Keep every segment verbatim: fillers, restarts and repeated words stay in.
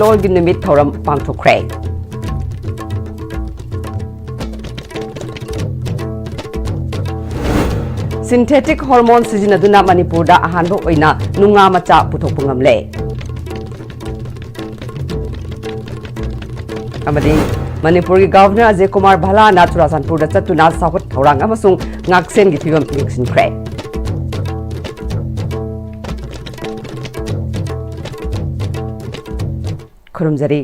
ꯂꯣꯜꯒꯤ ꯅꯨꯃꯤꯠ ꯊꯧꯔꯝ ꯄꯥꯡꯊꯣꯛꯈ꯭ꯔꯦ꯫ Synthetic hormone ꯁꯤꯖꯤꯟꯅꯗꯨꯅ ꯃꯅꯤꯄꯨꯔꯗ ꯑꯍꯥꯟꯕ ꯑꯣꯏꯅ ꯅꯨꯡꯉꯥ ꯃꯆꯥ ꯄꯨꯊꯣꯛꯄ ꯉꯝꯂꯦ꯫ ꯑꯃꯗꯤ ꯃꯅꯤꯄꯨꯔꯒꯤ ꯒꯚꯔꯅꯔ ꯑꯖꯌ ꯀꯨꯃꯥꯔ ꯚꯜꯂꯥꯅ ꯆꯨꯔꯥꯆꯥꯟꯄꯨꯔꯗ ꯆꯠꯇꯨꯅ ꯆꯥꯎꯈꯠ ꯊꯧꯔꯥꯡ ꯑꯃꯁꯨꯡ ꯉꯥꯛꯁꯦꯟꯒꯤ ꯐꯤꯕꯝ ꯌꯦꯡꯁꯤꯟꯈ꯭ꯔꯦ꯫ ꯈꯨꯔꯨꯝꯖꯔꯤ꯫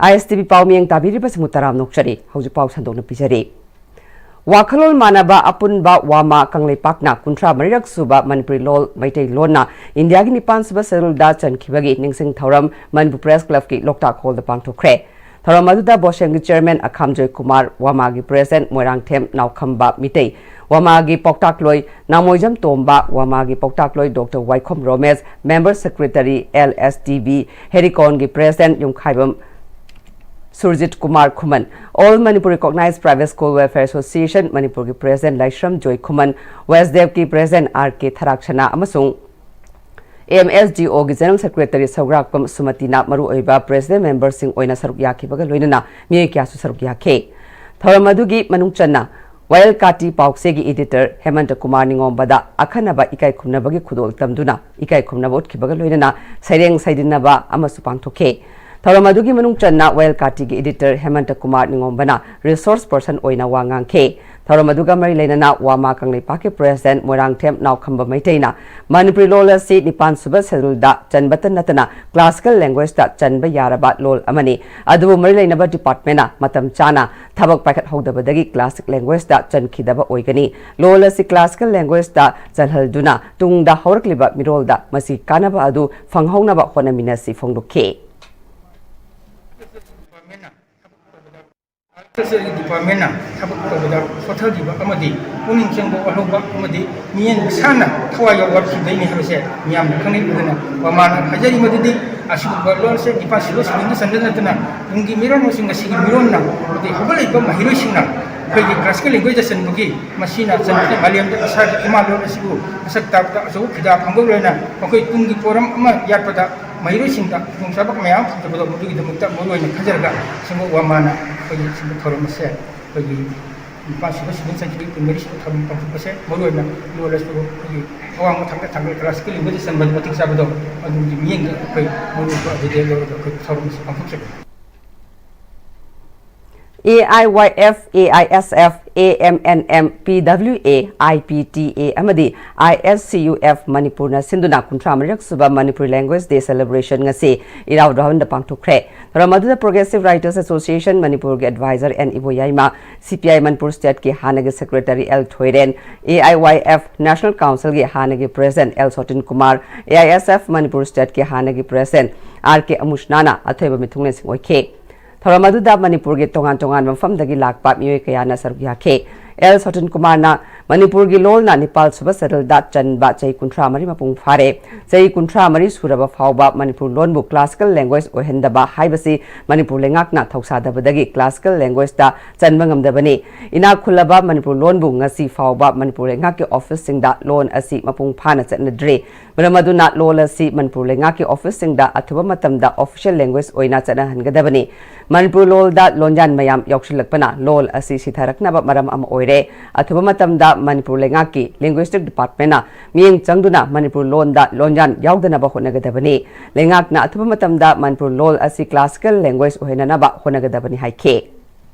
ISTV ꯄꯥꯎ ꯃꯤꯌꯦꯡ ꯇꯥꯕꯤꯔꯤꯕꯁꯤꯡꯕꯨ ꯇꯔꯥꯝꯅ ꯑꯣꯛꯆꯔꯤ꯫ ꯍꯧꯖꯤꯛ ꯄꯥꯎ ꯁꯟꯗꯣꯛꯅ ꯄꯤꯖꯔꯤ꯫ ꯋꯥꯈꯜꯂꯣꯟ ꯃꯥꯟꯅꯕ ꯑꯄꯨꯟꯕ ꯋꯥꯃꯥ ꯀꯪꯂꯩꯄꯥꯛꯅ ꯀꯨꯟꯊ꯭ꯔꯥ ꯃꯔꯤꯔꯛ ꯁꯨꯕ ꯃꯅꯤꯄꯨꯔꯤ ꯂꯣꯜ ꯃꯩꯇꯩꯂꯣꯟꯅ ꯏꯟꯗꯤꯌꯥꯒꯤ ꯅꯤꯄꯥꯟ ꯁꯨꯕ ꯁꯦꯗꯨꯜꯗ ꯆꯟꯈꯤꯕꯒꯤ ꯅꯤꯡꯁꯤꯡ ꯊꯧꯔꯝ ꯃꯅꯤꯄꯨꯔ ꯄ꯭ꯔꯦꯁ ꯀ꯭ꯂꯕꯀꯤ ꯂꯣꯛꯇꯥꯛ ꯍꯣꯜꯗ ꯄꯥꯡꯊꯣꯛꯈ꯭ꯔꯦ꯫ ꯊꯧꯔꯝ ꯑꯗꯨꯗ ꯕꯣꯁꯦꯝꯒꯤ ꯆꯤꯌꯔꯃꯦꯟ ꯑꯈꯥꯝꯖꯣꯏ ꯀꯨꯃꯥꯔ, ꯋꯥꯃꯥꯒꯤ ꯄ꯭ꯔꯦꯁꯤꯗꯦꯟꯠ ꯃꯣꯏꯔꯥꯡꯊꯦꯝ ꯅꯥꯎꯈꯝꯕ ꯃꯤꯇꯩ, ꯋꯥꯃꯥꯒꯤ ꯄꯥꯎꯇꯥꯛꯂꯣꯏ ꯅꯥꯃꯣꯏꯖꯝ ꯇꯣꯝꯕ, ꯋꯥꯃꯥꯒꯤ ꯄꯥꯎꯇꯥꯛꯂꯣꯏ doctor Waikhom Romesh, member secretary, LSTB, ꯍꯦꯔꯤꯀꯣꯟꯒꯤ president Yumkhaibam Surjit Kumar Khuman, All Manipur Recognized Private School Welfare Association ꯃꯅꯤꯄꯨꯔꯒꯤ ꯄ꯭ꯔꯦꯁꯤꯗꯦꯟꯠ ꯂꯥꯏꯁ꯭ꯔꯝ ꯖꯣꯏ ꯈꯨꯃꯟ, ꯋꯦꯁꯗꯦꯕꯀꯤ ꯄ꯭ꯔꯦꯁꯤꯗꯦꯟꯠ R K ꯊꯔꯥꯛꯁꯅꯥ ꯑꯃꯁꯨꯡ MSDOꯒꯤ ꯖꯦꯅꯔꯦꯜ ꯁꯦꯀ꯭ꯔꯦꯇꯔꯤ ꯁꯧꯒ꯭ꯔꯥꯛꯄꯝ ꯁꯨꯃꯇꯤꯅ ꯃꯔꯨꯑꯣꯏꯕ ꯄ꯭ꯔꯦꯁꯤꯗꯦꯟꯠ ꯃꯦꯝꯕꯔꯁꯤꯡ ꯑꯣꯏꯅ ꯁꯔꯨꯛ ꯌꯥꯈꯤꯕꯒ ꯂꯣꯏꯅꯅ ꯃꯤꯑꯣꯏ ꯀꯌꯥꯁꯨ ꯁꯔꯨꯛ ꯌꯥꯈꯤ꯫ ꯊꯧꯔꯝ ꯑꯗꯨꯒꯤ ꯃꯅꯨꯡ ꯆꯟꯅ ꯋꯥꯌꯦꯜ ꯀꯥꯇꯤ ꯄꯥꯎꯆꯦꯒꯤ ꯏꯗꯤꯇꯔ ꯍꯦꯃꯟꯇ ꯀꯨꯃꯥꯔ ꯅꯤꯉꯣꯝꯕꯗ ꯑꯈꯟꯅꯕ ꯏꯀꯥꯏ ꯈꯨꯝꯅꯕꯒꯤ ꯈꯨꯗꯣꯜ ꯇꯝꯗꯨꯅ ꯏꯀꯥꯏ ꯈꯨꯝꯅꯕ ꯎꯠꯈꯤꯕꯒ ꯂꯣꯏꯅꯅ ꯁꯩꯔꯦꯡ ꯁꯩꯗꯤꯟꯅꯕ ꯑꯃꯁꯨ ꯄꯥꯡꯊꯣꯛꯈꯤ꯫ ꯊꯧꯔꯝ ꯑꯗꯨꯒꯤ ꯃꯅꯨꯡ ꯆꯟꯅ ꯋꯥꯌꯦꯜ ꯀꯥꯇꯤꯒꯤ ꯏꯗꯤꯇꯔ ꯍꯦꯃꯟꯇ ꯀꯨꯃꯥꯔ ꯅꯤꯉꯣꯝꯕꯅ ꯔꯤꯁꯣꯔꯁ ꯄꯔꯁꯟ ꯑꯣꯏꯅ ꯋꯥ ꯉꯥꯡꯈꯤ꯫ ꯊꯧꯔꯝ ꯑꯗꯨꯒ ꯃꯔꯤ ꯂꯩꯅꯅ ꯋꯥꯃꯥ ꯀꯪꯂꯩꯄꯥꯛꯀꯤ ꯄ꯭ꯔꯦꯁꯤꯗꯦꯟꯠ ꯃꯣꯏꯔꯥꯡꯊꯦꯝ ꯅꯥꯎꯈꯝꯕ ꯃꯩꯇꯩꯅ ꯃꯅꯤꯄꯨꯔꯤ ꯂꯣꯜ ꯑꯁꯤ ꯅꯤꯄꯥꯟ ꯁꯨꯕ ꯁꯦꯗꯨꯜꯗ ꯆꯟꯕꯇ ꯅꯠꯇꯅ ꯀ꯭ꯂꯥꯁꯤꯀꯦꯜ ꯂꯦꯡꯒ꯭ꯋꯦꯖꯇ ꯆꯟꯕ ꯌꯥꯔꯕ ꯂꯣꯜ ꯑꯃꯅꯤ꯫ ꯑꯗꯨꯕꯨ ꯃꯔꯤ ꯂꯩꯅꯕ ꯗꯤꯄꯥꯔꯠꯃꯦꯟꯠꯅ ꯃꯇꯝ ꯆꯥꯅ ꯊꯕꯛ ꯄꯥꯏꯈꯠꯍꯧꯗꯕꯗꯒꯤ ꯀ꯭ꯂꯥꯁꯤꯛ ꯂꯦꯡꯒ꯭ꯋꯦꯖꯇ ꯆꯟꯈꯤꯗꯕ ꯑꯣꯏꯒꯅꯤ꯫ ꯂꯣꯜ ꯑꯁꯤ ꯀ꯭ꯂꯥꯁꯤꯀꯦꯜ ꯂꯦꯡꯒ꯭ꯋꯦꯖꯇ ꯆꯜꯍꯜꯗꯨꯅ ꯇꯨꯡꯗ ꯍꯧꯔꯛꯂꯤꯕ ꯃꯤꯔꯣꯜꯗ ꯃꯁꯤꯒꯤ ꯀꯥꯟꯅꯕ ꯑꯗꯨ ꯐꯪꯍꯧꯅꯕ ꯍꯣꯠꯅꯃꯤꯟꯅꯁꯤ ꯐꯣꯡꯗꯣꯛꯈꯤ꯫ ꯑꯥꯔꯀꯤꯇꯦꯛꯆꯔꯒꯤ ꯗꯤꯄꯥꯔꯠꯃꯦꯟꯅ ꯊꯕꯛ ꯇꯧꯕꯗ ꯁꯣꯠꯊꯈꯤꯕ ꯑꯃꯗꯤ ꯄꯨꯛꯅꯤꯡ ꯆꯪꯕ ꯋꯥꯠꯍꯧꯕ ꯑꯃꯗꯤ ꯃꯤꯠꯌꯦꯡ ꯁꯥꯟꯅ ꯊꯋꯥꯏ ꯌꯥꯎꯕ ꯋꯥꯠꯈꯤꯕꯗꯩꯅꯤ ꯍꯥꯏꯕꯁꯦ ꯃꯤꯌꯥꯝꯅ ꯈꯪꯅꯩ꯫ ꯑꯗꯨꯅ ꯃꯃꯥꯅ ꯍꯥꯏꯖꯔꯤ ꯃꯗꯨꯗꯤ ꯑꯁꯤꯒꯨꯝꯕ ꯂꯣꯟꯁꯦ ꯅꯤꯄꯥꯜ ꯁꯨꯕ ꯁꯦꯗꯨꯜꯗ ꯆꯟꯕꯗ ꯅꯠꯇꯅ ꯇꯨꯡꯒꯤ ꯃꯤꯔꯣꯜ ꯑꯃꯁꯨꯡ ꯉꯁꯤꯒꯤ ꯃꯤꯔꯣꯜꯅ ꯑꯃꯗꯤ ꯍꯧꯒꯠꯂꯛꯏꯕ ꯃꯍꯩꯔꯣꯏꯁꯤꯡꯅ ꯑꯩꯈꯣꯏꯒꯤ ꯀ꯭ꯂꯥꯁꯤꯀꯦꯜ ꯂꯦꯡꯒ꯭ꯋꯦꯖꯇ ꯆꯟꯕꯒꯤ ꯃꯁꯤꯅ ꯆꯟꯕꯗ ꯃꯥꯂꯦꯝꯗ ꯏꯁꯥꯒꯤ ꯏꯃꯥ ꯂꯣꯟ ꯑꯁꯤꯕꯨ ꯃꯁꯛ ꯇꯥꯛꯄꯗ ꯑꯆꯧꯕ ꯐꯤꯗꯥ ꯐꯪꯕ ꯂꯣꯏꯅ ꯃꯈꯣꯏ ꯇꯨꯡꯒꯤ ꯄꯣꯔꯝ ꯑꯃ ꯌꯥꯠꯄꯗ ꯃꯍꯩꯔꯣꯏꯁꯤꯡꯗ ꯈꯨꯗꯣꯡꯆꯥꯕ ꯃꯌꯥꯝ ꯐꯪꯗꯕꯗꯣ ꯃꯗꯨꯒꯤꯗꯃꯛꯇ ꯃꯔꯨꯑꯣꯏꯅ ꯈꯟꯖꯔꯒ ꯁꯦꯝꯕ ꯋꯥꯃꯥꯅ ꯑꯩꯈꯣꯏꯒꯤ ꯁꯤꯒꯨꯝꯕ ꯊꯧꯔꯝ ꯑꯁꯦ ꯑꯩꯈꯣꯏꯒꯤ ꯅꯤꯄꯥꯜ ꯁꯨꯕ ꯁꯤꯚꯤꯜ ꯁꯔꯖꯔꯤ ꯀꯨꯟꯃꯔꯤ ꯁꯨꯕ ꯊꯧꯔꯝ ꯄꯥꯡꯊꯣꯛꯄꯁꯦ ꯃꯔꯨꯑꯣꯏꯅ ꯂꯣꯜ ꯑꯁꯤꯕꯨ ꯑꯩꯈꯣꯏꯒꯤ ꯑꯋꯥꯡꯕ ꯊꯥꯛꯇ ꯊꯥꯡꯒꯠ ꯀ꯭ꯂꯥꯁꯤꯀꯦꯜ ꯂꯦꯡꯒ꯭ꯋꯦꯖ ꯆꯟꯕꯗ ꯃꯇꯤꯛ ꯆꯥꯕꯗꯣ ꯑꯗꯨꯒꯤ ꯃꯤꯠꯌꯦꯡꯗ ꯑꯩꯈꯣꯏ ꯃꯔꯨꯑꯣꯏꯕ ꯑꯗꯨꯗꯤ ꯂꯧꯔꯒ ꯑꯩꯈꯣꯏ ꯊꯧꯔꯝ ꯑꯁꯤ ꯄꯥꯡꯊꯣꯛꯆꯩ꯫ A I Y F, A I S F, A M N M, P W A, I P T A ꯑꯃꯗꯤ I S C U F ꯃꯅꯤꯄꯨꯔꯅ ꯁꯤꯟꯗꯨꯅ ꯀꯨꯟꯊ꯭ꯔꯥ ꯃꯔꯤꯔꯛ ꯁꯨꯕ ꯃꯅꯤꯄꯨꯔ ꯂꯦꯡꯒ꯭ꯋꯦꯖ ꯗꯦ ꯁꯦꯂꯦꯕ꯭ꯔꯦꯁꯟ ꯉꯁꯤ ꯏꯔꯥꯕꯣꯠ ꯍꯣꯜꯗ ꯄꯥꯡꯊꯣꯛꯈ꯭ꯔꯦ꯫ ꯊꯧꯔꯝ ꯑꯗꯨꯗ ꯄ꯭ꯔꯣꯒ꯭ꯔꯦꯁꯤꯚ ꯔꯥꯏꯇꯔꯁ ꯑꯦꯁꯣꯁꯤꯌꯦꯁꯟ ꯃꯅꯤꯄꯨꯔꯒꯤ adviser N Iboyaima, C P I Manipur ꯁ꯭ꯇꯦꯠꯀꯤ ꯍꯥꯟꯅꯒꯤ secretary L Thoiren, A I Y F national ꯀꯥꯎꯟꯁꯤꯜꯒꯤ ꯍꯥꯟꯅꯒꯤ president L Sotin Kumar, A I S F Manipur ꯁ꯭ꯇꯦꯠꯀꯤ ꯍꯥꯟꯅꯒꯤ ꯄ꯭ꯔꯦꯁꯤꯗꯦꯟꯠ ꯑꯥꯔ ꯀꯦ ꯑꯃꯨꯁꯅꯥꯅ ꯑꯊꯣꯏꯕ ꯃꯤꯊꯨꯡꯂꯦꯟꯁꯤꯡ ꯑꯣꯏꯈꯤ꯫ ꯊꯧꯔꯝ ꯑꯗꯨꯗ ꯃꯅꯤꯄꯨꯔꯒꯤ ꯇꯣꯉꯥꯟ ꯇꯣꯉꯥꯟꯕ ꯃꯐꯝꯗꯒꯤ ꯂꯥꯛꯄ ꯃꯤꯑꯣꯏ ꯀꯌꯥꯅ ꯁꯔꯨꯛ ꯌꯥꯈꯤ꯫ ꯑꯦꯜ ꯁꯣꯇꯤꯟ ꯀꯨꯃꯥꯔꯅ ꯃꯅꯤꯄꯨꯔꯒꯤ ꯂꯣꯜꯅ ꯅꯤꯄꯥꯜ ꯁꯨꯕ ꯁꯦꯗꯨꯜꯗ ꯆꯟꯕ ꯆꯍꯤ ꯀꯨꯟꯊ꯭ꯔꯥ ꯃꯔꯤ ꯃꯄꯨꯡ ꯐꯥꯔꯦ꯫ ꯆꯍꯤ ꯀꯨꯟꯊ꯭ꯔꯥ ꯃꯔꯤ ꯁꯨꯔꯕ ꯐꯥꯎꯕ ꯃꯅꯤꯄꯨꯔ ꯂꯣꯟꯕꯨ ꯀ꯭ꯂꯥꯁꯤꯀꯦꯜ ꯂꯦꯡꯒ꯭ꯋꯦꯖ ꯑꯣꯏꯍꯟꯗꯕ ꯍꯥꯏꯕꯁꯤ ꯃꯅꯤꯄꯨꯔ ꯂꯩꯉꯥꯛꯅ ꯊꯧꯁꯥꯗꯕꯗꯒꯤ ꯀ꯭ꯂꯥꯁꯤꯀꯦꯜ ꯂꯦꯡꯒ꯭ꯋꯦꯖꯇ ꯆꯟꯕ ꯉꯝꯗꯕꯅꯤ꯫ ꯏꯅꯥꯛ ꯈꯨꯜꯂꯕ ꯃꯅꯤꯄꯨꯔ ꯂꯣꯟꯕꯨ ꯉꯁꯤ ꯐꯥꯎꯕ ꯃꯅꯤꯄꯨꯔ ꯂꯩꯉꯥꯛꯀꯤ ꯑꯣꯐꯤꯁꯁꯤꯡꯗ ꯂꯣꯟ ꯑꯁꯤ ꯃꯄꯨꯡ ꯐꯥꯅ ꯆꯠꯅꯗ꯭ꯔꯤ꯫ ꯃꯔꯝ ꯑꯗꯨꯅ ꯂꯣꯜ ꯑꯁꯤ ꯃꯅꯤꯄꯨꯔ ꯂꯩꯉꯥꯛꯀꯤ ꯑꯣꯐꯤꯁꯁꯤꯡꯗ ꯑꯊꯨꯕ ꯃꯇꯝꯗ ꯑꯣꯐꯤꯁꯤꯌꯦꯜ ꯂꯦꯡꯒ꯭ꯋꯦꯖ ꯑꯣꯏꯅ ꯆꯠꯅꯍꯟꯒꯗꯕꯅꯤ꯫ ꯃꯅꯤꯄꯨꯔ ꯂꯣꯜꯗ ꯂꯣꯟꯌꯥꯟ ꯃꯌꯥꯝ ꯌꯥꯎꯁꯤꯜꯂꯛꯄꯅ ꯂꯣꯜ ꯑꯁꯤ ꯁꯤꯊꯔꯛꯅꯕ ꯃꯔꯝ ꯑꯃ ꯑꯣꯏꯔꯦ꯫ ꯑꯊꯨꯕ ꯃꯇꯝꯗ ꯃꯅꯤꯄꯨꯔ ꯂꯩꯉꯥꯛꯀꯤ ꯂꯤꯡꯒ꯭ꯋꯤꯁꯇꯤꯛ ꯗꯤꯄꯥꯔꯠꯃꯦꯟꯅ ꯃꯤꯠꯌꯦꯡ ꯆꯪꯗꯨꯅ ꯃꯅꯤꯄꯨꯔ ꯂꯣꯟꯗ ꯂꯣꯟꯌꯥꯟ ꯌꯥꯎꯗꯅꯕ ꯍꯣꯠꯅꯒꯗꯕꯅꯤ꯫ ꯂꯩꯉꯥꯛꯅ ꯑꯊꯨꯕ ꯃꯇꯝꯗ ꯃꯅꯤꯄꯨꯔ ꯂꯣꯜ ꯑꯁꯤ ꯀ꯭ꯂꯥꯁꯤꯀꯦꯜ ꯂꯦꯡꯒ꯭ꯋꯦꯖ ꯑꯣꯏꯍꯟꯅꯅꯕ ꯍꯣꯠꯅꯒꯗꯕꯅꯤ ꯍꯥꯏꯈꯤ꯫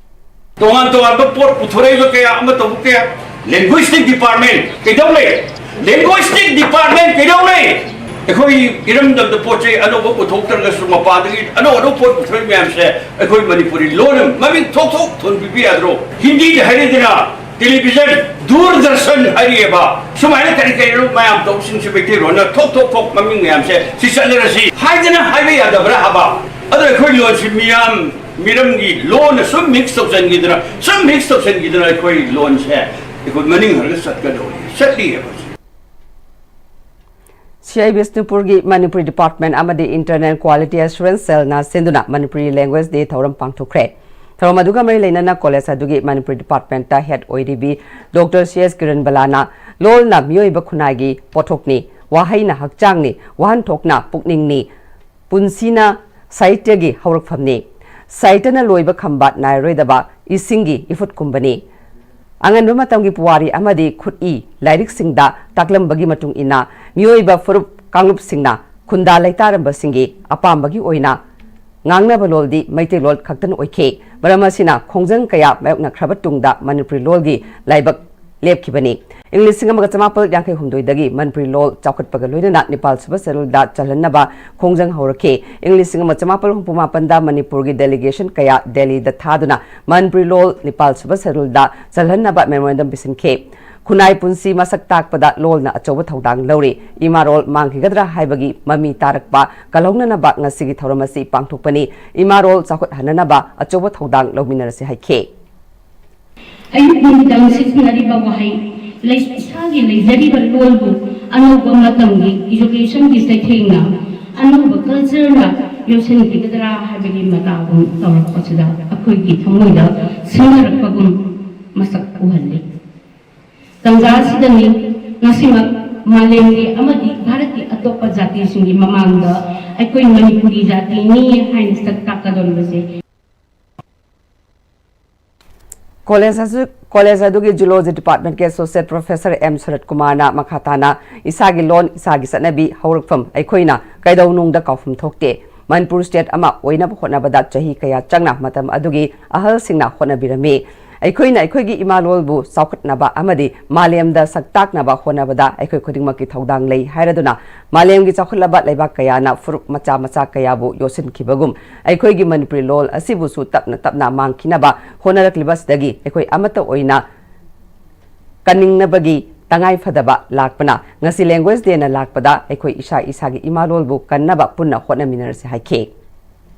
ꯇꯣꯉꯥꯟ ꯇꯣꯉꯥꯟꯕ ꯄꯣꯠ ꯄꯨꯊꯣꯔꯛꯏꯕ ꯀꯌꯥ ꯑꯃ ꯇꯧꯕ ꯀꯌꯥ, ꯂꯦꯡꯒ꯭ꯋꯦꯁꯇꯤꯛ ꯗꯤꯄꯥꯔꯠꯃꯦꯟ ꯀꯩꯗꯧ ꯂꯩ? ꯂꯦꯡꯒ꯭ꯋꯦꯁꯇꯤꯛ ꯗꯤꯄꯥꯔꯠꯃꯦꯟ ꯀꯩꯗꯧ ꯂꯩ? ꯑꯩꯈꯣꯏ ꯏꯔꯝꯗꯝꯗ ꯄꯣꯠ ꯆꯩ ꯑꯅꯧꯕ ꯄꯨꯊꯣꯛꯇ꯭ꯔꯒꯁꯨ ꯃꯄꯥꯟꯗꯒꯤ ꯑꯅꯧ ꯑꯅꯧꯕ ꯄꯣꯠ ꯄꯨꯊꯣꯔꯛꯏ ꯃꯌꯥꯝꯁꯦ ꯑꯩꯈꯣꯏ ꯃꯅꯤꯄꯨꯔꯤ ꯂꯣꯟ ꯃꯃꯤꯡ ꯊꯣꯛ ꯊꯣꯛ ꯊꯣꯟꯕꯤꯕ ꯌꯥꯗ꯭ꯔꯣ? ꯍꯤꯟꯗꯤꯗ ꯍꯥꯏꯔꯦꯗꯅ, ꯇꯦꯂꯤꯚꯤꯖꯟ, ꯗꯨꯔꯗꯔꯁꯟ ꯍꯥꯏꯔꯤꯑꯕ, ꯁꯨꯃꯥꯏꯅ ꯀꯔꯤ ꯀꯔꯤꯅꯣ ꯃꯌꯥꯝ ꯇꯧꯕꯁꯤꯡꯁꯦ ꯃꯩꯇꯩꯂꯣꯟꯅ ꯊꯣꯛ ꯊꯣꯛ ꯊꯣꯛ ꯃꯃꯤꯡ ꯃꯌꯥꯝꯁꯦ ꯁꯤ ꯆꯠꯅꯔꯁꯤ ꯍꯥꯏꯗꯅ ꯍꯥꯏꯕ ꯌꯥꯗꯕ꯭ꯔꯥ ꯍꯥꯏꯕ? ꯑꯗꯣ ꯑꯩꯈꯣꯏ ꯂꯣꯟꯁꯤ ꯃꯤꯌꯥꯝ ꯃꯤꯔꯝꯒꯤ ꯂꯣꯟꯅ ꯁꯨꯝ ꯃꯤꯛꯁ ꯇꯧꯁꯤꯟꯈꯤꯗꯅ ꯁꯨꯝ ꯃꯤꯛꯁ ꯇꯧꯁꯤꯟꯈꯤꯗꯅ ꯑꯩꯈꯣꯏ ꯂꯣꯟꯁꯦ ꯑꯩꯈꯣꯏ ꯃꯅꯤꯡ ꯍꯜꯂꯒ ꯆꯠꯀꯗꯧꯔꯤ ꯆꯠꯂꯤꯑꯕ꯫ ꯁꯤ ꯑꯥꯏ ꯕꯤꯁꯅꯨꯄꯨꯔꯒꯤ ꯃꯅꯤꯄꯨꯔꯤ ꯗꯤꯄꯥꯔꯠꯃꯦꯟ ꯑꯃꯗꯤ ꯏꯟꯇꯔꯅꯦꯜ ꯀ꯭ꯋꯥꯂꯤꯇꯤ ꯑꯦꯁꯨꯔꯦꯟꯁ ꯁꯦꯜꯅ ꯁꯤꯟꯗꯨꯅ ꯃꯅꯤꯄꯨꯔꯤ ꯂꯦꯡꯒ꯭ꯋꯦꯖ ꯗꯦ ꯊꯧꯔꯝ ꯄꯥꯡꯊꯣꯛꯈ꯭ꯔꯦ꯫ ꯊꯧꯔꯝ ꯑꯗꯨꯒ ꯃꯔꯤ ꯂꯩꯅꯅ ꯀꯣꯂꯦꯖ ꯑꯗꯨꯒꯤ ꯃꯅꯤꯄꯨꯔꯤ ꯗꯤꯄꯥꯔꯠꯃꯦꯟꯇ ꯍꯦꯗ ꯑꯣꯏꯔꯤꯕꯤ ꯗꯣꯛꯇꯔ ꯁꯤ ꯑꯦꯁ ꯀꯤꯔꯟ ꯕꯂꯥꯅ ꯂꯣꯜꯅ ꯃꯤꯑꯣꯏꯕ ꯈꯨꯟꯅꯥꯏꯒꯤ ꯄꯣꯠꯊꯣꯛꯅꯤ, ꯋꯥꯍꯩꯅ ꯍꯛꯆꯥꯡꯅꯤ, ꯋꯥꯍꯟꯊꯣꯛꯅ ꯄꯨꯛꯅꯤꯡꯅꯤ, ꯄꯨꯟꯁꯤꯅ ꯁꯥꯍꯤꯇ꯭ꯌꯒꯤ ꯍꯧꯔꯛꯐꯝꯅꯤ꯫ ꯁꯥꯍꯤꯇ꯭ꯌꯅ ꯂꯣꯏꯕ ꯈꯝꯕ ꯅꯥꯏꯔꯔꯣꯏꯗꯕ ꯏꯁꯤꯡꯒꯤ ꯏꯐꯨꯠꯀꯨꯝꯕꯅꯤ꯫ ꯑꯉꯟꯕ ꯃꯇꯝꯒꯤ ꯄꯨꯋꯥꯔꯤ ꯑꯃꯗꯤ ꯈꯨꯠꯏ ꯂꯥꯏꯔꯤꯛꯁꯤꯡꯗ ꯇꯥꯛꯂꯝꯕꯒꯤ ꯃꯇꯨꯡ ꯏꯟꯅ, ꯃꯤꯑꯣꯏꯕ ꯐꯨꯔꯨꯞ ꯀꯥꯡꯂꯨꯞꯁꯤꯡꯅ ꯈꯨꯟꯗꯥ ꯂꯩꯇꯥꯔꯝꯕꯁꯤꯡꯒꯤ ꯑꯄꯥꯝꯕꯒꯤ ꯑꯣꯏꯅ ꯉꯥꯡꯅꯕ ꯂꯣꯜꯗꯤ ꯃꯩꯇꯩꯂꯣꯟ ꯈꯛꯇꯅ ꯑꯣꯏꯈꯤ꯫ ꯃꯔꯝ ꯑꯁꯤꯅ, ꯈꯣꯡꯖꯪ ꯀꯌꯥ ꯃꯥꯌꯣꯛꯅꯈ꯭ꯔꯕ ꯇꯨꯡꯗ ꯃꯅꯤꯄꯨꯔꯤ ꯂꯣꯜꯒꯤ ꯂꯥꯏꯕꯛ ꯂꯦꯞꯈꯤꯕꯅꯤ꯫ ꯏꯪ ꯂꯤꯁꯤꯡ ꯑꯃꯒ ꯆꯃꯥꯄꯜ ꯌꯥꯡꯈꯩ ꯍꯨꯝꯗꯣꯏꯗꯒꯤ ꯃꯅꯤꯄꯨꯔꯤ ꯂꯣꯜ ꯆꯥꯎꯈꯠꯄꯒ ꯂꯣꯏꯅꯅ ꯅꯤꯄꯥꯜ ꯁꯨꯕ ꯁꯦꯗꯨꯜꯗ ꯆꯜꯍꯟꯅꯕ ꯈꯣꯡꯖꯪ ꯍꯧꯔꯛꯈꯤ꯫ ꯏꯪ ꯂꯤꯁꯤꯡ ꯑꯃ ꯆꯃꯥꯄꯜ ꯍꯨꯝꯐꯨ ꯃꯥꯄꯟꯗ ꯃꯅꯤꯄꯨꯔꯒꯤ ꯗꯦꯂꯤꯒꯦꯁꯟ ꯀꯌꯥ ꯗꯦꯜꯂꯤꯗ ꯊꯥꯗꯨꯅ ꯃꯅꯤꯄꯨꯔꯤ ꯂꯣꯜ ꯅꯤꯄꯥꯜ ꯁꯨꯕ ꯁꯦꯗꯨꯜꯗ ꯆꯜꯍꯟꯅꯕ ꯃꯦꯃꯣꯔꯦꯟꯗꯝ ꯄꯤꯁꯤꯟꯈꯤ꯫ ꯈꯨꯟꯅꯥꯏ ꯄꯨꯟꯁꯤ ꯃꯁꯛ ꯇꯥꯛꯄꯗ ꯂꯣꯜꯅ ꯑꯆꯧꯕ ꯊꯧꯗꯥꯡ ꯂꯧꯔꯤ꯫ ꯏꯃꯥꯔꯣꯜ ꯃꯥꯡꯈꯤꯒꯗ꯭ꯔꯥ ꯍꯥꯏꯕꯒꯤ ꯃꯃꯤ ꯇꯥꯔꯛꯄ ꯀꯜꯍꯧꯅꯅꯕ ꯉꯁꯤꯒꯤ ꯊꯧꯔꯝ ꯑꯁꯤ ꯄꯥꯡꯊꯣꯛꯄꯅꯤ꯫ ꯏꯃꯥꯔꯣꯜ ꯆꯥꯎꯈꯠꯍꯟꯅꯅꯕ ꯑꯆꯧꯕ ꯊꯧꯗꯥꯡ ꯂꯧꯃꯤꯟꯅꯔꯁꯤ ꯍꯥꯏꯈꯤ꯫ ꯑꯌꯨꯛ ꯅꯨꯃꯤꯗꯥꯡ ꯁꯤꯖꯤꯟꯅꯔꯤꯕ ꯋꯥꯍꯩ, ꯂꯩ-, ꯏꯁꯥꯒꯤ ꯂꯩꯖꯔꯤꯕ ꯂꯣꯜꯕꯨ ꯑꯅꯧꯕ ꯃꯇꯝꯒꯤ educationꯒꯤ ꯆꯩꯊꯦꯡꯅ, ꯑꯅꯧꯕ cultureꯅ ꯌꯣꯠꯁꯤꯟꯈꯤꯒꯗ꯭ꯔꯥ ꯍꯥꯏꯕꯒꯤ ꯃꯇꯥꯒꯨꯝ ꯇꯧꯔꯛꯄꯁꯤꯗ ꯑꯩꯈꯣꯏꯒꯤ ꯊꯃꯣꯏꯗ ꯁꯤꯡꯅꯔꯛꯄꯒꯨꯝ ꯃꯁꯛ ꯎꯍꯜꯂꯤ꯫ ꯇꯥꯟꯖꯥ ꯑꯁꯤꯗꯅꯤ ꯉꯁꯤꯃꯛ ꯃꯥꯂꯦꯝꯒꯤ ꯑꯃꯗꯤ ꯚꯥꯔꯠꯀꯤ ꯑꯇꯣꯞꯄ ꯖꯥꯇꯤꯁꯤꯡꯒꯤ ꯃꯃꯥꯡꯗ ꯑꯩꯈꯣꯏ ꯃꯅꯤꯄꯨꯔꯤ ꯖꯥꯇꯤꯅꯤ ꯍꯥꯏꯅ ꯁꯛ ꯇꯥꯛꯀꯗꯧꯔꯤꯕꯁꯦ꯫ ꯀꯣꯂꯦꯖ ꯑꯁꯤ-, ꯀꯣꯂꯦꯖ ꯑꯗꯨꯒꯤ zoology ꯗꯤꯄꯥꯔꯠꯃꯦꯟꯠꯀꯤ associate professor M Surat ꯀꯨꯃꯥꯔꯅ ꯃꯈꯥ ꯇꯥꯅ, "ꯏꯁꯥꯒꯤ ꯂꯣꯟ, ꯏꯁꯥꯒꯤ ꯆꯠꯅꯕꯤ, ꯍꯧꯔꯛꯐꯝ ꯑꯩꯈꯣꯏꯅ ꯀꯩꯗꯧꯅꯨꯡꯗ ꯀꯥꯎꯐꯝ ꯊꯣꯛꯇꯦ꯫ ꯃꯅꯤꯄꯨꯔ ꯁ꯭ꯇꯦꯠ ꯑꯃ ꯑꯣꯏꯅꯕ ꯍꯣꯠꯅꯕꯗ ꯆꯍꯤ ꯀꯌꯥ ꯆꯪꯅ ꯃꯇꯝ ꯑꯗꯨꯒꯤ ꯑꯍꯜꯁꯤꯡꯅ ꯍꯣꯠꯅꯕꯤꯔꯝꯃꯤ꯫ ꯑꯩꯈꯣꯏꯅ ꯑꯩꯈꯣꯏꯒꯤ ꯏꯃꯥ ꯂꯣꯜꯕꯨ ꯆꯥꯎꯈꯠꯅꯕ ꯑꯃꯗꯤ ꯃꯥꯂꯦꯝꯗ ꯁꯛ ꯇꯥꯛꯅꯕ ꯍꯣꯠꯅꯕꯗ ꯑꯩꯈꯣꯏ ꯈꯨꯗꯤꯡꯃꯛꯀꯤ ꯊꯧꯗꯥꯡ ꯂꯩ" ꯍꯥꯏꯔꯗꯨꯅ, ꯃꯥꯂꯦꯝꯒꯤ ꯆꯥꯎꯈꯠꯂꯕ ꯂꯩꯕꯥꯛ ꯀꯌꯥꯅ ꯐꯨꯔꯨꯞ ꯃꯆꯥ ꯃꯆꯥ ꯀꯌꯥꯕꯨ ꯌꯣꯠꯁꯤꯟꯈꯤꯕꯒꯨꯝ, ꯑꯩꯈꯣꯏꯒꯤ ꯃꯅꯤꯄꯨꯔꯤ ꯂꯣꯜ ꯑꯁꯤꯕꯨꯁꯨ ꯇꯞꯅ ꯇꯞꯅ ꯃꯥꯡꯈꯤꯅꯕ ꯍꯣꯠꯅꯔꯛꯂꯤꯕ ꯑꯁꯤꯗꯒꯤ ꯑꯩꯈꯣꯏ ꯑꯃꯠꯇ ꯑꯣꯏꯅ ꯀꯟꯅꯤꯡꯅꯕꯒꯤ ꯇꯉꯥꯏ ꯐꯗꯕ ꯂꯥꯛꯄꯅ, ꯉꯁꯤ Language Dayꯅ ꯂꯥꯛꯄꯗ ꯑꯩꯈꯣꯏ ꯏꯁꯥ ꯏꯁꯥꯒꯤ ꯏꯃꯥ ꯂꯣꯜꯕꯨ ꯀꯟꯅꯕ ꯄꯨꯟꯅ ꯍꯣꯠꯅꯃꯤꯟꯅꯔꯁꯤ ꯍꯥꯏꯈꯤ꯫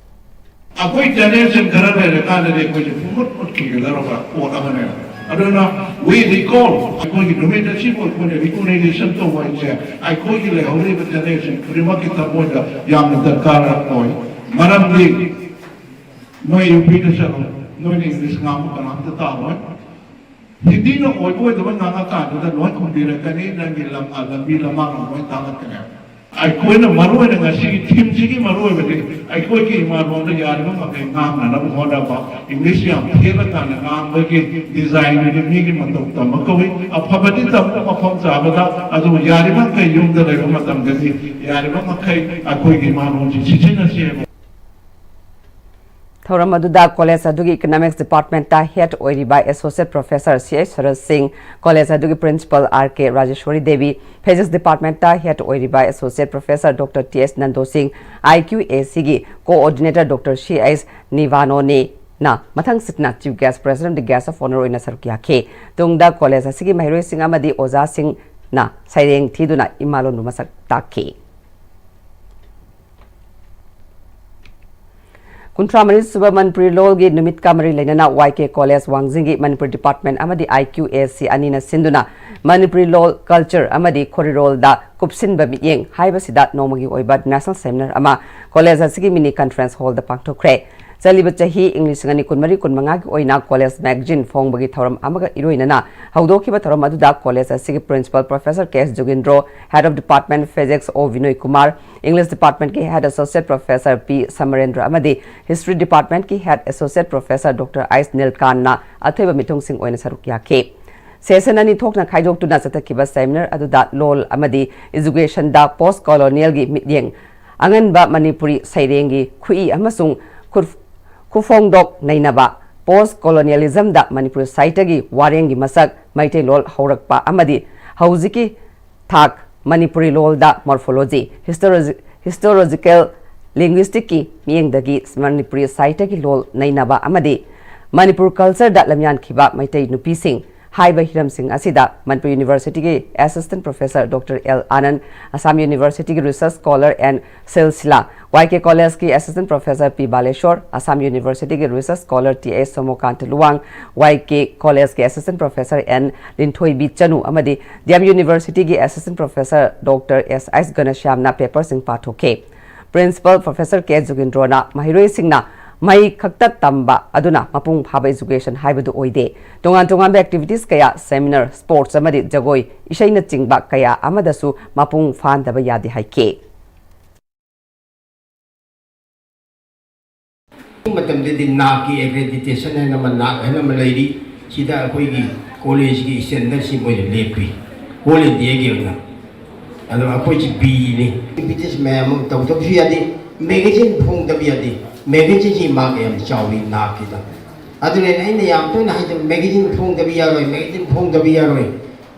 ꯑꯩꯈꯣꯏ generation ꯈꯔ ꯂꯩꯔꯀꯥꯟꯗꯗꯤ ꯑꯩꯈꯣꯏꯁꯦ ꯄꯨꯡꯃꯨꯠ ꯃꯨꯠꯈꯤꯒꯗꯧꯔꯕ ꯄꯣꯠ ꯑꯃꯅꯦꯕ꯫ ꯑꯗꯨꯅ we recall, ꯑꯩꯈꯣꯏꯒꯤ ꯅꯨꯃꯤꯠ ꯑꯁꯤꯕꯨ ꯑꯩꯈꯣꯏꯅ recognition ꯇꯧꯕ ꯍꯥꯏꯁꯦ ꯑꯩꯈꯣꯏꯒꯤ ꯂꯩꯍꯧꯔꯤꯕ generation ꯈꯨꯗꯤꯡꯃꯛꯀꯤ ꯊꯃꯣꯏꯗ ꯌꯥꯝꯅ ꯗꯔꯀꯥꯔ ꯑꯣꯏ꯫ ꯃꯔꯝꯗꯤ ꯅꯣꯏ UPꯗ ꯆꯠꯂꯣ, ꯅꯣꯏꯅ English ꯉꯥꯡꯕ ꯀꯅꯥꯝꯇ ꯇꯥꯔꯣꯏ꯫ ꯍꯤꯟꯗꯤꯅ ꯑꯣꯏꯕ ꯑꯣꯏꯗꯕ ꯉꯥꯡꯉꯀꯥꯟꯗꯨꯗ ꯂꯣꯏ ꯈꯨꯝꯕꯤꯔꯛꯀꯅꯤ, ꯅꯪꯒꯤ ꯂꯝ-, ꯂꯝꯕꯤ ꯂꯝꯃꯥꯡ ꯂꯣꯏ ꯇꯥꯛꯂꯛꯀꯅꯦꯕ꯫ ꯑꯩꯈꯣꯏꯅ ꯃꯔꯨꯑꯣꯏꯅ ꯉꯁꯤꯒꯤ ꯊꯤꯝꯁꯤꯒꯤ ꯃꯔꯨꯑꯣꯏꯕꯗꯤ ꯑꯩꯈꯣꯏꯒꯤ ꯏꯃꯥ ꯂꯣꯟꯗ ꯌꯥꯔꯤꯕ ꯃꯈꯩ ꯉꯥꯡꯅꯅꯕ ꯍꯣꯠꯅꯕ, ꯏꯪꯂꯤꯁ ꯌꯥꯝ ꯊꯦꯠꯂꯀꯥꯟꯗ ꯉꯥꯡꯕꯒꯤ ꯗꯤꯖꯥꯏꯟꯗꯨꯗꯤ ꯃꯤꯒꯤ ꯃꯇꯧ ꯇꯝꯕ ꯀꯧꯏ꯫ ꯑꯐꯕꯗꯤ ꯇꯝꯕ ꯃꯐꯝ ꯆꯥꯕꯗ, ꯑꯗꯨꯕꯨ ꯌꯥꯔꯤꯕ ꯃꯈꯩ ꯌꯨꯝꯗ ꯂꯩꯕ ꯃꯇꯝꯗꯗꯤ ꯌꯥꯔꯤꯕ ꯃꯈꯩ ꯑꯩꯈꯣꯏꯒꯤ ꯏꯃꯥ ꯂꯣꯟꯁꯤ ꯁꯤꯖꯤꯟꯅꯁꯤ ꯍꯥꯏꯕ꯫ ꯊꯧꯔꯝ ꯑꯗꯨꯗ ꯀꯣꯂꯦꯖ ꯑꯗꯨꯒꯤ ꯏꯀꯅꯣꯃꯤꯛꯁ ꯗꯤꯄꯥꯔꯠꯃꯦꯟꯇ ꯍꯦꯗ ꯑꯣꯏꯔꯤꯕ associate professor C H Sarat Singh, college ꯑꯗꯨꯒꯤ principal R K Rajeshori Devi, physics department head ꯑꯣꯏꯔꯤꯕ associate professor doctor T S Nando Singh, I Q A ꯁꯤꯒꯤ ꯀꯣꯑꯣꯔꯗꯤꯅꯦꯇꯔ ꯗꯣꯛꯇꯔ ꯁꯤ ꯑꯩꯆ ꯅꯤꯚꯥꯅꯣꯅꯦꯅ ꯃꯊꯪ ꯁꯤꯠꯅ chief guest president guest of honour ꯑꯣꯏꯅ ꯁꯔꯨꯛ ꯌꯥꯈꯤ꯫ ꯇꯨꯡꯗ ꯀꯣꯂꯦꯖ ꯑꯁꯤꯒꯤ ꯃꯍꯩꯔꯣꯏꯁꯤꯡ ꯑꯃꯗꯤ ꯑꯣꯖꯥꯁꯤꯡꯅ ꯁꯩꯔꯦꯡ ꯊꯤꯗꯨꯅ ꯏꯃꯥꯂꯣꯟꯕꯨ ꯃꯁꯛ ꯇꯥꯛꯈꯤ꯫ ꯀꯨꯟꯊ꯭ꯔꯥ ꯃꯔꯤ ꯁꯨꯕ ꯃꯅꯤꯄꯨꯔꯤ ꯂꯣꯜꯒꯤ ꯅꯨꯃꯤꯠꯀ ꯃꯔꯤ ꯂꯩꯅꯅ ꯋꯥꯏ ꯀꯦ ꯀꯣꯂꯦꯖ ꯋꯥꯡꯖꯤꯡꯒꯤ ꯃꯅꯤꯄꯨꯔ ꯗꯤꯄꯥꯔꯠꯃꯦꯟ ꯑꯃꯗꯤ ꯑꯥꯏ ꯀ꯭ꯌꯨ ꯑꯦ ꯁꯤ ꯑꯅꯤꯅ ꯁꯤꯟꯗꯨꯅ ꯃꯅꯤꯄꯨꯔꯤ ꯂꯣꯜ, ꯀꯜꯆꯔ ꯑꯃꯗꯤ ꯈꯣꯔꯤꯔꯣꯜꯗ ꯀꯨꯞꯁꯤꯟꯕ ꯃꯤꯠꯌꯦꯡ ꯍꯥꯏꯕꯁꯤꯗ ꯅꯣꯡꯃꯒꯤ ꯑꯣꯏꯕ ꯅꯦꯁꯅꯦꯜ ꯁꯦꯃꯤꯅꯥꯔ ꯑꯃ ꯀꯣꯂꯦꯖ ꯑꯁꯤꯒꯤ ꯃꯤꯅꯤ ꯀꯟꯐꯔꯦꯟꯁ ꯍꯣꯜꯗ ꯄꯥꯡꯊꯣꯛꯈ꯭ꯔꯦ꯫ ꯆꯠꯂꯤꯕ ꯆꯍꯤ ꯏꯪ ꯂꯤꯁꯤꯡ ꯑꯅꯤ ꯀꯨꯟꯃꯔꯤ ꯀꯨꯟꯃꯉꯥꯒꯤ ꯑꯣꯏꯅ ꯀꯣꯂꯦꯖ ꯃꯦꯒꯥꯖꯤꯟ ꯐꯣꯡꯕꯒꯤ ꯊꯧꯔꯝ ꯑꯃꯒ ꯏꯔꯣꯏꯅꯅ ꯍꯧꯗꯣꯛꯈꯤꯕ ꯊꯧꯔꯝ ꯑꯗꯨꯗ ꯀꯣꯂꯦꯖ ꯑꯁꯤꯒꯤ principal professor K S Jugindro, head of department physics O Binoy Kumar, English ꯗꯤꯄꯥꯔꯠꯃꯦꯟꯠꯀꯤ head associate professor P Samarendra ꯑꯃꯗꯤ ꯍꯤꯁꯇ꯭ꯔꯤ ꯗꯤꯄꯥꯔꯠꯃꯦꯟꯠꯀꯤ head associate professor doctor S ꯅꯤꯜꯀꯥꯟꯅ ꯑꯊꯣꯏꯕ ꯃꯤꯊꯨꯡꯁꯤꯡ ꯑꯣꯏꯅ ꯁꯔꯨꯛ ꯌꯥꯈꯤ꯫ ꯁꯦꯁꯟ ꯑꯅꯤ ꯊꯣꯛꯅ ꯈꯥꯏꯗꯣꯛꯇꯨꯅ ꯆꯠꯊꯈꯤꯕ ꯁꯦꯃꯤꯅꯥꯔ ꯑꯗꯨꯗ ꯂꯣꯜ ꯑꯃꯗꯤ ꯏꯖꯨꯀꯦꯁꯟꯗ ꯄꯣꯁ ꯀꯣꯂꯣꯅꯤꯌꯦꯜꯒꯤ ꯃꯤꯠꯌꯦꯡ, ꯑꯉꯟꯕ ꯃꯅꯤꯄꯨꯔꯤ ꯁꯩꯔꯦꯡꯒꯤ ꯈꯨꯏ ꯑꯃꯁꯨꯡ ꯈꯨꯠ-, ꯈꯨꯐꯣꯡꯗꯣꯛ ꯅꯩꯅꯕ, ꯄꯣꯁ ꯀꯣꯂꯣꯅꯤꯌꯦꯂꯤꯖꯝꯗ ꯃꯅꯤꯄꯨꯔꯤ ꯁꯥꯍꯤꯇ꯭ꯌꯒꯤ ꯋꯥꯔꯦꯡꯒꯤ ꯃꯁꯛ, ꯃꯩꯇꯩꯂꯣꯜ ꯍꯧꯔꯛꯄ ꯑꯃꯗꯤ ꯍꯧꯖꯤꯛꯀꯤ ꯊꯥꯛ, ꯃꯅꯤꯄꯨꯔꯤ ꯂꯣꯜꯗ ꯃꯣꯔꯐꯣꯂꯣꯖꯤ, ꯍꯤꯁꯇꯣꯂꯣꯖꯤ-, ꯍꯤꯁꯇꯣꯂꯣꯖꯤꯀꯦꯜ ꯂꯤꯡꯒ꯭ꯋꯤꯁꯇꯤꯛꯀꯤ ꯃꯤꯠꯌꯦꯡꯗꯒꯤ ꯃꯅꯤꯄꯨꯔꯤ ꯁꯥꯍꯤꯇ꯭ꯌꯒꯤ ꯂꯣꯜ ꯅꯩꯅꯕ ꯑꯃꯗꯤ ꯃꯅꯤꯄꯨꯔ ꯀꯜꯆꯔꯗ ꯂꯝꯌꯥꯟꯈꯤꯕ ꯃꯩꯇꯩ ꯅꯨꯄꯤꯁꯤꯡ ꯍꯥꯏꯕ ꯍꯤꯔꯝꯁꯤꯡ ꯑꯁꯤꯗ ꯃꯅꯤꯄꯨꯔ ꯌꯨꯅꯤꯚꯔꯁꯤꯇꯤꯒꯤ assistant professor doctor L Anand, Assam ꯌꯨꯅꯤꯚꯔꯁꯤꯇꯤꯒꯤ research scholar N Silshila, Y K ꯀꯣꯂꯦꯖꯀꯤ assistant professor P Baleshor, Assam ꯌꯨꯅꯤꯚꯔꯁꯤꯇꯤꯒꯤ research scholar T H Somokanta Luwang, Y K ꯀꯣꯂꯦꯖꯀꯤ assistant professor N Linthoibi Chanu ꯑꯃꯗꯤ ꯗꯤ ꯑꯦꯝ ꯌꯨꯅꯤꯚꯔꯁꯤꯇꯤꯒꯤ assistant professor doctor S H ꯘꯅꯁ꯭ꯌꯥꯝꯅ ꯄꯦꯄꯔꯁꯤꯡ ꯄꯥꯊꯣꯛꯈꯤ꯫ ꯄ꯭ꯔꯤꯟꯁꯤꯄꯜ ꯄ꯭ꯔꯣꯐꯦꯁꯔ ꯀꯦ ꯖꯨꯒꯤꯟꯗ꯭ꯔꯣꯅ ꯃꯍꯩꯔꯣꯏꯁꯤꯡꯅ ꯃꯍꯩ ꯈꯛꯇ ꯇꯝꯕ ꯑꯗꯨꯅ ꯃꯄꯨꯡ ꯐꯥꯕ education ꯍꯥꯏꯕꯗꯨ ꯑꯣꯏꯗꯦ꯫ ꯇꯣꯉꯥꯟ ꯇꯣꯉꯥꯟꯕ activities ꯀꯌꯥ, seminar, sports ꯑꯃꯗꯤ ꯖꯒꯣꯏ ꯏꯁꯩꯅꯆꯤꯡꯕ ꯀꯌꯥ ꯑꯃꯗꯁꯨ ꯃꯄꯨꯡ ꯐꯥꯍꯟꯗꯕ ꯌꯥꯗꯦ ꯍꯥꯏꯈꯤ꯫ ꯃꯇꯝꯗꯗꯤ ꯅꯥꯛꯀꯤ accreditation ꯍꯥꯏꯅ ꯑꯃ, ꯅꯥꯛ ꯍꯥꯏꯅ ꯑꯃ ꯂꯩꯔꯤ꯫ ꯁꯤꯗ ꯑꯩꯈꯣꯏꯒꯤ ꯀꯣꯂꯦꯖꯀꯤ standardꯁꯤ ꯃꯣꯏꯅ ꯂꯦꯞꯄꯤ, all Indiaꯒꯤ ꯑꯣꯏꯅ꯫ ꯑꯗꯣ ꯑꯩꯈꯣꯏꯁꯤ Bꯅꯤ꯫ Activities ꯃꯌꯥꯝ ꯑꯃ ꯇꯧꯗꯕꯁꯨ ꯌꯥꯗꯦ, magazine ꯐꯣꯡꯗꯕ ꯌꯥꯗꯦ꯫ Magazineꯁꯤ ꯃꯥꯒ ꯌꯥꯝ ꯆꯥꯎꯏ ꯅꯥꯛꯀꯤꯗ꯫ ꯑꯗꯨꯅ ꯑꯩꯅ ꯌꯥꯝ ꯇꯣꯏꯅ ꯍꯥꯏꯖꯕ, magazine ꯐꯣꯡꯗꯕ ꯌꯥꯔꯣꯏ, magazine ꯐꯣꯡꯗꯕ ꯌꯥꯔꯣꯏ꯫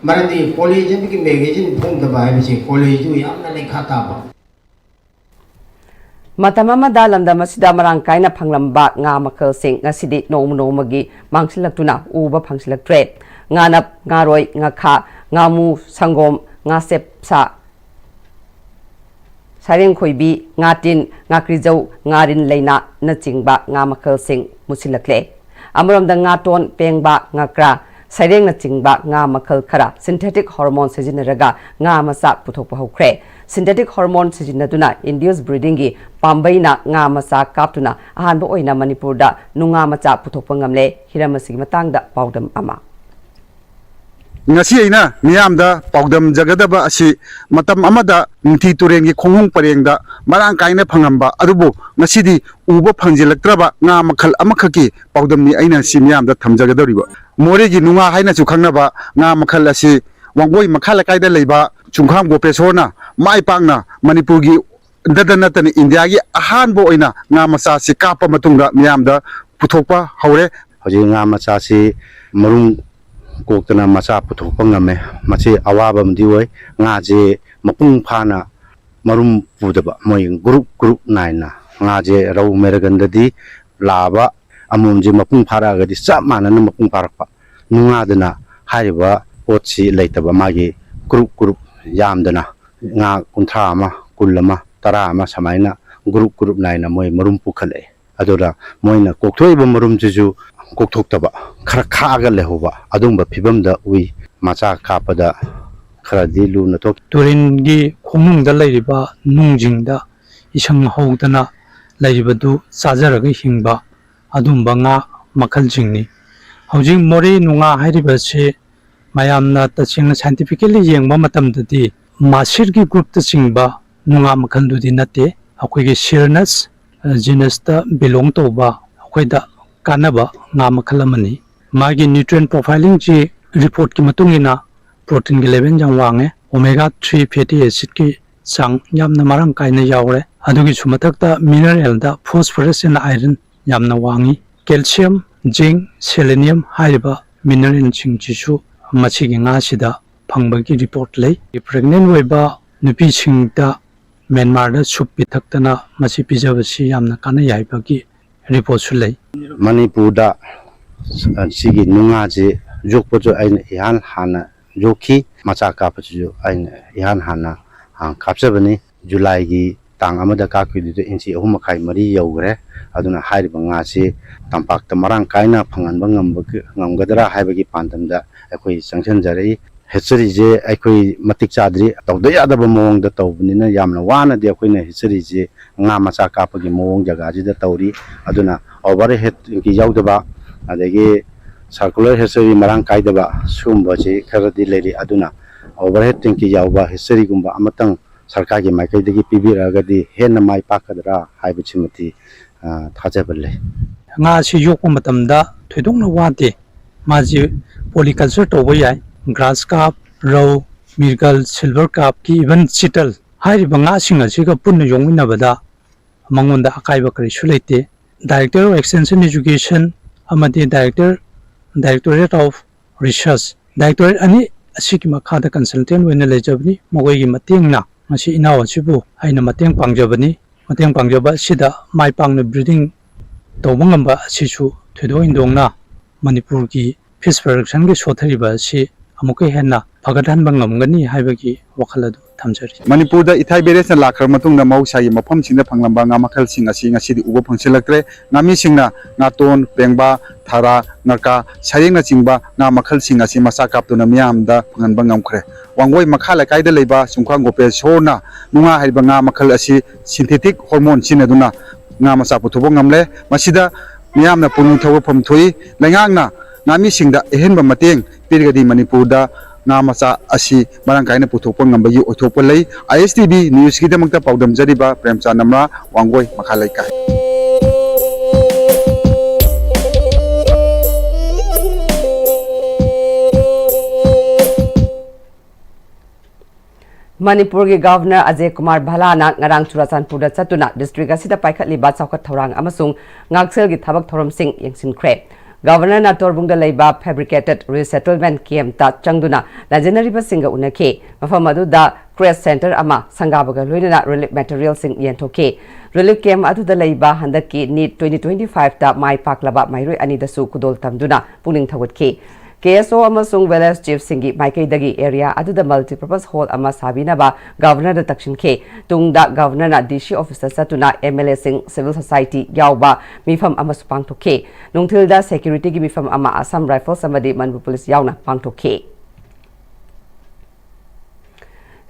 ꯃꯔꯝꯗꯤ ꯀꯣꯂꯦꯖ ꯑꯃꯒꯤ magazine ꯐꯣꯡꯗꯕ ꯍꯥꯏꯕꯁꯤ ꯀꯣꯂꯦꯖꯇꯨ ꯌꯥꯝꯅ ꯂꯩꯈꯥ ꯇꯥꯕ꯫ ꯃꯇꯝ ꯑꯃꯗ ꯂꯝꯗꯝ ꯑꯁꯤꯗ ꯃꯔꯥꯡ ꯀꯥꯏꯅ ꯐꯪꯂꯝꯕ ꯉꯥ ꯃꯈꯜꯁꯤꯡ ꯉꯁꯤꯗꯤ ꯅꯣꯡꯃ ꯅꯣꯡꯃꯒꯤ ꯃꯥꯡꯁꯤꯜꯂꯛꯇꯨꯅ ꯎꯕ ꯐꯪꯁꯤꯜꯂꯛꯇ꯭ꯔꯦ꯫ ꯉꯥꯅꯞ, ꯉꯥꯔꯣꯏ, ꯉꯥꯈꯥ, ꯉꯥꯃꯨ, ꯁꯪꯒꯣꯝ, ꯉꯥꯁꯦꯞ ꯁꯥ, ꯁꯔꯦꯡ ꯈꯣꯏꯕꯤ, ꯉꯥꯇꯤꯟ, ꯉꯥꯀ꯭ꯔꯤꯖꯧ, ꯉꯥꯔꯤꯟ ꯂꯩꯅꯥꯅꯆꯤꯡꯕ ꯉꯥ ꯃꯈꯜꯁꯤꯡ ꯃꯨꯠꯁꯤꯜꯂꯛꯂꯦ꯫ ꯑꯃꯔꯣꯝꯗ ꯉꯥꯇꯣꯟ, ꯄꯦꯡꯕꯥ, ꯉꯥꯀ꯭ꯔꯥ, ꯁꯩꯔꯦꯡꯅꯆꯤꯡꯕ ꯉꯥ ꯃꯈꯜ ꯈꯔ synthetic hormone ꯁꯤꯖꯤꯟꯅꯔꯒ ꯉꯥ ꯃꯆꯥ ꯄꯨꯊꯣꯛꯄ ꯍꯧꯈ꯭ꯔꯦ꯫ Synthetic hormone ꯁꯤꯖꯤꯟꯅꯗꯨꯅ induced breedingꯒꯤ ꯄꯥꯝꯕꯩꯅ ꯉꯥ ꯃꯆꯥ ꯀꯥꯞꯇꯨꯅ ꯑꯍꯥꯟꯕ ꯑꯣꯏꯅ ꯃꯅꯤꯄꯨꯔꯗ ꯅꯨꯡꯉꯥ ꯃꯆꯥ ꯄꯨꯊꯣꯛꯄ ꯉꯝꯂꯦ꯫ ꯍꯤꯔꯝ ꯑꯁꯤꯒꯤ ꯃꯇꯥꯡꯗ ꯄꯥꯎꯗꯝ ꯑꯃ꯫ ꯉꯁꯤ ꯑꯩꯅ ꯃꯤꯌꯥꯝꯗ ꯄꯥꯎꯗꯝꯖꯒꯗꯕ ꯑꯁꯤ ꯃꯇꯝ ꯑꯃꯗ ꯅꯤꯡꯊꯤ ꯇꯨꯔꯦꯜꯒꯤ ꯈꯣꯡꯅꯨꯡ ꯄꯔꯦꯡꯗ ꯃꯔꯥꯡ ꯀꯥꯏꯅ ꯐꯪꯂꯝꯕ ꯑꯗꯨꯕꯨ ꯉꯁꯤꯗꯤ ꯎꯕ ꯐꯪꯖꯤꯜꯂꯛꯇ꯭ꯔꯕ ꯉꯥ ꯃꯈꯜ ꯑꯃꯈꯛꯀꯤ ꯄꯥꯎꯗꯝꯅꯤ ꯑꯩꯅ ꯁꯤ ꯃꯤꯌꯥꯝꯗ ꯊꯝꯖꯒꯗꯧꯔꯤꯕ꯫ ꯃꯣꯔꯦꯒꯤ ꯅꯨꯡꯉꯥ ꯍꯥꯏꯅꯁꯨ ꯈꯪꯅꯕ ꯉꯥ ꯃꯈꯜ ꯑꯁꯤ ꯋꯥꯡꯒꯣꯏ ꯃꯈꯥ ꯂꯩꯀꯥꯏꯗ ꯂꯩꯕ ꯆꯨꯡꯈꯥꯝ ꯒꯣꯄꯦꯁꯣꯔꯅ ꯃꯥꯏ ꯄꯥꯛꯅ ꯃꯅꯤꯄꯨꯔꯒꯤ ꯗꯇ ꯅꯠꯇꯅ ꯏꯟꯗꯤꯌꯥꯒꯤ ꯑꯍꯥꯟꯕ ꯑꯣꯏꯅ ꯉꯥ ꯃꯆꯥꯁꯤ ꯀꯥꯞꯄ ꯃꯇꯨꯡꯗ ꯃꯤꯌꯥꯝꯗ ꯄꯨꯊꯣꯛꯄ ꯍꯧꯔꯦ꯫ ꯍꯧꯖꯤꯛ ꯉꯥ ꯃꯆꯥꯁꯤ ꯃꯔꯨꯝ ꯀꯣꯛꯇꯅ ꯃꯆꯥ ꯄꯨꯊꯣꯛꯄ ꯉꯝꯃꯦ꯫ ꯃꯁꯤ ꯑꯋꯥꯕ ꯑꯃꯗꯤ ꯑꯣꯏ꯫ ꯉꯥꯁꯦ ꯃꯄꯨꯡ ꯐꯥꯅ ꯃꯔꯨꯝ ꯄꯨꯗꯕ, ꯃꯣꯏ group group ꯅꯥꯏꯅ ꯉꯥꯁꯦ ꯔꯧ ꯃꯦꯔꯒꯟꯗꯗꯤ ꯂꯥꯕ ꯑꯃꯣꯝꯁꯦ ꯃꯄꯨꯡ ꯐꯥꯔꯛꯑꯒꯗꯤ ꯆꯞ ꯃꯥꯟꯅꯅ ꯃꯄꯨꯡ ꯐꯥꯔꯛꯄ꯫ ꯅꯨꯡꯉꯥꯗꯅ ꯍꯥꯏꯔꯤꯕ ꯄꯣꯠꯁꯤ ꯂꯩꯇꯕ, ꯃꯥꯒꯤ group group ꯌꯥꯝꯗꯅ ꯉꯥ ꯀꯨꯟꯊ꯭ꯔꯥ ꯑꯃ, ꯀꯨꯟ ꯑꯃ, ꯇꯔꯥ ꯑꯃ ꯁꯨꯃꯥꯏꯅ group group ꯅꯥꯏꯅ ꯃꯣꯏ ꯃꯔꯨꯝ ꯄꯨꯈꯠꯂꯛꯑꯦ꯫ ꯑꯗꯨꯅ ꯃꯣꯏꯅ ꯀꯣꯛꯊꯣꯛꯏꯕ ꯃꯔꯨꯝꯁꯤꯁꯨ ꯀꯣꯛꯊꯣꯛꯇꯕ, ꯈꯔ ꯈꯥꯛꯑꯒ ꯂꯩꯍꯧꯕ, ꯑꯗꯨꯝꯕ ꯐꯤꯕꯝꯗ ꯎꯏ꯫ ꯃꯆꯥ ꯀꯥꯞꯄꯗ ꯈꯔꯗꯤ ꯂꯨꯅ ꯊꯣꯛꯈꯤ꯫ ꯇꯨꯔꯦꯟꯒꯤ ꯈꯣꯡꯅꯨꯡꯗ ꯂꯩꯔꯤꯕ ꯅꯨꯡꯁꯤꯡꯗ ꯏꯁꯪ ꯍꯧꯗꯅ ꯂꯩꯔꯤꯕꯗꯨ ꯆꯥꯖꯔꯒ ꯍꯤꯡꯕ ꯑꯗꯨꯝꯕ ꯉꯥ ꯃꯈꯜꯁꯤꯡꯅꯤ꯫ ꯍꯧꯖꯤꯛ ꯃꯣꯔꯦ ꯅꯨꯡꯉꯥ ꯍꯥꯏꯔꯤꯕꯁꯤ ꯃꯌꯥꯝꯅ ꯇꯁꯦꯡꯅ scientifically ꯌꯦꯡꯕ ꯃꯇꯝꯗꯗꯤ ꯃꯥꯁꯤꯔꯒꯤ groupꯇ ꯆꯤꯡꯕ ꯅꯨꯡꯉꯥ ꯃꯈꯜꯗꯨꯗꯤ ꯅꯠꯇꯦ꯫ ꯑꯩꯈꯣꯏꯒꯤ Sirnus genusꯇ belong ꯇꯧꯕ ꯑꯩꯈꯣꯏꯗ ꯀꯥꯟꯅꯕ ꯉꯥ ꯃꯈꯜ ꯑꯃꯅꯤ꯫ ꯃꯥꯒꯤ nutrient profilingꯁꯤ reportꯀꯤ ꯃꯇꯨꯡ ꯏꯟꯅ proteinꯒꯤ level ꯌꯥꯝ ꯋꯥꯡꯉꯦ, omega three fatty acidꯀꯤ ꯆꯥꯡ ꯌꯥꯝꯅ ꯃꯔꯥꯡ ꯀꯥꯏꯅ ꯌꯥꯎꯔꯦ꯫ ꯑꯗꯨꯒꯤꯁꯨ ꯃꯊꯛꯇ mineralꯗ phosphorus and iron ꯌꯥꯝꯅ ꯋꯥꯡꯉꯤ꯫ Calcium, zinc, selenium ꯍꯥꯏꯔꯤꯕ mineralꯁꯤꯡꯁꯤꯁꯨ ꯃꯁꯤꯒꯤ ꯉꯥꯁꯤꯗ ꯐꯪꯕꯒꯤ report ꯂꯩ꯫ Pregnant ꯑꯣꯏꯕ ꯅꯨꯄꯤꯁꯤꯡꯗ ꯃ꯭ꯌꯥꯟꯃꯥꯔꯗ soup ꯄꯤꯊꯛꯇꯅ ꯃꯁꯤ ꯄꯤꯖꯕꯁꯤ ꯌꯥꯝꯅ ꯀꯥꯟꯅꯩ ꯍꯥꯏꯕꯒꯤ reportꯁꯨ ꯂꯩ꯫ ꯃꯅꯤꯄꯨꯔꯗ ꯁꯤꯒꯤ ꯅꯨꯡꯉꯥꯁꯤ ꯌꯣꯛꯄꯁꯨ ꯑꯩꯅ ꯏꯍꯥꯟ ꯍꯥꯟꯅ ꯌꯣꯛꯈꯤ꯫ ꯃꯆꯥ ꯀꯥꯞꯄꯁꯤꯁꯨ ꯑꯩꯅ ꯏꯍꯥꯟ ꯍꯥꯟꯅ, ꯑ, ꯀꯥꯞꯆꯕꯅꯤ꯫ ꯖꯨꯂꯥꯏꯒꯤ ꯇꯥꯡ ꯑꯃꯗ ꯀꯥꯞꯈꯤꯕꯗꯨꯗ ꯏꯟꯆꯤ ꯑꯍꯨꯝ ꯃꯈꯥꯏ, ꯃꯔꯤ ꯌꯧꯈ꯭ꯔꯦ꯫ ꯑꯗꯨꯅ ꯍꯥꯏꯔꯤꯕ ꯉꯥꯁꯤ ꯇꯝꯄꯥꯛꯇ ꯃꯔꯥꯡ ꯀꯥꯏꯅ ꯐꯪꯍꯟꯕ ꯉꯝꯕ-, ꯉꯝꯒꯗ꯭ꯔꯥ ꯍꯥꯏꯕꯒꯤ ꯄꯥꯟꯗꯝꯗ ꯑꯩꯈꯣꯏ ꯆꯪꯁꯤꯟꯖꯔꯛꯏ꯫ Hatcheryꯁꯦ ꯑꯩꯈꯣꯏ ꯃꯇꯤꯛ ꯆꯥꯗ꯭ꯔꯤ, ꯇꯧꯗ ꯌꯥꯗꯕ ꯃꯑꯣꯡꯗ ꯇꯧꯕꯅꯤꯅ ꯌꯥꯝꯅ ꯋꯥꯅꯗꯤ ꯑꯩꯈꯣꯏꯅ hatcheryꯁꯦ ꯉꯥ ꯃꯆꯥ ꯀꯥꯞꯄꯒꯤ ꯃꯑꯣꯡ ꯖꯒꯥꯁꯤꯗ ꯇꯧꯔꯤ꯫ ꯑꯗꯨꯅ overhead tank ꯌꯥꯎꯗꯕ, ꯑꯗꯒꯤ circular hatchery ꯃꯔꯥꯡ ꯀꯥꯏꯗꯕ ꯁꯤꯒꯨꯝꯕꯁꯤ ꯈꯔꯗꯤ ꯂꯩꯔꯤ꯫ ꯑꯗꯨꯅ overhead tank ꯌꯥꯎꯕ hatcheryꯒꯨꯝꯕ ꯑꯃꯇꯪ ꯁꯔꯀꯥꯔꯒꯤ ꯃꯥꯏꯀꯩꯗꯒꯤ ꯄꯤꯕꯤꯔꯛꯑꯒꯗꯤ ꯍꯦꯟꯅ ꯃꯥꯏ ꯄꯥꯛꯀꯗ꯭ꯔꯥ ꯍꯥꯏꯕꯁꯤꯃꯗꯤ, ꯑ, ꯊꯥꯖꯕ ꯂꯩ꯫ ꯉꯥ ꯑꯁꯤ ꯌꯣꯛꯄ ꯃꯇꯝꯗ ꯊꯣꯏꯗꯣꯛꯅ ꯋꯥꯗꯦ꯫ ꯃꯥꯁꯤ polyculture ꯇꯧꯕ ꯌꯥꯏ꯫ Grass carp, ꯔꯧ, ꯃꯤꯔꯒꯜ, silver carpꯀꯤ, even ꯆꯤꯇꯜ ꯍꯥꯏꯔꯤꯕ ꯉꯥꯁꯤꯡ ꯑꯁꯤꯒ ꯄꯨꯟꯅ ꯌꯣꯛꯃꯤꯟꯅꯕꯗ ꯃꯉꯣꯟꯗ ꯑꯀꯥꯏꯕ ꯀꯔꯤꯁꯨ ꯂꯩꯇꯦ꯫ Director of Extension Education ꯑꯃꯗꯤ Director, Directorate of Research, directorate ꯑꯅꯤ ꯑꯁꯤꯒꯤ ꯃꯈꯥꯗ consultant ꯑꯣꯏꯅ ꯂꯩꯖꯕꯅꯤ꯫ ꯃꯈꯣꯏꯒꯤ ꯃꯇꯦꯡꯅ ꯉꯁꯤ ꯏꯅꯥꯎ ꯑꯁꯤꯕꯨ ꯑꯩꯅ ꯃꯇꯦꯡ ꯄꯥꯡꯖꯕꯅꯤ꯫ ꯃꯇꯦꯡ ꯄꯥꯡꯖꯕ ꯑꯁꯤꯗ ꯃꯥꯏ ꯄꯥꯛꯅ breeding ꯇꯧꯕ ꯉꯝꯕ ꯑꯁꯤꯁꯨ ꯊꯣꯏꯗꯣꯛ ꯍꯦꯟꯗꯣꯛꯅ ꯃꯅꯤꯄꯨꯔꯒꯤ fish productionꯒꯤ ꯁꯣꯊꯔꯤꯕ ꯑꯁꯤ ꯑꯃꯨꯛꯀ ꯍꯦꯟꯅ ꯐꯒꯠꯍꯟꯕ ꯉꯝꯒꯅꯤ ꯍꯥꯏꯕꯒꯤ ꯋꯥꯈꯜ ꯑꯗꯨ ꯊꯝꯖꯔꯤ꯫ ꯃꯅꯤꯄꯨꯔꯗ ꯏꯊꯥꯏ ꯕꯦꯔꯦꯁꯅ ꯂꯥꯛꯈ꯭ꯔꯕ ꯃꯇꯨꯡꯗ ꯃꯍꯧꯁꯥꯒꯤ ꯃꯐꯝꯁꯤꯡꯗ ꯐꯪꯂꯝꯕ ꯉꯥ ꯃꯈꯜꯁꯤꯡ ꯑꯁꯤ ꯉꯁꯤꯗꯤ ꯎꯕ ꯐꯪꯁꯤꯜꯂꯛꯇ꯭ꯔꯦ꯫ ꯉꯥꯃꯤꯁꯤꯡꯅ ꯉꯥꯇꯣꯟ, ꯄꯦꯡꯕꯥ, ꯊꯔꯥ, ꯉꯀꯥ, ꯁꯔꯦꯡꯅꯆꯤꯡꯕ ꯉꯥ ꯃꯈꯜꯁꯤꯡ ꯑꯁꯤ ꯃꯆꯥ ꯀꯥꯞꯇꯨꯅ ꯃꯤꯌꯥꯝꯗ ꯐꯪꯍꯟꯕ ꯉꯝꯈ꯭ꯔꯦ꯫ ꯋꯥꯡꯒꯣꯏ ꯃꯈꯥ ꯂꯩꯀꯥꯏꯗ ꯂꯩꯕ ꯆꯨꯡꯈꯥꯡ ꯒꯣꯄꯦꯁꯣꯔꯅ ꯅꯨꯡꯉꯥ ꯍꯥꯏꯔꯤꯕ ꯉꯥ ꯃꯈꯜ ꯑꯁꯤ synthetic hormone ꯁꯤꯖꯤꯟꯅꯗꯨꯅ ꯉꯥ ꯃꯆꯥ ꯄꯨꯊꯣꯛꯄ ꯉꯝꯂꯦ꯫ ꯃꯁꯤꯗ ꯃꯤꯌꯥꯝꯅ ꯄꯨꯛꯅꯤꯡ ꯊꯧꯒꯠꯐꯝ ꯊꯣꯛꯏ꯫ ꯂꯩꯉꯥꯛꯅ ꯉꯥꯃꯤꯁꯤꯡꯗ ꯑꯍꯦꯟꯕ ꯃꯇꯦꯡ ꯄꯤꯔꯒꯗꯤ ꯃꯅꯤꯄꯨꯔꯗ ꯉꯥ ꯃꯆꯥ ꯑꯁꯤ ꯃꯔꯥꯡ ꯀꯥꯏꯅ ꯄꯨꯊꯣꯛꯄ ꯉꯝꯕꯒꯤ ꯑꯣꯏꯊꯣꯛꯄ ꯂꯩ꯫ ꯑꯥꯏ ꯑꯦꯁ ꯇꯤ ꯚꯤ ꯅ꯭ꯌꯨꯁꯀꯤꯗꯃꯛꯇ ꯄꯥꯎꯗꯝꯖꯔꯤꯕ ꯄ꯭ꯔꯦꯝꯆꯥꯟ ꯅꯝꯔꯥ, ꯋꯥꯡꯒꯣꯏ ꯃꯈꯥ ꯂꯩꯀꯥꯏ꯫ ꯃꯅꯤꯄꯨꯔꯒꯤ ꯒꯚꯔꯅꯔ ꯑꯖꯌ ꯀꯨꯃꯥꯔ ꯚꯜꯂꯥꯅ ꯉꯔꯥꯡ ꯆꯨꯔꯥꯆꯥꯟꯄꯨꯔꯗ ꯆꯠꯇꯨꯅ ꯗꯤꯁꯇ꯭ꯔꯤꯛ ꯑꯁꯤꯗ ꯄꯥꯏꯈꯠꯂꯤꯕ ꯆꯥꯎꯈꯠ ꯊꯧꯔꯥꯡ ꯑꯃꯁꯨꯡ ꯉꯥꯛꯁꯦꯜꯒꯤ ꯊꯕꯛ ꯊꯧꯔꯝꯁꯤꯡ ꯌꯦꯡꯁꯤꯟꯈ꯭ꯔꯦ꯫ ꯒꯚꯔꯅꯔꯅ ꯇꯣꯔꯕꯨꯡꯗ ꯂꯩꯕ Fabricated Resettlement Campꯇ ꯆꯪꯗꯨꯅ ꯂꯥꯟꯖꯦꯟꯅꯔꯤꯕꯁꯤꯡꯒ ꯎꯅꯈꯤ꯫ ꯃꯐꯝ ꯑꯗꯨꯗ crash center ꯑꯃ ꯁꯪꯒꯥꯕꯒ ꯂꯣꯏꯅꯅ relief materialꯁꯤꯡ ꯌꯦꯟꯊꯣꯛꯈꯤ꯫ Relief camp ꯑꯗꯨꯗ ꯂꯩꯕ ꯍꯟꯗꯛꯀꯤ ꯅꯤꯠ twenty twenty fiveꯇ ꯃꯥꯏ ꯄꯥꯛꯂꯕ ꯃꯍꯩꯔꯣꯏ ꯑꯅꯤꯗꯁꯨ ꯈꯨꯗꯣꯜ ꯇꯝꯗꯨꯅ ꯄꯨꯛꯅꯤꯡ ꯊꯧꯒꯠꯈꯤ꯫ ꯀꯦ ꯑꯦꯁ ꯑꯣ ꯑꯃꯁꯨꯡ village chiefꯁꯤꯡꯒꯤ ꯃꯥꯏꯀꯩꯗꯒꯤ area ꯑꯗꯨꯗ multipurpose hall ꯑꯃ ꯁꯥꯕꯤꯅꯕ ꯒꯚꯔꯅꯔꯗ ꯇꯛꯁꯤꯟꯈꯤ꯫ ꯇꯨꯡꯗ ꯒꯚꯔꯅꯔꯅ ꯗꯤ ꯁꯤ officeꯇ ꯆꯠꯇꯨꯅ ꯑꯦꯝ ꯑꯦꯜ ꯑꯦꯁꯤꯡ, civil society ꯌꯥꯎꯕ ꯃꯤꯐꯝ ꯑꯃꯁꯨ ꯄꯥꯡꯊꯣꯛꯈꯤ꯫ ꯅꯨꯡꯊꯤꯜꯗ securityꯒꯤ ꯃꯤꯐꯝ ꯑꯃ Assam Rifles ꯑꯃꯗꯤ ꯃꯅꯤꯄꯨꯔ ꯄꯨꯂꯤꯁ ꯌꯥꯎꯅ ꯄꯥꯡꯊꯣꯛꯈꯤ꯫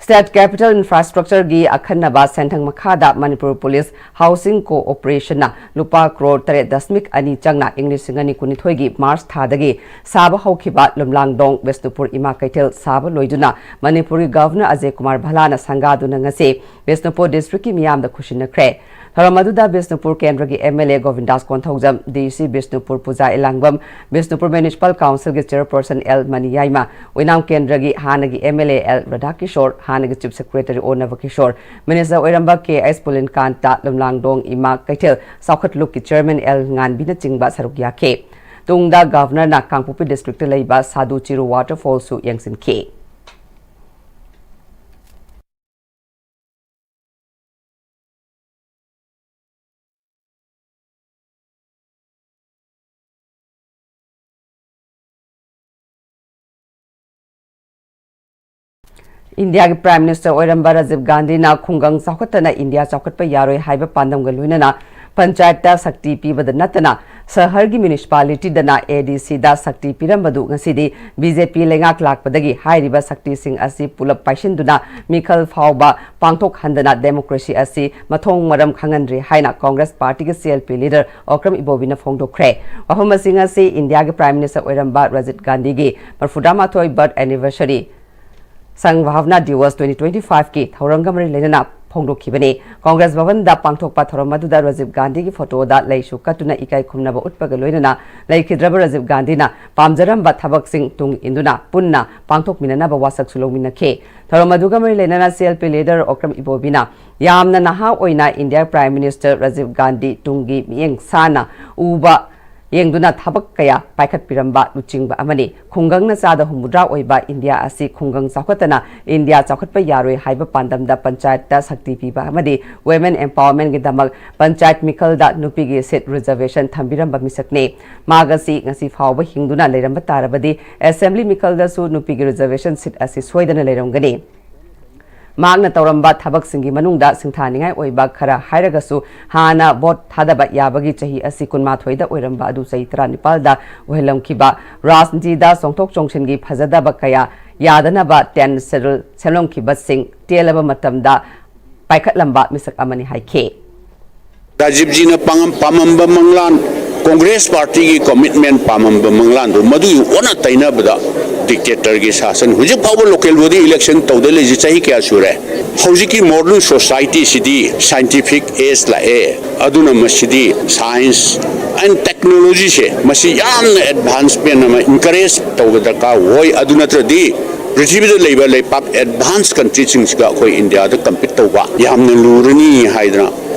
State capital infrastructureꯒꯤ ꯑꯈꯟꯅꯕ ꯁꯦꯟꯊꯪ ꯃꯈꯥꯗ ꯃꯅꯤꯄꯨꯔ ꯄꯨꯂꯤꯁ housing cooperationna ꯂꯨꯄꯥ ꯀ꯭ꯔꯣꯔ ꯇꯔꯦꯠ ꯗꯁꯃꯤꯛ ꯑꯅꯤ ꯆꯪꯅ ꯏꯪ ꯂꯤꯁꯤꯡ ꯑꯅꯤ ꯀꯨꯟꯅꯤꯊꯣꯏꯒꯤ ꯃꯥꯔꯆ ꯊꯥꯗꯒꯤ ꯁꯥꯕ ꯍꯧꯈꯤꯕ ꯂꯨꯝꯂꯥꯡꯗꯣꯡ ꯕꯤꯁꯅꯨꯄꯨꯔ ꯏꯃꯥ ꯀꯩꯊꯦꯜ ꯁꯥꯕ ꯂꯣꯏꯗꯨꯅ ꯃꯅꯤꯄꯨꯔꯒꯤ ꯒꯚꯔꯅꯔ ꯑꯖꯌ ꯀꯨꯃꯥꯔ ꯚꯜꯂꯥꯅ ꯁꯪꯒꯥꯗꯨꯅ ꯉꯁꯤ ꯕꯤꯁꯅꯨꯄꯨꯔ ꯗꯤꯁꯇ꯭ꯔꯤꯛꯀꯤ ꯃꯤꯌꯥꯝꯗ ꯈꯨꯠꯁꯤꯟꯅꯈ꯭ꯔꯦ꯫ ꯊꯧꯔꯝ ꯑꯗꯨꯗ ꯕꯤꯁꯅꯨꯄꯨꯔ ꯀꯦꯟꯗ꯭ꯔꯒꯤ ꯑꯦꯝ ꯑꯦꯜ ꯑꯦ ꯒꯣꯕꯤꯟꯗꯥꯁ ꯀꯣꯟꯊꯧꯖꯝ, ꯗꯤ ꯁꯤ ꯕꯤꯁꯅꯨꯄꯨꯔ ꯄꯨꯖꯥ ꯏꯂꯥꯡꯕꯝ, ꯕꯤꯁꯅꯨꯄꯨꯔ ꯃ꯭ꯌꯨꯅꯤꯁꯤꯄꯥꯜ ꯀꯥꯎꯟꯁꯤꯜꯒꯤ ꯆꯦꯌꯔꯄꯔꯁꯟ ꯑꯦꯜ ꯃꯅꯤꯌꯥꯏꯃ, ꯑꯣꯏꯅꯥꯝ ꯀꯦꯟꯗ꯭ꯔꯒꯤ ꯍꯥꯟꯅꯒꯤ ꯑꯦꯝ ꯑꯦꯜ ꯑꯦ ꯑꯦꯜ ꯔꯥꯙꯥꯀꯤꯁꯣꯔ, ꯍꯥꯟꯅꯒꯤ ꯆꯤꯐ ꯁꯦꯀ꯭ꯔꯦꯇꯔꯤ ꯑꯣ ꯅꯕꯀꯤꯁꯣꯔ, ꯃꯤꯅꯤꯁꯇꯔ ꯑꯣꯏꯔꯝꯕ ꯀꯦ ꯑꯩꯆ ꯄꯨꯂꯤꯟꯀꯥꯟꯇ, ꯂꯨꯝꯂꯥꯡꯗꯣꯡ ꯏꯃꯥ ꯀꯩꯊꯦꯜ ꯆꯥꯎꯈꯠ ꯂꯨꯞꯀꯤ ꯆꯦꯌꯔꯃꯦꯟ ꯑꯦꯜ ꯉꯥꯟꯕꯤꯅꯆꯤꯡꯕ ꯁꯔꯨꯛ ꯌꯥꯈꯤ꯫ ꯇꯨꯡꯗ ꯒꯚꯔꯅꯔꯅ ꯀꯥꯡꯄꯣꯛꯄꯤ ꯗꯤꯁꯇ꯭ꯔꯤꯛꯇ ꯂꯩꯕ ꯁꯥꯗꯨ ꯆꯤꯔꯨ ꯋꯥꯇꯔꯐꯣꯜꯁꯨ ꯌꯦꯡꯁꯤꯟꯈꯤ꯫ ꯏꯟꯗꯤꯌꯥꯒꯤ ꯄ꯭ꯔꯥꯏꯝ ꯃꯤꯅꯤꯁꯇꯔ ꯑꯣꯏꯔꯝꯕ ꯔꯥꯖꯤꯕ ꯒꯥꯟꯙꯤꯅ ꯈꯨꯡꯒꯪ ꯆꯥꯎꯈꯠꯇꯅ ꯏꯟꯗꯤꯌꯥ ꯆꯥꯎꯈꯠꯄ ꯌꯥꯔꯣꯏ ꯍꯥꯏꯕ ꯄꯥꯟꯗꯝꯒ ꯂꯣꯏꯅꯅ ꯄꯟꯆꯥꯌꯠꯇ ꯁꯛꯇꯤ ꯄꯤꯕꯗ ꯅꯠꯇꯅ ꯁꯍꯔꯒꯤ ꯃ꯭ꯌꯨꯅꯤꯁꯤꯄꯥꯂꯤꯇꯤꯗꯅ ꯑꯦ ꯗꯤ ꯁꯤꯗ ꯁꯛꯇꯤ ꯄꯤꯔꯝꯕꯗꯨ ꯉꯁꯤꯗꯤ ꯕꯤ ꯖꯦ ꯄꯤ ꯂꯩꯉꯥꯛ ꯂꯥꯛꯄꯗꯒꯤ ꯍꯥꯏꯔꯤꯕ ꯁꯛꯇꯤꯁꯤꯡ ꯑꯁꯤ ꯄꯨꯂꯞ ꯄꯥꯏꯁꯤꯟꯗꯨꯅ ꯃꯤꯈꯜ ꯐꯥꯎꯕ ꯄꯥꯡꯊꯣꯛꯍꯟꯗꯅ ꯗꯦꯃꯣꯀ꯭ꯔꯦꯁꯤ ꯑꯁꯤ ꯃꯊꯣꯡ ꯃꯔꯝ ꯈꯪꯍꯟꯗ꯭ꯔꯤ ꯍꯥꯏꯅ ꯀꯣꯡꯒ꯭ꯔꯦꯁ ꯄꯥꯔꯇꯤꯒꯤ C L P leader Okram ꯏꯕꯣꯕꯤꯅ ꯐꯣꯡꯗꯣꯛꯈ꯭ꯔꯦ꯫ ꯋꯥꯐꯝꯁꯤꯡ ꯑꯁꯤ ꯏꯟꯗꯤꯌꯥꯒꯤ ꯄ꯭ꯔꯥꯏꯝ ꯃꯤꯅꯤꯁꯇꯔ ꯑꯣꯏꯔꯝꯕ ꯔꯖꯤꯠ ꯒꯥꯟꯙꯤꯒꯤ ꯃꯔꯐꯨꯇꯔꯥ ꯃꯥꯊꯣꯏ ꯕꯔꯊ ꯑꯦꯅꯤꯚꯔꯁꯔꯤ ꯁꯪ ꯚꯥꯕꯅꯥ ꯗꯤꯋꯁ ꯇ꯭ꯋꯦꯟꯇꯤ ꯇ꯭ꯋꯦꯟꯇꯤ ꯐꯥꯏꯚꯀꯤ ꯊꯧꯔꯝꯒ ꯃꯔꯤ ꯂꯩꯅꯅ ꯐꯣꯡꯗꯣꯛꯈꯤꯕꯅꯤ꯫ ꯀꯣꯡꯒ꯭ꯔꯦꯁ ꯚꯕꯟꯗ ꯄꯥꯡꯊꯣꯛꯄ ꯊꯧꯔꯝ ꯑꯗꯨꯗ ꯔꯖꯤꯕ ꯒꯥꯟꯙꯤꯒꯤ ꯐꯣꯇꯣꯗ ꯂꯩꯁꯨ ꯀꯠꯇꯨꯅ ꯏꯀꯥꯏ ꯈꯨꯝꯅꯕ ꯎꯠꯄꯒ ꯂꯣꯏꯅꯅ ꯂꯩꯈꯤꯗ꯭ꯔꯕ ꯔꯖꯤꯕ ꯒꯥꯟꯙꯤꯅ ꯄꯥꯝꯖꯔꯝꯕ ꯊꯕꯛꯁꯤꯡ ꯇꯨꯡ ꯏꯟꯗꯨꯅ ꯄꯨꯟꯅ ꯄꯥꯡꯊꯣꯛꯃꯤꯟꯅꯅꯕ ꯋꯥꯁꯛꯁꯨ ꯂꯧꯃꯤꯟꯅꯈꯤ꯫ ꯊꯧꯔꯝ ꯑꯗꯨꯒ ꯃꯔꯤ ꯂꯩꯅꯅ C L P leader Okram ꯏꯕꯣꯕꯤꯅ ꯌꯥꯝꯅ ꯅꯍꯥ ꯑꯣꯏꯅ India prime minister Rajiv Gandhi ꯇꯨꯡꯒꯤ ꯃꯤꯠꯌꯦꯡ ꯁꯥꯅ ꯎꯕ ꯌꯦꯡꯗꯨꯅ ꯊꯕꯛ ꯀꯌꯥ ꯄꯥꯏꯈꯠꯄꯤꯔꯝꯕ ꯂꯨꯆꯤꯡꯕ ꯑꯃꯅꯤ꯫ ꯈꯨꯡꯒꯪꯅ ꯆꯥꯗ ꯍꯨꯝꯐꯨꯇꯔꯥ ꯑꯣꯏꯕ ꯏꯟꯗꯤꯌꯥ ꯑꯁꯤ ꯈꯨꯡꯒꯪ ꯆꯥꯎꯈꯠꯇꯅ ꯏꯟꯗꯤꯌꯥ ꯆꯥꯎꯈꯠꯄ ꯌꯥꯔꯣꯏ ꯍꯥꯏꯕ ꯄꯥꯟꯗꯝꯗ ꯄꯟꯆꯥꯌꯠꯇ ꯁꯛꯇꯤ ꯄꯤꯕ ꯑꯃꯗꯤ ꯋꯨꯃꯦꯟ ꯑꯦꯝꯄꯥꯋꯔꯃꯦꯟꯒꯤꯗꯃꯛ ꯄꯟꯆꯥꯌꯠ ꯃꯤꯈꯜꯗ ꯅꯨꯄꯤꯒꯤ ꯁꯤꯠ ꯔꯤꯖꯔꯕꯦꯁꯟ ꯊꯝꯕꯤꯔꯝꯕ ꯃꯤꯁꯛꯅꯤ꯫ ꯃꯍꯥꯛ ꯑꯁꯤ ꯉꯁꯤ ꯐꯥꯎꯕ ꯍꯤꯡꯗꯨꯅ ꯂꯩꯔꯝꯕ ꯇꯥꯔꯕꯗꯤ ꯑꯦꯁꯦꯝꯕ꯭ꯂꯤ ꯃꯤꯈꯜꯗꯁꯨ ꯅꯨꯄꯤꯒꯤ ꯔꯤꯖꯔꯕꯦꯁꯟ ꯁꯤꯠ ꯑꯁꯤ ꯁꯣꯏꯗꯅ ꯂꯩꯔꯝꯒꯅꯤ꯫ ꯃꯍꯥꯛꯅ ꯇꯧꯔꯝꯕ ꯊꯕꯛꯁꯤꯡꯒꯤ ꯃꯅꯨꯡꯗ ꯁꯤꯡꯊꯥꯅꯤꯡꯉꯥꯏ ꯑꯣꯏꯕ ꯈꯔ ꯍꯥꯏꯔꯒꯁꯨ, ꯍꯥꯟꯅ ꯚꯣꯠ ꯊꯥꯗꯕ ꯌꯥꯕꯒꯤ ꯆꯍꯤ ꯑꯁꯤ ꯀꯨꯟꯃꯥꯊꯣꯏꯗ ꯑꯣꯏꯔꯝꯕ ꯑꯗꯨ ꯆꯍꯤ ꯇꯔꯥꯅꯤꯄꯥꯜꯗ ꯑꯣꯏꯍꯜꯂꯝꯈꯤꯕ, ꯔꯥꯖꯅꯤꯇꯤꯗ ꯆꯣꯡꯊꯣꯛ ꯆꯣꯡꯁꯤꯟꯒꯤ ꯐꯖꯗꯕ ꯀꯌꯥ ꯌꯥꯗꯅꯕ ꯇꯦꯟ ꯁꯦꯗꯨꯜ ꯁꯦꯝꯂꯝꯈꯤꯕꯁꯤꯡ ꯇꯦꯜꯂꯕ ꯃꯇꯝꯗ ꯄꯥꯏꯈꯠꯂꯝꯕ ꯃꯤꯁꯛ ꯑꯃꯅꯤ ꯍꯥꯏꯈꯤ꯫ ꯔꯥꯖꯤꯕꯖꯤꯅ ꯄꯥꯡꯉꯝ-, ꯄꯥꯝꯃꯝꯕ ꯃꯪꯂꯥꯟ, ꯀꯣꯡꯒ꯭ꯔꯦꯁ ꯄꯥꯔꯇꯤꯒꯤ ꯀꯣꯃꯤꯠꯃꯦꯟ ꯄꯥꯝꯃꯝꯕ ꯃꯪꯂꯥꯟꯗꯨ ꯃꯗꯨꯒꯤ ꯑꯣꯟꯅ ꯇꯩꯅꯕꯗ ꯗꯤꯛꯇꯦꯇꯔꯒꯤ ꯁꯥꯁꯟ꯫ ꯍꯧꯖꯤꯛ ꯐꯥꯎꯕ ꯂꯣꯀꯦꯜ ꯕꯣꯗꯤ ꯏꯂꯦꯛꯁꯟ ꯇꯧꯗ ꯂꯩꯔꯤꯁꯤ ꯆꯍꯤ ꯀꯌꯥ ꯁꯨꯔꯦ? ꯍꯧꯖꯤꯛꯀꯤ ꯃꯣꯗꯔꯟ ꯁꯣꯁꯥꯏꯇꯤꯁꯤꯗꯤ ꯁꯥꯏꯟꯇꯤꯐꯤꯛ ꯑꯦꯖ ꯂꯥꯛꯑꯦ, ꯑꯗꯨꯅ ꯃꯁꯤꯗꯤ ꯁꯥꯏꯟꯁ ꯑꯦꯟ ꯇꯦꯛꯅꯣꯂꯣꯖꯤꯁꯦ ꯃꯁꯤ ꯌꯥꯝꯅ ꯑꯦꯗꯚꯥꯟꯁꯃꯦꯟ ꯑꯃ ꯏꯟꯀꯔꯦꯖ ꯇꯧꯕ ꯗꯔꯀꯥꯔ ꯑꯣꯏ꯫ ꯑꯗꯨ ꯅꯠꯇ꯭ꯔꯗꯤ ꯄ꯭ꯔꯤꯊꯤꯕꯤꯗ ꯂꯩꯕ ꯂꯩꯄꯥꯛ ꯑꯦꯗꯚꯥꯟꯁ ꯀꯟꯇ꯭ꯔꯤꯁꯤꯡꯁꯤꯒ ꯑꯩꯈꯣꯏ ꯏꯟꯗꯤꯌꯥꯗ ꯀꯝꯄꯤꯠ ꯇꯧꯕ ꯌꯥꯝꯅ ꯂꯨꯔꯅꯤ ꯍꯥꯏꯗꯅ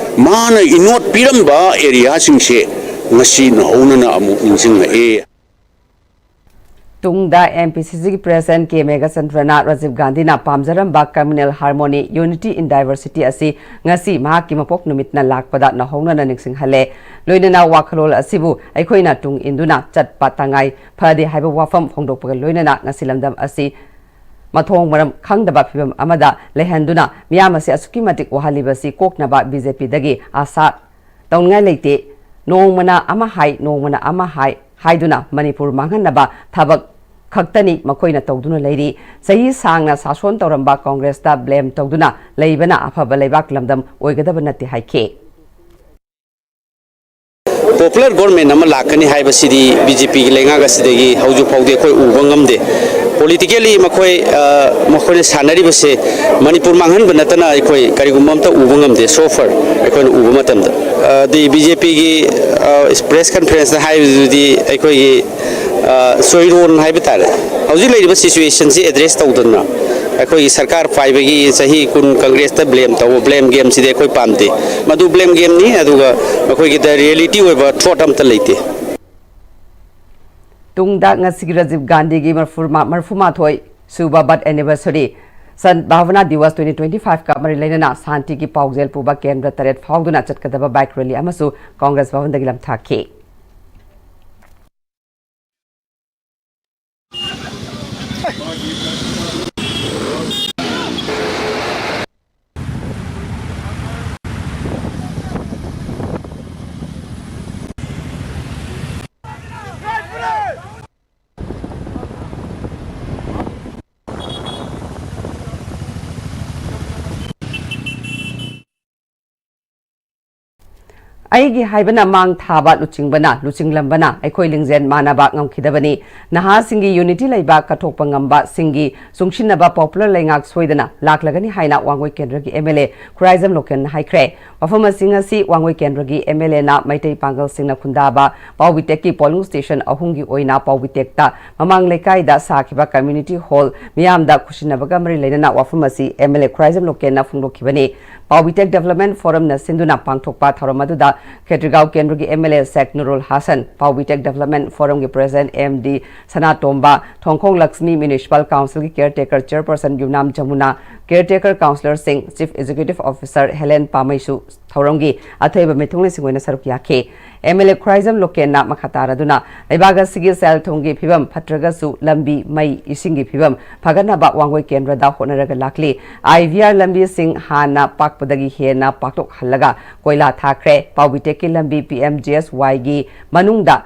ꯃꯥꯅ ꯏꯅꯣꯠ ꯄꯤꯔꯝꯕ ꯑꯦꯔꯤꯌꯥꯁꯤꯡꯁꯦ ꯉꯁꯤ ꯅꯧꯍꯧꯅꯅ ꯑꯃꯨꯛ ꯅꯤꯡꯁꯤꯡꯂꯛꯑꯦ꯫ ꯇꯨꯡꯗ ꯑꯦꯝ ꯄꯤ ꯁꯤ ꯁꯤꯒꯤ ꯄ꯭ꯔꯦꯁꯤꯗꯦꯟꯠ ꯀꯦ ꯃꯦꯘꯆꯟꯗ꯭ꯔꯅ ꯔꯥꯖꯤꯕ ꯒꯥꯟꯙꯤꯅ ꯄꯥꯝꯖꯔꯝꯕ Communal Harmony, Unity in Diversity ꯑꯁꯤ ꯉꯁꯤ ꯃꯍꯥꯛꯀꯤ ꯃꯄꯣꯛ ꯅꯨꯃꯤꯠꯅ ꯂꯥꯛꯄꯗ ꯅꯧꯍꯧꯅꯅ ꯅꯤꯡꯁꯤꯡꯍꯜꯂꯦ꯫ ꯂꯣꯏꯅꯅ ꯋꯥꯈꯜꯂꯣꯟ ꯑꯁꯤꯕꯨ ꯑꯩꯈꯣꯏꯅ ꯇꯨꯡ ꯏꯟꯗꯨꯅ ꯆꯠꯄ ꯇꯉꯥꯏ ꯐꯗꯦ ꯍꯥꯏꯕ ꯋꯥꯐꯝ ꯐꯣꯡꯗꯣꯛꯄꯒ ꯂꯣꯏꯅꯅ ꯉꯁꯤ ꯂꯝꯗꯝ ꯑꯁꯤ ꯃꯊꯣꯡ ꯃꯔꯝ ꯈꯪꯗꯕ ꯐꯤꯕꯝ ꯑꯃꯗ ꯂꯩꯍꯟꯗꯨꯅ ꯃꯤꯌꯥꯝ ꯑꯁꯤ ꯑꯁꯨꯛꯀꯤ ꯃꯇꯤꯛ ꯋꯥꯍꯜꯂꯤꯕꯁꯤ ꯀꯣꯛꯅꯕ ꯕꯤ ꯖꯦ ꯄꯤꯗꯒꯤ ꯑꯥꯁꯥ ꯇꯧꯅꯤꯡꯉꯥꯏ ꯂꯩꯇꯦ꯫ ꯅꯣꯡꯃꯅ ꯑꯃ ꯍꯥꯏ, ꯅꯣꯡꯃꯅ ꯑꯃ ꯍꯥꯏ ꯍꯥꯏꯗꯨꯅ ꯃꯅꯤꯄꯨꯔ ꯃꯥꯡꯍꯟꯅꯕ ꯊꯕꯛ ꯈꯛꯇꯅꯤ ꯃꯈꯣꯏꯅ ꯇꯧꯗꯨꯅ ꯂꯩꯔꯤ꯫ ꯆꯍꯤ ꯁꯥꯡꯅ ꯁꯥꯁꯣꯟ ꯇꯧꯔꯝꯕ ꯀꯣꯡꯒ꯭ꯔꯦꯁꯇ ꯕ꯭ꯂꯦꯝ ꯇꯧꯗꯨꯅ ꯂꯩꯕꯅ ꯑꯐꯕ ꯂꯩꯕꯥꯛ ꯂꯝꯗꯝ ꯑꯣꯏꯒꯗꯕ ꯅꯠꯇꯦ ꯍꯥꯏꯈꯤ꯫ ꯄꯣꯄꯨꯂꯔ ꯒꯣꯔꯃꯦꯟ ꯑꯃ ꯂꯥꯛꯀꯅꯤ ꯍꯥꯏꯕꯁꯤꯗꯤ ꯕꯤ ꯖꯦ ꯄꯤꯒꯤ ꯂꯩꯉꯥꯛ ꯑꯁꯤꯗꯒꯤ ꯍꯧꯖꯤꯛ ꯐꯥꯎꯗꯤ ꯑꯩꯈꯣꯏ ꯎꯕ ꯉꯝꯗꯦ꯫ ꯄꯣꯂꯤꯇꯤꯀꯦꯜꯂꯤ ꯃꯈꯣꯏ ꯃꯈꯣꯏꯅ ꯁꯥꯟꯅꯔꯤꯕꯁꯦ ꯃꯅꯤꯄꯨꯔ ꯃꯥꯡꯍꯟꯕ ꯅꯠꯇꯅ ꯑꯩꯈꯣꯏ ꯀꯔꯤꯒꯨꯝꯕ ꯑꯝꯇ ꯎꯕ ꯉꯝꯗꯦ꯫ ꯁꯣ ꯐꯔ ꯑꯩꯈꯣꯏꯅ ꯎꯕ ꯃꯇꯝꯗ ꯑꯗꯩ ꯕꯤ ꯖꯦ ꯄꯤꯒꯤ ꯄ꯭ꯔꯦꯁ ꯀꯟꯐꯔꯦꯟꯁꯇ ꯍꯥꯏꯕꯗꯨꯗꯤ ꯑꯩꯈꯣꯏꯒꯤ ꯆꯣꯏꯔꯣꯟ ꯍꯥꯏꯕ ꯇꯥꯔꯦ꯫ ꯍꯧꯖꯤꯛ ꯂꯩꯔꯤꯕ ꯁꯤꯆꯨꯋꯦꯁꯟꯁꯤ ꯑꯦꯗ꯭ꯔꯦꯁ ꯇꯧꯗꯅ ꯑꯩꯈꯣꯏꯒꯤ ꯁꯔꯀꯥꯔ ꯄꯥꯏꯕꯒꯤ ꯆꯍꯤ ꯀꯨꯟ ꯀꯪꯒ꯭ꯔꯦꯁꯇ ꯕ꯭ꯂꯦꯝ ꯇꯧꯕ ꯕ꯭ꯂꯦꯝ ꯒꯦꯝꯁꯤꯗꯤ ꯑꯩꯈꯣꯏ ꯄꯥꯝꯗꯦ꯫ ꯃꯗꯨ ꯕ꯭ꯂꯦꯝ ꯒꯦꯝꯅꯤ꯫ ꯑꯗꯨꯒ ꯃꯈꯣꯏꯒꯤꯗ ꯔꯤꯌꯦꯂꯤꯇꯤ ꯑꯣꯏꯕ ꯊ꯭ꯔꯣꯠ ꯑꯝꯇ ꯂꯩꯇꯦ꯫ ꯇꯨꯡꯗ ꯉꯁꯤꯒꯤ ꯔꯥꯖꯤꯕ ꯒꯥꯟꯙꯤꯒꯤ ꯃꯔꯐꯨ ꯃꯥꯊꯣꯏ ꯁꯨꯕ ꯕꯔꯊ ꯑꯦꯅꯤꯚꯔꯁꯔꯤ, ꯁꯟ ꯚꯥꯕꯅꯥ ꯗꯤꯋꯁ ꯇ꯭ꯋꯦꯟꯇꯤ ꯇ꯭ꯋꯦꯟꯇꯤ ꯐꯥꯏꯚꯀ ꯃꯔꯤ ꯂꯩꯅꯅ ꯁꯥꯟꯇꯤꯒꯤ ꯄꯥꯎꯖꯦꯜ ꯄꯨꯕ ꯀꯦꯟꯗ꯭ꯔ ꯇꯔꯦꯠ ꯐꯥꯎꯗꯨꯅ ꯆꯠꯀꯗꯕ ꯕꯥꯏꯛ ꯔꯦꯂꯤ ꯑꯃꯁꯨ ꯀꯣꯡꯒ꯭ꯔꯦꯁ ꯚꯕꯟꯗꯒꯤ ꯂꯝꯊꯥꯈꯤ꯫ ꯑꯩꯒꯤ ꯍꯥꯏꯕꯅ ꯃꯥꯡ ꯊꯥꯕ ꯂꯨꯆꯤꯡꯕꯅ, ꯂꯨꯆꯤꯡꯂꯝꯕꯅ ꯑꯩꯈꯣꯏ ꯂꯤꯡꯖꯦꯜ ꯃꯥꯟꯅꯕ ꯉꯝꯈꯤꯗꯕꯅꯤ꯫ ꯅꯍꯥꯁꯤꯡꯒꯤ ꯌꯨꯅꯤꯇꯤ ꯂꯩꯕ ꯀꯠꯊꯣꯛꯄ ꯉꯝꯕ ꯁꯤꯡꯒꯤ ꯆꯨꯡꯁꯤꯟꯅꯕ ꯄꯣꯄꯨꯂꯔ ꯂꯩꯉꯥꯛ ꯁꯣꯏꯗꯅ ꯂꯥꯛꯂꯒꯅꯤ ꯍꯥꯏꯅ ꯋꯥꯡꯒꯣꯏ ꯀꯦꯟꯗ꯭ꯔꯒꯤ ꯑꯦꯝ ꯑꯦꯜ ꯑꯦ ꯈꯨꯔꯥꯏꯖꯝ ꯂꯣꯀꯦꯟꯅ ꯍꯥꯏꯈ꯭ꯔꯦ꯫ ꯋꯥꯐꯝ ꯑꯁꯤ ꯉꯁꯤ ꯋꯥꯡꯒꯣꯏ ꯀꯦꯟꯗ꯭ꯔꯒꯤ ꯑꯦꯝ ꯑꯦꯜ ꯑꯦꯅ ꯃꯩꯇꯩ ꯄꯥꯡꯒꯜꯁꯤꯡꯅ ꯈꯨꯟꯗꯥꯕ ꯄꯥꯎꯕꯤꯇꯦꯛꯀꯤ ꯄꯣꯂꯤꯡ ꯁ꯭ꯇꯦꯁꯟ ꯑꯍꯨꯝꯒꯤ ꯑꯣꯏꯅ ꯄꯥꯎꯕꯤꯇꯦꯛꯇ ꯃꯃꯥꯡ ꯂꯩꯀꯥꯏꯗ ꯁꯥꯈꯤꯕ ꯀꯝꯃ꯭ꯌꯨꯅꯤꯇꯤ ꯍꯣꯜ ꯃꯤꯌꯥꯝꯗ ꯈꯨꯠꯁꯤꯟꯅꯕꯒ ꯃꯔꯤ ꯂꯩꯅꯅ ꯋꯥꯐꯝ ꯑꯁꯤ ꯑꯦꯝ ꯑꯦꯜ ꯑꯦ ꯈꯨꯔꯥꯏꯖꯝ ꯂꯣꯀꯦꯟꯅ ꯐꯣꯡꯗꯣꯛꯈꯤꯕꯅꯤ꯫ ꯄꯥꯎꯕꯤꯇꯦꯛ ꯗꯤꯕꯦꯂꯞꯃꯦꯟ ꯐꯣꯔꯝꯅ ꯁꯤꯟꯗꯨꯅ ꯄꯥꯡꯊꯣꯛꯄ ꯊꯧꯔꯝ ꯑꯗꯨꯗ ꯈꯦꯇ꯭ꯔꯤꯒꯥꯎ ꯀꯦꯟꯗ꯭ꯔꯒꯤ M L A Sheikh Nurul Hassan, Paobitek development ꯐꯣꯔꯝꯒꯤ president M D Sanatomba, Thongkhong Lakshmi municipal ꯀꯥꯎꯟꯁꯤꯜꯒꯤ caretaker chairperson Yumnam Jamuna, caretaker ꯀꯥꯎꯟꯁꯤꯂꯔꯁꯤꯡ, ꯆꯤꯐ ꯑꯦꯛꯖꯤꯀ꯭ꯌꯨꯇꯤꯚ ꯑꯣꯐꯤꯁꯔ ꯍꯦꯂꯦꯟ ꯄꯥꯃꯩꯁꯨ ꯊꯧꯔꯝꯒꯤ ꯑꯊꯣꯏꯕ ꯃꯤꯊꯨꯡꯂꯦꯟꯁꯤꯡ ꯑꯣꯏꯅ ꯁꯔꯨꯛ ꯌꯥꯈꯤ꯫ ꯑꯦꯝ ꯑꯦꯜ ꯑꯦ ꯈꯨꯔꯥꯏꯖꯝ ꯂꯣꯀꯦꯟꯅ ꯃꯈꯥ ꯇꯥꯔꯗꯨꯅ ꯂꯩꯕꯥꯛ ꯑꯁꯤꯒꯤ ꯁꯦꯜ ꯊꯨꯝꯒꯤ ꯐꯤꯕꯝ ꯐꯠꯇ꯭ꯔꯒꯁꯨ ꯂꯝꯕꯤ, ꯃꯩ, ꯏꯁꯤꯡꯒꯤ ꯐꯤꯕꯝ ꯐꯒꯠꯅꯕ ꯋꯥꯡꯒꯣꯏ ꯀꯦꯟꯗ꯭ꯔꯗ ꯍꯣꯠꯅꯔꯒ ꯂꯥꯛꯂꯤ꯫ ꯑꯥꯏ ꯚꯤ ꯑꯥꯔ ꯂꯝꯕꯤꯁꯤꯡ ꯍꯥꯟꯅ ꯄꯥꯛꯄꯗꯒꯤ ꯍꯦꯟꯅ ꯄꯥꯛꯊꯣꯛꯍꯜꯂꯒ ꯀꯣꯏꯂꯥ ꯊꯥꯈ꯭ꯔꯦ꯫ ꯄꯥꯎꯕꯤꯇꯦꯛꯀꯤ ꯂꯝꯕꯤ ꯄꯤ ꯑꯦꯝ ꯖꯤ ꯑꯦꯁ ꯋꯥꯏꯒꯤ ꯃꯅꯨꯡꯗ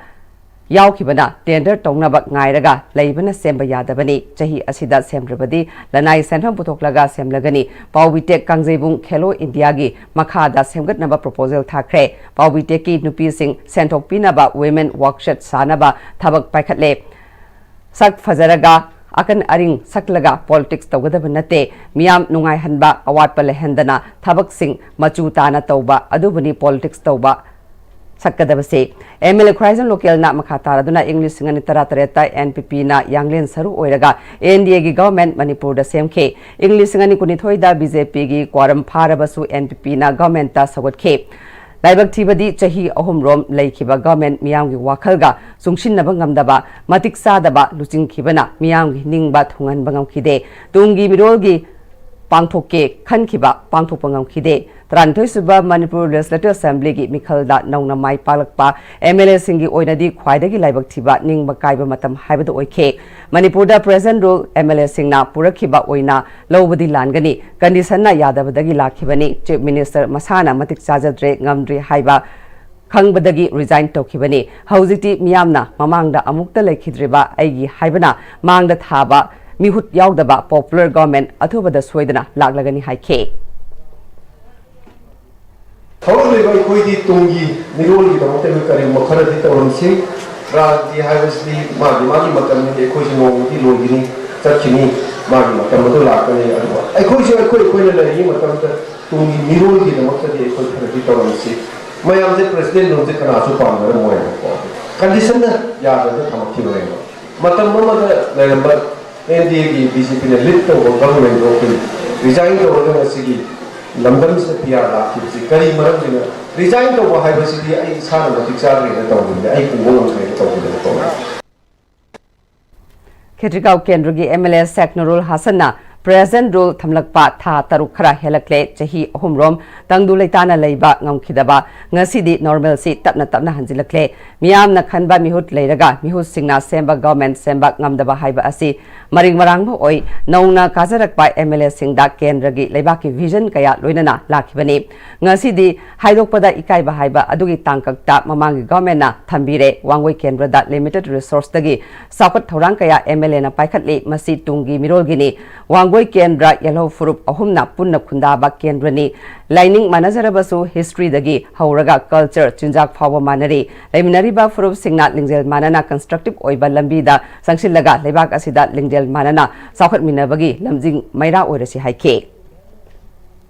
ꯌꯥꯎꯈꯤꯕꯅ ꯇꯦꯟꯗꯔ ꯇꯧꯅꯕ ꯉꯥꯏꯔꯒ ꯂꯩꯕꯅ ꯁꯦꯝꯕ ꯌꯥꯗꯕꯅꯤ꯫ ꯆꯍꯤ ꯑꯁꯤꯗ ꯁꯦꯝꯗ꯭ꯔꯕꯗꯤ ꯂꯅꯥꯏ ꯁꯦꯟꯐꯝ ꯄꯨꯊꯣꯛꯂꯒ ꯁꯦꯝꯂꯒꯅꯤ꯫ ꯄꯥꯎꯕꯤꯇꯦꯛ ꯀꯥꯡꯖꯩꯕꯨꯡ ꯈꯦꯂꯣ ꯏꯟꯗꯤꯌꯥꯒꯤ ꯃꯈꯥꯗ ꯁꯦꯝꯒꯠꯅꯕ ꯄ꯭ꯔꯣꯄꯣꯖꯦꯜ ꯊꯥꯈ꯭ꯔꯦ꯫ ꯄꯥꯎꯕꯤꯇꯦꯛꯀꯤ ꯅꯨꯄꯤꯁꯤꯡ ꯁꯦꯟꯊꯣꯛ ꯄꯤꯅꯕ ꯋꯤꯃꯦꯟ ꯋꯥꯔꯛꯁꯦꯠ ꯁꯥꯅꯕ ꯊꯕꯛ ꯄꯥꯏꯈꯠꯂꯦ꯫ ꯁꯛ ꯐꯖꯔꯒ ꯑꯀꯟ ꯑꯔꯤꯡ ꯁꯛꯂꯒ ꯄꯣꯂꯤꯇꯤꯛꯁ ꯇꯧꯒꯗꯕ ꯅꯠꯇꯦ꯫ ꯃꯤꯌꯥꯝ ꯅꯨꯡꯉꯥꯏꯍꯟꯕ, ꯑꯋꯥꯠꯄ ꯂꯩꯍꯟꯗꯅ ꯊꯕꯛꯁꯤꯡ ꯃꯆꯨ ꯇꯥꯅ ꯇꯧꯕ ꯑꯗꯨꯕꯨꯅꯤ ꯄꯣꯂꯤꯇꯤꯛꯁ ꯇꯧꯕ ꯁꯛꯀꯗꯕꯁꯦ꯫ ꯑꯦꯝ ꯑꯦꯜ ꯑꯦ ꯈꯨꯔꯥꯏꯖꯝ ꯂꯣꯀꯦꯜꯅ ꯃꯈꯥ ꯇꯥꯔꯗꯨꯅ ꯏꯪ ꯂꯤꯁꯤꯡ ꯑꯅꯤ ꯇꯔꯥ ꯇꯔꯦꯠꯇ ꯑꯦꯟ ꯄꯤ ꯄꯤꯅ ꯌꯥꯡꯂꯦꯟ ꯁꯔꯨ ꯑꯣꯏꯔꯒ ꯑꯦꯟ ꯗꯤ ꯑꯦꯒꯤ ꯒꯚꯔꯟꯃꯦꯟꯠ ꯃꯅꯤꯄꯨꯔꯗ ꯁꯦꯝꯈꯤ꯫ ꯏꯪ ꯂꯤꯁꯤꯡ ꯑꯅꯤ ꯀꯨꯟꯅꯤꯊꯣꯏꯗ ꯕꯤ ꯖꯦ ꯄꯤꯒꯤ ꯀ꯭ꯋꯥꯔꯝ ꯐꯥꯔꯕꯁꯨ ꯑꯦꯟ ꯄꯤ ꯄꯤꯅ ꯒꯚꯔꯟꯃꯦꯟꯠꯇ ꯁꯧꯒꯠꯈꯤ꯫ ꯂꯥꯏꯕꯛ ꯊꯤꯕꯗꯤ ꯆꯍꯤ ꯑꯍꯨꯝ ꯔꯣꯝ ꯂꯩꯈꯤꯕ ꯒꯚꯔꯟꯃꯦꯟꯠ ꯃꯤꯌꯥꯝꯒꯤ ꯋꯥꯈꯜꯒ ꯆꯨꯡꯁꯤꯟꯅꯕ ꯉꯝꯗꯕ, ꯃꯇꯤꯛ ꯆꯥꯗꯕ ꯂꯨꯆꯤꯡꯈꯤꯕꯅ ꯃꯤꯌꯥꯝꯒꯤ ꯅꯤꯡꯕ ꯊꯨꯡꯍꯟꯕ ꯉꯝꯈꯤꯗꯦ꯫ ꯇꯨꯡꯒꯤ ꯃꯤꯔꯣꯜꯒꯤ ꯄꯥꯡꯊꯣꯛꯀꯦ ꯈꯟꯈꯤꯕ ꯄꯥꯡꯊꯣꯛꯄ ꯉꯝꯈꯤꯗꯦ꯫ ꯇꯔꯥꯅꯤꯊꯣꯏꯁꯨꯕ ꯃꯅꯤꯄꯨꯔ ꯂꯦꯖꯤꯁꯂꯦꯇꯤꯚ ꯑꯦꯁꯦꯝꯕ꯭ꯂꯤꯒꯤ ꯃꯤꯈꯜꯗ ꯅꯧꯅ ꯃꯥꯏ ꯄꯥꯛꯂꯛꯄ ꯑꯦꯝ ꯑꯦꯜ ꯑꯦꯁꯤꯡꯒꯤ ꯑꯣꯏꯅꯗꯤ ꯈ꯭ꯋꯥꯏꯗꯒꯤ ꯂꯥꯏꯕꯛ ꯊꯤꯕ, ꯅꯤꯡꯕ ꯀꯥꯏꯕ ꯃꯇꯝ ꯍꯥꯏꯕꯗꯨ ꯑꯣꯏꯈꯤ꯫ ꯃꯅꯤꯄꯨꯔꯗ ꯄ꯭ꯔꯦꯖꯦꯟꯠ ꯔꯨꯜ ꯑꯦꯝ ꯑꯦꯜ ꯑꯦꯁꯤꯡꯅ ꯄꯨꯔꯛꯈꯤꯕ ꯑꯣꯏꯅ ꯂꯧꯕꯗꯤ ꯂꯥꯟꯒꯅꯤ꯫ ꯀꯟꯗꯤꯁꯟꯅ ꯌꯥꯗꯕꯗꯒꯤ ꯂꯥꯛꯈꯤꯕꯅꯤ꯫ ꯆꯤꯐ ꯃꯤꯅꯤꯁꯇꯔ ꯃꯁꯥꯅ ꯃꯇꯤꯛ ꯆꯥꯖꯗ꯭ꯔꯦ, ꯉꯝꯗ꯭ꯔꯦ ꯍꯥꯏꯕ ꯈꯪꯕꯗꯒꯤ ꯔꯤꯖꯥꯏꯟ ꯇꯧꯈꯤꯕꯅꯤ꯫ ꯍꯧꯖꯤꯛꯇꯤ ꯃꯤꯌꯥꯝꯅ ꯃꯃꯥꯡꯗ ꯑꯃꯨꯛꯇ ꯂꯩꯈꯤꯗ꯭ꯔꯤꯕ ꯑꯩꯒꯤ ꯍꯥꯏꯕꯅ ꯃꯥꯡꯗ ꯊꯥꯕ ꯃꯤꯍꯨꯠ ꯌꯥꯎꯗꯕ ꯄꯣꯄꯨꯂꯔ ꯒꯚꯔꯟꯃꯦꯟꯠ ꯑꯊꯨꯕꯗ ꯁꯣꯏꯗꯅ ꯂꯥꯛꯂꯒꯅꯤ ꯍꯥꯏꯈꯤ꯫ ꯍꯧꯔꯛꯂꯤꯕ ꯑꯩꯈꯣꯏꯒꯤ ꯇꯨꯡꯒꯤ ꯃꯤꯔꯣꯜꯒꯤꯗꯃꯛꯇ ꯑꯩꯈꯣꯏ ꯀꯔꯤꯒꯨꯝꯕ ꯈꯔꯗꯤ ꯇꯧꯔꯝꯁꯤ꯫ ꯔꯥꯖꯅꯤꯇꯤ ꯍꯥꯏꯕꯁꯤꯗꯤ ꯃꯥꯒꯤ ꯃꯥꯒꯤ ꯃꯇꯝꯅꯤ, ꯑꯩꯈꯣꯏꯁꯨ ꯅꯣꯡꯃꯗꯤ ꯂꯣꯏꯒꯅꯤ, ꯆꯠꯈꯤꯅꯤ, ꯃꯥꯒꯤ ꯃꯇꯝ ꯑꯗꯨ ꯂꯥꯛꯀꯅꯤ꯫ ꯑꯗꯨꯒ ꯑꯩꯈꯣꯏꯁꯨ ꯑꯩꯈꯣꯏ ꯑꯩꯈꯣꯏꯅ ꯂꯩꯔꯤꯉꯩ ꯃꯇꯝꯗ ꯇꯨꯡꯒꯤ ꯃꯤꯔꯣꯜꯒꯤꯗꯃꯛꯇꯗꯤ ꯑꯩꯈꯣꯏ ꯈꯔꯗꯤ ꯇꯧꯔꯝꯁꯤ꯫ ꯃꯌꯥꯝꯁꯦ ꯄ꯭ꯔꯦꯁꯤꯗꯦꯟꯠ ꯔꯨꯜꯁꯦ ꯀꯅꯥꯁꯨ ꯄꯥꯝꯅꯔꯝꯃꯣꯏꯕꯀꯣ꯫ ꯀꯟꯗꯤꯁꯟꯅ ꯌꯥꯗꯗꯅ ꯊꯝꯃꯛꯈꯤꯕꯅꯦꯕ꯫ ꯃꯇꯝ ꯑꯃꯗ ꯂꯩꯔꯝꯕ ꯑꯦꯟ ꯗꯤ ꯑꯦꯒꯤ ꯕꯤ ꯖꯦ ꯄꯤꯅ ꯂꯤꯗ ꯇꯧꯕ ꯒꯚꯔꯟꯃꯦꯟꯠꯇꯣ ꯑꯩꯈꯣꯏ ꯔꯤꯖꯥꯏꯟ ꯇꯧꯔꯒ ꯉꯁꯤꯒꯤ ꯂꯝꯗꯝꯁꯤꯗ ꯄꯤ ꯑꯥꯔ ꯂꯥꯛꯈꯤꯕꯁꯤ ꯀꯔꯤ ꯃꯔꯝꯒꯤꯅꯣ? ꯔꯤꯖꯥꯏꯟ ꯇꯧꯕ ꯍꯥꯏꯕꯁꯤꯗꯤ ꯑꯩ ꯏꯁꯥꯅ ꯃꯇꯤꯛ ꯆꯥꯗ꯭ꯔꯦꯅ ꯇꯧꯕꯅꯤꯅ, ꯑꯩ ꯄꯨꯕ ꯉꯝꯗ꯭ꯔꯦꯅ ꯇꯧꯕꯅꯤꯅꯀꯣ꯫ ꯈꯦꯇ꯭ꯔꯤꯒꯥꯎ ꯀꯦꯟꯗ꯭ꯔꯒꯤ M L A Sheikh Nurul ꯍꯥꯁꯟꯅ Present rule ꯊꯝꯂꯛꯄ ꯊꯥ ꯇꯔꯨꯛ ꯈꯔ ꯍꯦꯜꯂꯛꯂꯦ꯫ ꯆꯍꯤ ꯑꯍꯨꯝꯔꯣꯝ ꯇꯪꯗꯨ ꯂꯩꯇꯥꯅ ꯂꯩꯕ ꯉꯝꯈꯤꯗꯕ ꯉꯁꯤꯗꯤ normalcy ꯇꯞꯅ ꯇꯞꯅ ꯍꯟꯖꯤꯜꯂꯛꯂꯦ꯫ ꯃꯤꯌꯥꯝꯅ ꯈꯟꯕ ꯃꯤꯍꯨꯠ ꯂꯩꯔꯒ ꯃꯤꯍꯨꯠꯁꯤꯡꯅ ꯁꯦꯝꯕ government ꯁꯦꯝꯕ ꯉꯝꯗꯕ ꯍꯥꯏꯕ ꯑꯁꯤ ꯃꯔꯤꯡ ꯃꯔꯥꯡꯕ ꯑꯣꯏ꯫ ꯅꯧꯅ ꯀꯥꯖꯔꯛꯄ MLAꯁꯤꯡꯗ ꯀꯦꯟꯗ꯭ꯔꯒꯤ ꯂꯩꯕꯥꯛꯀꯤ vision ꯀꯌꯥ ꯂꯣꯏꯅꯅ ꯂꯥꯛꯈꯤꯕꯅꯤ꯫ ꯉꯁꯤꯗꯤ ꯍꯥꯏꯗꯣꯛꯄꯗ ꯏꯀꯥꯏꯕ ꯍꯥꯏꯕ ꯑꯗꯨꯒꯤ ꯇꯥꯡꯀꯛꯇ ꯃꯃꯥꯡꯒꯤ governmentꯅ ꯊꯝꯕꯤꯔꯦ꯫ ꯋꯥꯡꯒꯣꯏ ꯀꯦꯟꯗ꯭ꯔꯗ limited resourceꯇꯒꯤ ꯆꯥꯎꯈꯠ ꯊꯧꯔꯥꯡ ꯀꯌꯥ MLAꯅ ꯄꯥꯏꯈꯠꯂꯤ꯫ ꯃꯁꯤ ꯇꯨꯡꯒꯤ ꯃꯤꯔꯣꯜꯒꯤꯅꯤ꯫ ꯋꯥꯡꯒꯣꯏ ꯀꯦꯟꯗ꯭ꯔ ꯌꯦꯜꯍꯧ ꯐꯨꯔꯨꯞ ꯑꯍꯨꯝꯅ ꯄꯨꯟꯅ ꯈꯨꯟꯗꯥꯕ ꯀꯦꯟꯗ꯭ꯔꯅꯤ꯫ ꯂꯥꯏꯅꯤꯡ ꯃꯥꯟꯅꯖꯔꯕꯁꯨ historyꯗꯒꯤ ꯍꯧꯔꯒ culture, ꯆꯤꯟꯖꯥꯛ ꯐꯥꯎꯕ ꯃꯥꯟꯅꯔꯤ꯫ ꯂꯩꯃꯤꯟꯅꯔꯤꯕ ꯐꯨꯔꯨꯞꯁꯤꯡꯅ ꯂꯤꯡꯖꯦꯜ ꯃꯥꯟꯅꯅ constructive ꯑꯣꯏꯕ ꯂꯝꯕꯤꯗ ꯆꯪꯁꯤꯜꯂꯒ ꯂꯩꯕꯥꯛ ꯑꯁꯤꯗ ꯂꯤꯡꯖꯦꯜ ꯃꯥꯟꯅꯅ ꯆꯥꯎꯈꯠꯃꯤꯟꯅꯕꯒꯤ ꯂꯝꯖꯤꯡ ꯃꯩꯔꯥ ꯑꯣꯏꯔꯁꯤ ꯍꯥꯏꯈꯤ꯫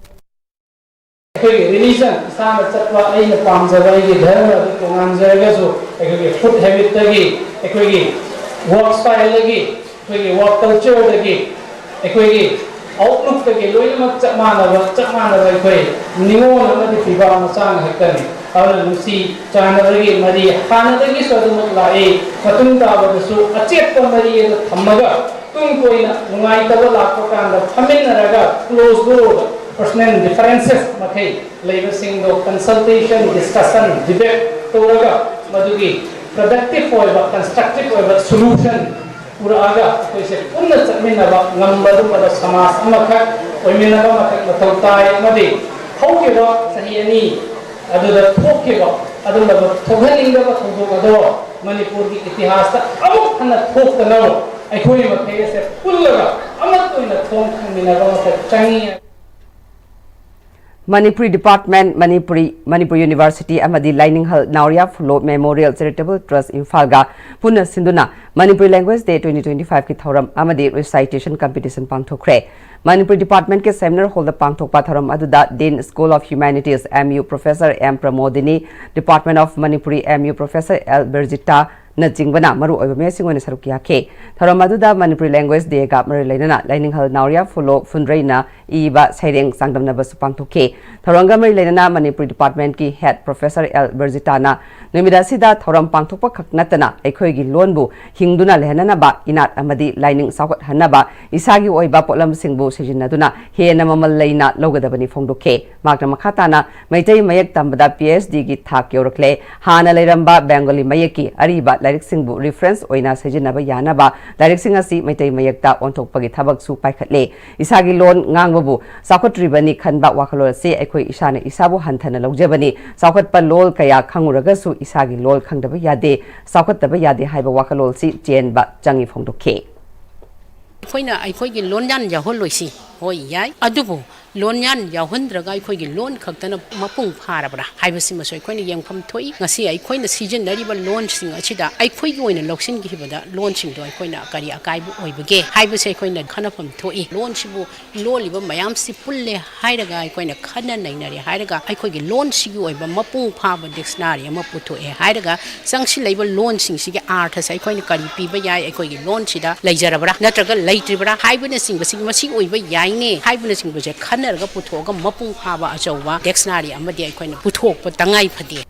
ꯑꯩꯈꯣꯏꯒꯤ religion, ꯏꯁꯥꯅ ꯆꯠꯄ, ꯑꯩꯅ ꯄꯥꯝꯖꯕ ꯑꯩꯒꯤ ꯙꯔꯃ ꯑꯗꯨ ꯇꯣꯉꯥꯟꯖꯔꯒꯁꯨ, ꯑꯩꯈꯣꯏꯒꯤ food habitꯇꯒꯤ, ꯑꯩꯈꯣꯏꯒꯤ work styleꯗꯒꯤ, ꯑꯩꯈꯣꯏꯒꯤ work cultureꯗꯒꯤ, ꯑꯩꯈꯣꯏꯒꯤ outlookꯇꯒꯤ ꯂꯣꯏꯅꯃꯛ ꯆꯞ ꯃꯥꯟꯅꯕ, ꯆꯞ ꯃꯥꯟꯅꯕ ꯑꯩꯈꯣꯏ ꯅꯤꯉꯣꯜ ꯑꯃꯗꯤ ꯐꯤꯕꯥ ꯃꯆꯥ ꯉꯥꯛꯇꯅꯤ꯫ ꯑꯗꯨꯅ ꯅꯨꯡꯁꯤ ꯆꯥꯟꯅꯕꯒꯤ ꯃꯔꯤ ꯍꯥꯟꯅꯗꯒꯤꯁꯨ ꯑꯗꯨꯃꯛ ꯂꯥꯛꯏ꯫ ꯃꯇꯨꯡ ꯇꯥꯕꯗꯁꯨ ꯑꯆꯦꯠꯄ ꯃꯔꯤ ꯑꯗꯨ ꯊꯝꯃꯒ ꯇꯨꯡ ꯀꯣꯏꯅ ꯅꯨꯡꯉꯥꯏꯇꯕ ꯂꯥꯛꯄ ꯀꯥꯟꯗ ꯐꯝꯃꯤꯟꯅꯔꯒ close door personal differences ꯃꯈꯩ ꯂꯩꯕꯁꯤꯡꯗꯣ consultation, discussion, debate ꯇꯧꯔꯒ ꯃꯗꯨꯒꯤ productive ꯑꯣꯏꯕ, constructive ꯑꯣꯏꯕ solution ꯄꯨꯔꯛꯑꯒ ꯑꯩꯈꯣꯏꯁꯦ ꯄꯨꯟꯅ ꯆꯠꯃꯤꯟꯅꯕ ꯉꯝꯕ ꯑꯗꯨꯝꯕꯗ ꯁꯃꯥꯖ ꯑꯃꯈꯛ ꯑꯣꯏꯃꯤꯟꯅꯕ ꯑꯃꯈꯛ ꯃꯊꯧ ꯇꯥꯏ꯫ ꯑꯃꯗꯤ ꯍꯧꯈꯤꯕ ꯆꯍꯤ ꯑꯅꯤ ꯑꯗꯨꯗ ꯊꯣꯛꯈꯤꯕ ꯑꯗꯨꯝꯕꯗꯣ ꯊꯣꯛꯍꯟꯅꯤꯡꯗꯕ ꯊꯧꯗꯣꯛ ꯑꯗꯣ ꯃꯅꯤꯄꯨꯔꯒꯤ ꯏꯇꯤꯍꯥꯁꯇ ꯑꯃꯨꯛ ꯍꯟꯅ ꯊꯣꯛꯇꯅꯕ ꯑꯩꯈꯣꯏ ꯃꯈꯩ ꯑꯁꯦ ꯄꯨꯜꯂꯒ ꯑꯃꯠꯇ ꯑꯣꯏꯅ ꯊꯣꯡ ꯊꯥꯡꯃꯤꯟꯅꯕ ꯑꯃꯈꯛ ꯆꯪꯉꯤ꯫ Manipuri Department, Manipuri, Manipur University ꯑꯃꯗꯤ ꯂꯥꯏꯅꯤꯡꯍꯜ ꯅꯥꯎꯔꯤꯌꯥ ꯐꯨꯂꯣ Memorial Charitable Trust ꯏꯝꯐꯥꯜꯒ ꯄꯨꯟꯅ ꯁꯤꯟꯗꯨꯅ Manipuri Language Day twenty twenty five ꯀꯤ ꯊꯧꯔꯝ ꯑꯃꯗꯤ recitation competition ꯄꯥꯡꯊꯣꯛꯈ꯭ꯔꯦ꯫ Manipuri Department ꯀꯤ seminar hall ꯗ ꯄꯥꯡꯊꯣꯛꯄ ꯊꯧꯔꯝ ꯑꯗꯨꯗ Dean School of Humanities, MU, Professor M Pramodini, Department of Manipuri, MU, Professor L ꯕꯤꯔꯖꯤꯇꯥ, ꯅꯆꯤꯡꯕꯅ ꯃꯔꯨꯑꯣꯏꯕ ꯃꯤꯑꯣꯏꯁꯤꯡ ꯑꯣꯏꯅ ꯁꯔꯨꯛ ꯌꯥꯈꯤ꯫ ꯊꯧꯔꯝ ꯑꯗꯨꯗ ꯃꯅꯤꯄꯨꯔꯤ ꯂꯦꯡꯒ꯭ꯋꯦꯖ ꯗꯦꯒ ꯃꯔꯤ ꯂꯩꯅꯅ ꯂꯥꯏꯅꯤꯡꯍꯜ ꯅꯥꯎꯔꯤꯌꯥ ꯐꯨꯂꯣ ꯐꯨꯟꯗ꯭ꯔꯩꯅ ꯏꯕ ꯁꯩꯔꯦꯡ ꯆꯥꯡꯗꯝꯅꯕꯁꯨ ꯄꯥꯡꯊꯣꯛꯈꯤ꯫ ꯊꯧꯔꯝꯒ ꯃꯔꯤ ꯂꯩꯅꯅ ꯃꯅꯤꯄꯨꯔꯤ ꯗꯤꯄꯥꯔꯠꯃꯦꯟꯠꯀꯤ ꯍꯦꯗ ꯄ꯭ꯔꯣꯐꯦꯁꯔ ꯑꯦꯜ ꯕꯤꯔꯖꯤꯇꯥꯅ ꯅꯨꯃꯤꯠ ꯑꯁꯤꯗ ꯊꯧꯔꯝ ꯄꯥꯡꯊꯣꯛꯄ ꯈꯛ ꯅꯠꯇꯅ ꯑꯩꯈꯣꯏꯒꯤ ꯂꯣꯟꯕꯨ ꯍꯤꯡꯗꯨꯅ ꯂꯩꯍꯟꯅꯅꯕ, ꯏꯅꯥꯠ ꯑꯃꯗꯤ ꯂꯥꯏꯅꯤꯡ ꯆꯥꯎꯈꯠꯍꯟꯅꯕ, ꯏꯁꯥꯒꯤ ꯑꯣꯏꯕ ꯄꯣꯠꯂꯝꯁꯤꯡꯕꯨ ꯁꯤꯖꯤꯟꯅꯗꯨꯅ ꯍꯦꯟꯅ ꯃꯃꯜ ꯂꯩꯅ ꯂꯧꯒꯗꯕꯅꯤ ꯐꯣꯡꯗꯣꯛꯈꯤ꯫ ꯃꯍꯥꯛꯅ ꯃꯈꯥ ꯇꯥꯅ ꯃꯩꯇꯩ ꯃꯌꯦꯛ ꯇꯝꯕꯗ ꯄꯤ ꯑꯩꯆ ꯗꯤꯒꯤ ꯊꯥꯛ ꯌꯧꯔꯛꯂꯦ꯫ ꯍꯥꯟꯅ ꯂꯩꯔꯝꯕ ꯕꯦꯡꯒꯣꯂꯤ ꯃꯌꯦꯛꯀꯤ ꯑꯔꯤꯕ ꯂꯥꯏꯔꯤꯛꯁꯤꯡꯕꯨ ꯔꯤꯐꯔꯦꯟꯁ ꯑꯣꯏꯅ ꯁꯤꯖꯤꯟꯅꯕ ꯌꯥꯅꯕ ꯂꯥꯏꯔꯤꯛꯁꯤꯡ ꯑꯁꯤ ꯃꯩꯇꯩ ꯃꯌꯦꯛꯇ ꯑꯣꯟꯊꯣꯛꯄꯒꯤ ꯊꯕꯛꯁꯨ ꯄꯥꯏꯈꯠꯂꯦ꯫ ꯏꯁꯥꯒꯤ ꯂꯣꯟ ꯉꯥꯡꯕꯕꯨ ꯆꯥꯎꯈꯠꯇ꯭ꯔꯤꯕꯅꯤ ꯈꯟꯕ ꯋꯥꯈꯜꯂꯣꯟ ꯑꯁꯤ ꯑꯩꯈꯣꯏ ꯏꯁꯥꯅ ꯏꯁꯥꯕꯨ ꯍꯟꯊꯅ ꯂꯧꯖꯕꯅꯤ꯫ ꯆꯥꯎꯈꯠꯄ ꯂꯣꯜ ꯀꯌꯥ ꯈꯪꯉꯨꯔꯒꯁꯨ ꯏꯁꯥꯒꯤ ꯂꯣꯜ ꯈꯪꯗꯕ ꯌꯥꯗꯦ, ꯆꯥꯎꯈꯠꯇꯕ ꯌꯥꯗꯦ ꯍꯥꯏꯕ ꯋꯥꯈꯜꯂꯣꯟꯁꯤ ꯆꯦꯟꯕ ꯆꯪꯉꯤ ꯐꯣꯡꯗꯣꯛꯈꯤ꯫ ꯑꯩꯈꯣꯏꯅ ꯑꯩꯈꯣꯏꯒꯤ ꯂꯣꯟꯌꯥꯟ ꯌꯥꯎꯍꯜꯂꯣꯏꯁꯤ꯫ ꯍꯣꯏ, ꯌꯥꯏ, ꯑꯗꯨꯕꯨ ꯂꯣꯟꯌꯥꯟ ꯌꯥꯎꯍꯟꯗ꯭ꯔꯒ ꯑꯩꯈꯣꯏꯒꯤ ꯂꯣꯟ ꯈꯛꯇꯅ ꯃꯄꯨꯡ ꯐꯥꯔꯕ꯭ꯔꯥ ꯍꯥꯏꯕꯁꯤꯃꯁꯨ ꯑꯩꯈꯣꯏꯅ ꯌꯦꯡꯐꯝ ꯊꯣꯛꯏ꯫ ꯉꯁꯤ ꯑꯩꯈꯣꯏꯅ ꯁꯤꯖꯤꯟꯅꯔꯤꯕ ꯂꯣꯟꯁꯤꯡ ꯑꯁꯤꯗ ꯑꯩꯈꯣꯏꯒꯤ ꯑꯣꯏꯅ ꯂꯧꯁꯤꯟꯈꯤꯕꯗ ꯂꯣꯟꯁꯤꯡꯗꯣ ꯑꯩꯈꯣꯏꯅ ꯀꯔꯤ ꯑꯀꯥꯏꯕ ꯑꯣꯏꯕꯒꯦ ꯍꯥꯏꯕꯁꯦ ꯑꯩꯈꯣꯏꯅ ꯈꯟꯅꯐꯝ ꯊꯣꯛꯏ꯫ ꯂꯣꯟꯁꯤꯕꯨ ꯂꯣꯜꯂꯤꯕ ꯃꯌꯥꯝꯁꯤ ꯄꯨꯜꯂꯦ ꯍꯥꯏꯔꯒ, ꯑꯩꯈꯣꯏꯅ ꯈꯟꯅ ꯅꯩꯅꯔꯦ ꯍꯥꯏꯔꯒ, ꯑꯩꯈꯣꯏꯒꯤ ꯂꯣꯟꯁꯤꯒꯤ ꯑꯣꯏꯕ ꯃꯄꯨꯡ ꯐꯥꯕ ꯗꯤꯛꯁꯅꯥꯔꯤ ꯑꯃ ꯄꯨꯊꯣꯛꯑꯦ ꯍꯥꯏꯔꯒ, ꯆꯪꯁꯤꯜꯂꯛꯏꯕ ꯂꯣꯟꯁꯤꯡꯁꯤꯒꯤ ꯑꯥꯔꯊꯁꯦ ꯑꯩꯈꯣꯏꯅ ꯀꯔꯤ ꯄꯤꯕ ꯌꯥꯏ, ꯑꯩꯈꯣꯏꯒꯤ ꯂꯣꯟꯁꯤꯗ ꯂꯩꯖꯔꯕ꯭ꯔꯥ ꯅꯠꯇ꯭ꯔꯒ ꯂꯩꯇ꯭ꯔꯤꯕ꯭ꯔꯥ ꯍꯥꯏꯕꯅꯆꯤꯡꯕꯁꯤ, ꯃꯁꯤ ꯑꯣꯏꯕ ꯌꯥꯏꯅꯦ ꯍꯥꯏꯕꯅꯆꯤꯡꯕꯁꯦ ꯈꯟꯅꯔꯒ ꯄꯨꯊꯣꯛꯑꯒ ꯃꯄꯨꯡ ꯐꯥꯕ ꯑꯆꯧꯕ ꯗꯤꯛꯁꯅꯥꯔꯤ ꯑꯃꯗꯤ ꯑꯩꯈꯣꯏꯅ ꯄꯨꯊꯣꯛꯄ ꯇꯉꯥꯏ ꯐꯗꯦ꯫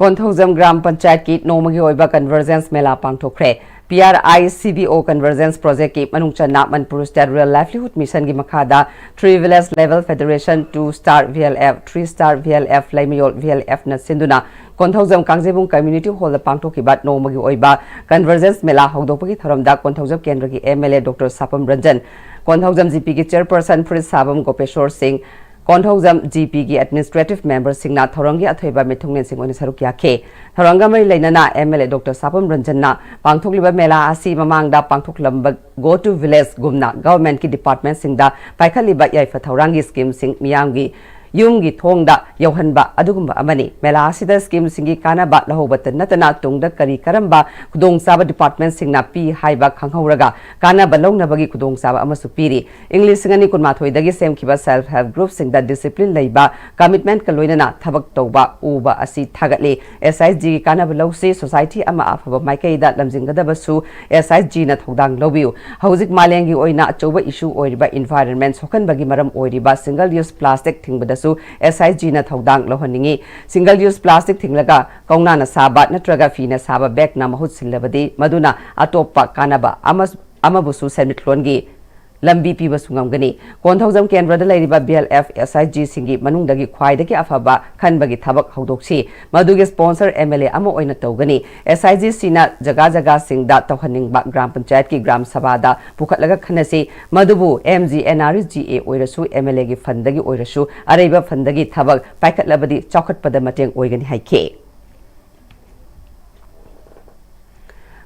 ꯀꯣꯟꯊꯧꯖꯝ ꯒ꯭ꯔꯥꯝ ꯄꯟꯆꯥꯌꯠꯀꯤ ꯅꯣꯡꯃꯒꯤ ꯑꯣꯏꯕ ꯀꯟꯚꯔꯖꯦꯟꯁ ꯃꯦꯂꯥ ꯄꯥꯡꯊꯣꯛꯈ꯭ꯔꯦ꯫ P R I C B ꯑꯣ ꯀꯟꯚꯔꯖꯦꯟꯁ ꯄ꯭ꯔꯣꯖꯦꯛꯀꯤ ꯃꯅꯨꯡ ꯆꯟꯅ ꯃꯅꯤꯄꯨꯔ ꯁ꯭ꯇꯦꯠ ꯔꯨꯔꯦꯜ ꯂꯥꯏꯚꯂꯤꯍꯨꯗ ꯃꯤꯁꯟꯒꯤ ꯃꯈꯥꯗ three village level federation, two star V L F, three star V L F, Leimayol V L ꯑꯦꯐꯅ ꯁꯤꯟꯗꯨꯅ ꯀꯣꯟꯊꯧꯖꯝ ꯀꯥꯡꯖꯩꯕꯨꯡ ꯀꯝꯃ꯭ꯌꯨꯅꯤꯇꯤ ꯍꯣꯜꯗ ꯄꯥꯡꯊꯣꯛꯈꯤꯕ ꯅꯣꯡꯃꯒꯤ ꯑꯣꯏꯕ ꯀꯟꯚꯔꯖꯦꯟꯁ ꯃꯦꯂꯥ ꯍꯧꯗꯣꯛꯄꯒꯤ ꯊꯧꯔꯝꯗ ꯀꯣꯟꯊꯧꯖꯝ ꯀꯦꯟꯗ꯭ꯔꯒꯤ M L A doctor Sapam Ranjan, Konthoujam G ꯄꯤꯒꯤ ꯆꯦꯌꯔꯄꯔꯁꯟ ꯐꯨꯔꯤꯠꯁꯥꯕꯝ ꯒꯣꯄꯦꯁꯣꯔ ꯁꯤꯡ, ꯀꯣꯟꯊꯧꯖꯝ ꯖꯤ ꯄꯤꯒꯤ ꯑꯦꯗꯃꯤꯅꯤꯁꯇ꯭ꯔꯦꯇꯤꯚ ꯃꯦꯝꯕꯔꯁꯤꯡꯅ ꯊꯧꯔꯝꯒꯤ ꯑꯊꯣꯏꯕ ꯃꯤꯊꯨꯡꯂꯦꯟꯁꯤꯡ ꯑꯣꯏꯅ ꯁꯔꯨꯛ ꯌꯥꯈꯤ꯫ ꯊꯧꯔꯝꯒ ꯃꯔꯤ ꯂꯩꯅꯅ ꯑꯦꯝ ꯑꯦꯜ ꯑꯦ ꯗꯣꯛꯇꯔ ꯁꯥꯄꯝ ꯔꯟꯖꯟꯅ ꯄꯥꯡꯊꯣꯛꯂꯤꯕ ꯃꯦꯂꯥ ꯑꯁꯤ ꯃꯃꯥꯡꯗ ꯄꯥꯡꯊꯣꯛꯂꯝꯕ ꯒꯣ ꯇꯨ ꯚꯤꯂꯦꯖꯒꯨꯝꯅ ꯒꯚꯔꯟꯃꯦꯟꯠꯀꯤ ꯗꯤꯄꯥꯔꯠꯃꯦꯟꯠꯁꯤꯡꯗ ꯄꯥꯏꯈꯠꯂꯤꯕ ꯌꯥꯏꯐ ꯊꯧꯔꯥꯡꯒꯤ ꯁ꯭ꯀꯤꯝꯁꯤꯡ ꯃꯤꯌꯥꯝꯒꯤ ꯌꯨꯝꯒꯤ ꯊꯣꯡꯗ ꯌꯧꯍꯟꯕ ꯑꯗꯨꯒꯨꯝꯕ ꯑꯃꯅꯤ꯫ ꯃꯦꯂꯥ ꯑꯁꯤꯗ ꯁ꯭ꯀꯤꯝꯁꯤꯡꯒꯤ ꯀꯥꯟꯅꯕ ꯂꯧꯍꯧꯕꯇ ꯅꯠꯇꯅ ꯇꯨꯡꯗ ꯀꯔꯤ ꯀꯔꯝꯕ ꯈꯨꯗꯣꯡꯆꯥꯕ ꯗꯤꯄꯥꯔꯠꯃꯦꯟꯁꯤꯡꯅ ꯄꯤ ꯍꯥꯏꯕ ꯈꯪꯍꯧꯔꯒ ꯀꯥꯟꯅꯕ ꯂꯧꯅꯕꯒꯤ ꯈꯨꯗꯣꯡꯆꯥꯕ ꯑꯃꯁꯨ ꯄꯤꯔꯤ꯫ ꯏꯪ ꯂꯤꯁꯤꯡ ꯑꯅꯤ ꯀꯨꯟꯃꯥꯊꯣꯏꯗꯒꯤ ꯁꯦꯝꯈꯤꯕ self help groupꯁꯤꯡꯗ discipline ꯂꯩꯕ, commitmentꯀ ꯂꯣꯏꯅꯅ ꯊꯕꯛ ꯇꯧꯕ ꯎꯕ ꯑꯁꯤ ꯊꯥꯒꯠꯂꯤ꯫ SHGꯒꯤ ꯀꯥꯟꯅꯕ ꯂꯧꯁꯤ꯫ Society ꯑꯃ ꯑꯐꯕ ꯃꯥꯏꯀꯩꯗ ꯂꯝꯖꯤꯡꯒꯗꯕꯁꯨ SHGꯅ ꯊꯧꯗꯥꯡ ꯂꯧꯕꯤꯌꯨ꯫ ꯍꯧꯖꯤꯛ ꯃꯥꯂꯦꯝꯒꯤ ꯑꯣꯏꯅ ꯑꯆꯧꯕ issue ꯑꯣꯏꯔꯤꯕ environment ꯁꯣꯛꯍꯟꯕꯒꯤ ꯃꯔꯝ ꯑꯣꯏꯔꯤꯕ single use plastic ꯊꯤꯡꯕꯗꯁꯨ SHGꯅ ꯊꯧꯗꯥꯡ ꯂꯧꯍꯟꯅꯤꯡꯏ꯫ Single use plastic ꯊꯤꯡꯂꯒ ꯀꯧꯅꯥꯅ ꯁꯥꯕ ꯅꯠꯇ꯭ꯔꯒ ꯐꯤꯅ ꯁꯥꯕ bagꯅ ꯃꯍꯨꯠ ꯁꯤꯜꯂꯕꯗꯤ ꯃꯗꯨꯅ ꯑꯇꯣꯞꯄ ꯀꯥꯟꯅꯕ ꯑꯃ, ꯑꯃꯕꯨꯁꯨ ꯁꯦꯟꯃꯤꯠꯂꯣꯟꯒꯤ ꯂꯝꯕꯤ ꯄꯤꯕꯁꯨ ꯉꯝꯒꯅꯤ꯫ ꯀꯣꯟꯊꯧꯖꯝ ꯀꯦꯟꯗ꯭ꯔꯗ ꯂꯩꯔꯤꯕ BLF SHGꯁꯤꯡꯒꯤ ꯃꯅꯨꯡꯗꯒꯤ ꯈ꯭ꯋꯥꯏꯗꯒꯤ ꯑꯐꯕ ꯈꯟꯕꯒꯤ ꯊꯕꯛ ꯍꯧꯗꯣꯛꯁꯤ꯫ ꯃꯗꯨꯒꯤ sponsor MLA ꯑꯃ ꯑꯣꯏꯅ ꯇꯧꯒꯅꯤ꯫ SHGꯁꯤꯅ ꯖꯒꯥ ꯖꯒꯥꯁꯤꯡꯗ ꯇꯧꯍꯟꯅꯤꯡꯕ ꯒ꯭ꯔꯥꯝ ꯄꯟꯆꯥꯌꯠꯀꯤ ꯒ꯭ꯔꯥꯝ ꯁꯚꯥꯗ ꯄꯨꯈꯠꯂꯒ ꯈꯟꯅꯁꯤ꯫ ꯃꯗꯨꯕꯨ MGNREGA ꯑꯣꯏꯔꯁꯨ, MLAꯒꯤ fundꯗꯒꯤ ꯑꯣꯏꯔꯁꯨ, ꯑꯔꯩꯕ fundꯗꯒꯤ ꯊꯕꯛ ꯄꯥꯏꯈꯠꯂꯕꯗꯤ ꯆꯥꯎꯈꯠꯄꯗ ꯃꯇꯦꯡ ꯑꯣꯏꯒꯅꯤ ꯍꯥꯏꯈꯤ꯫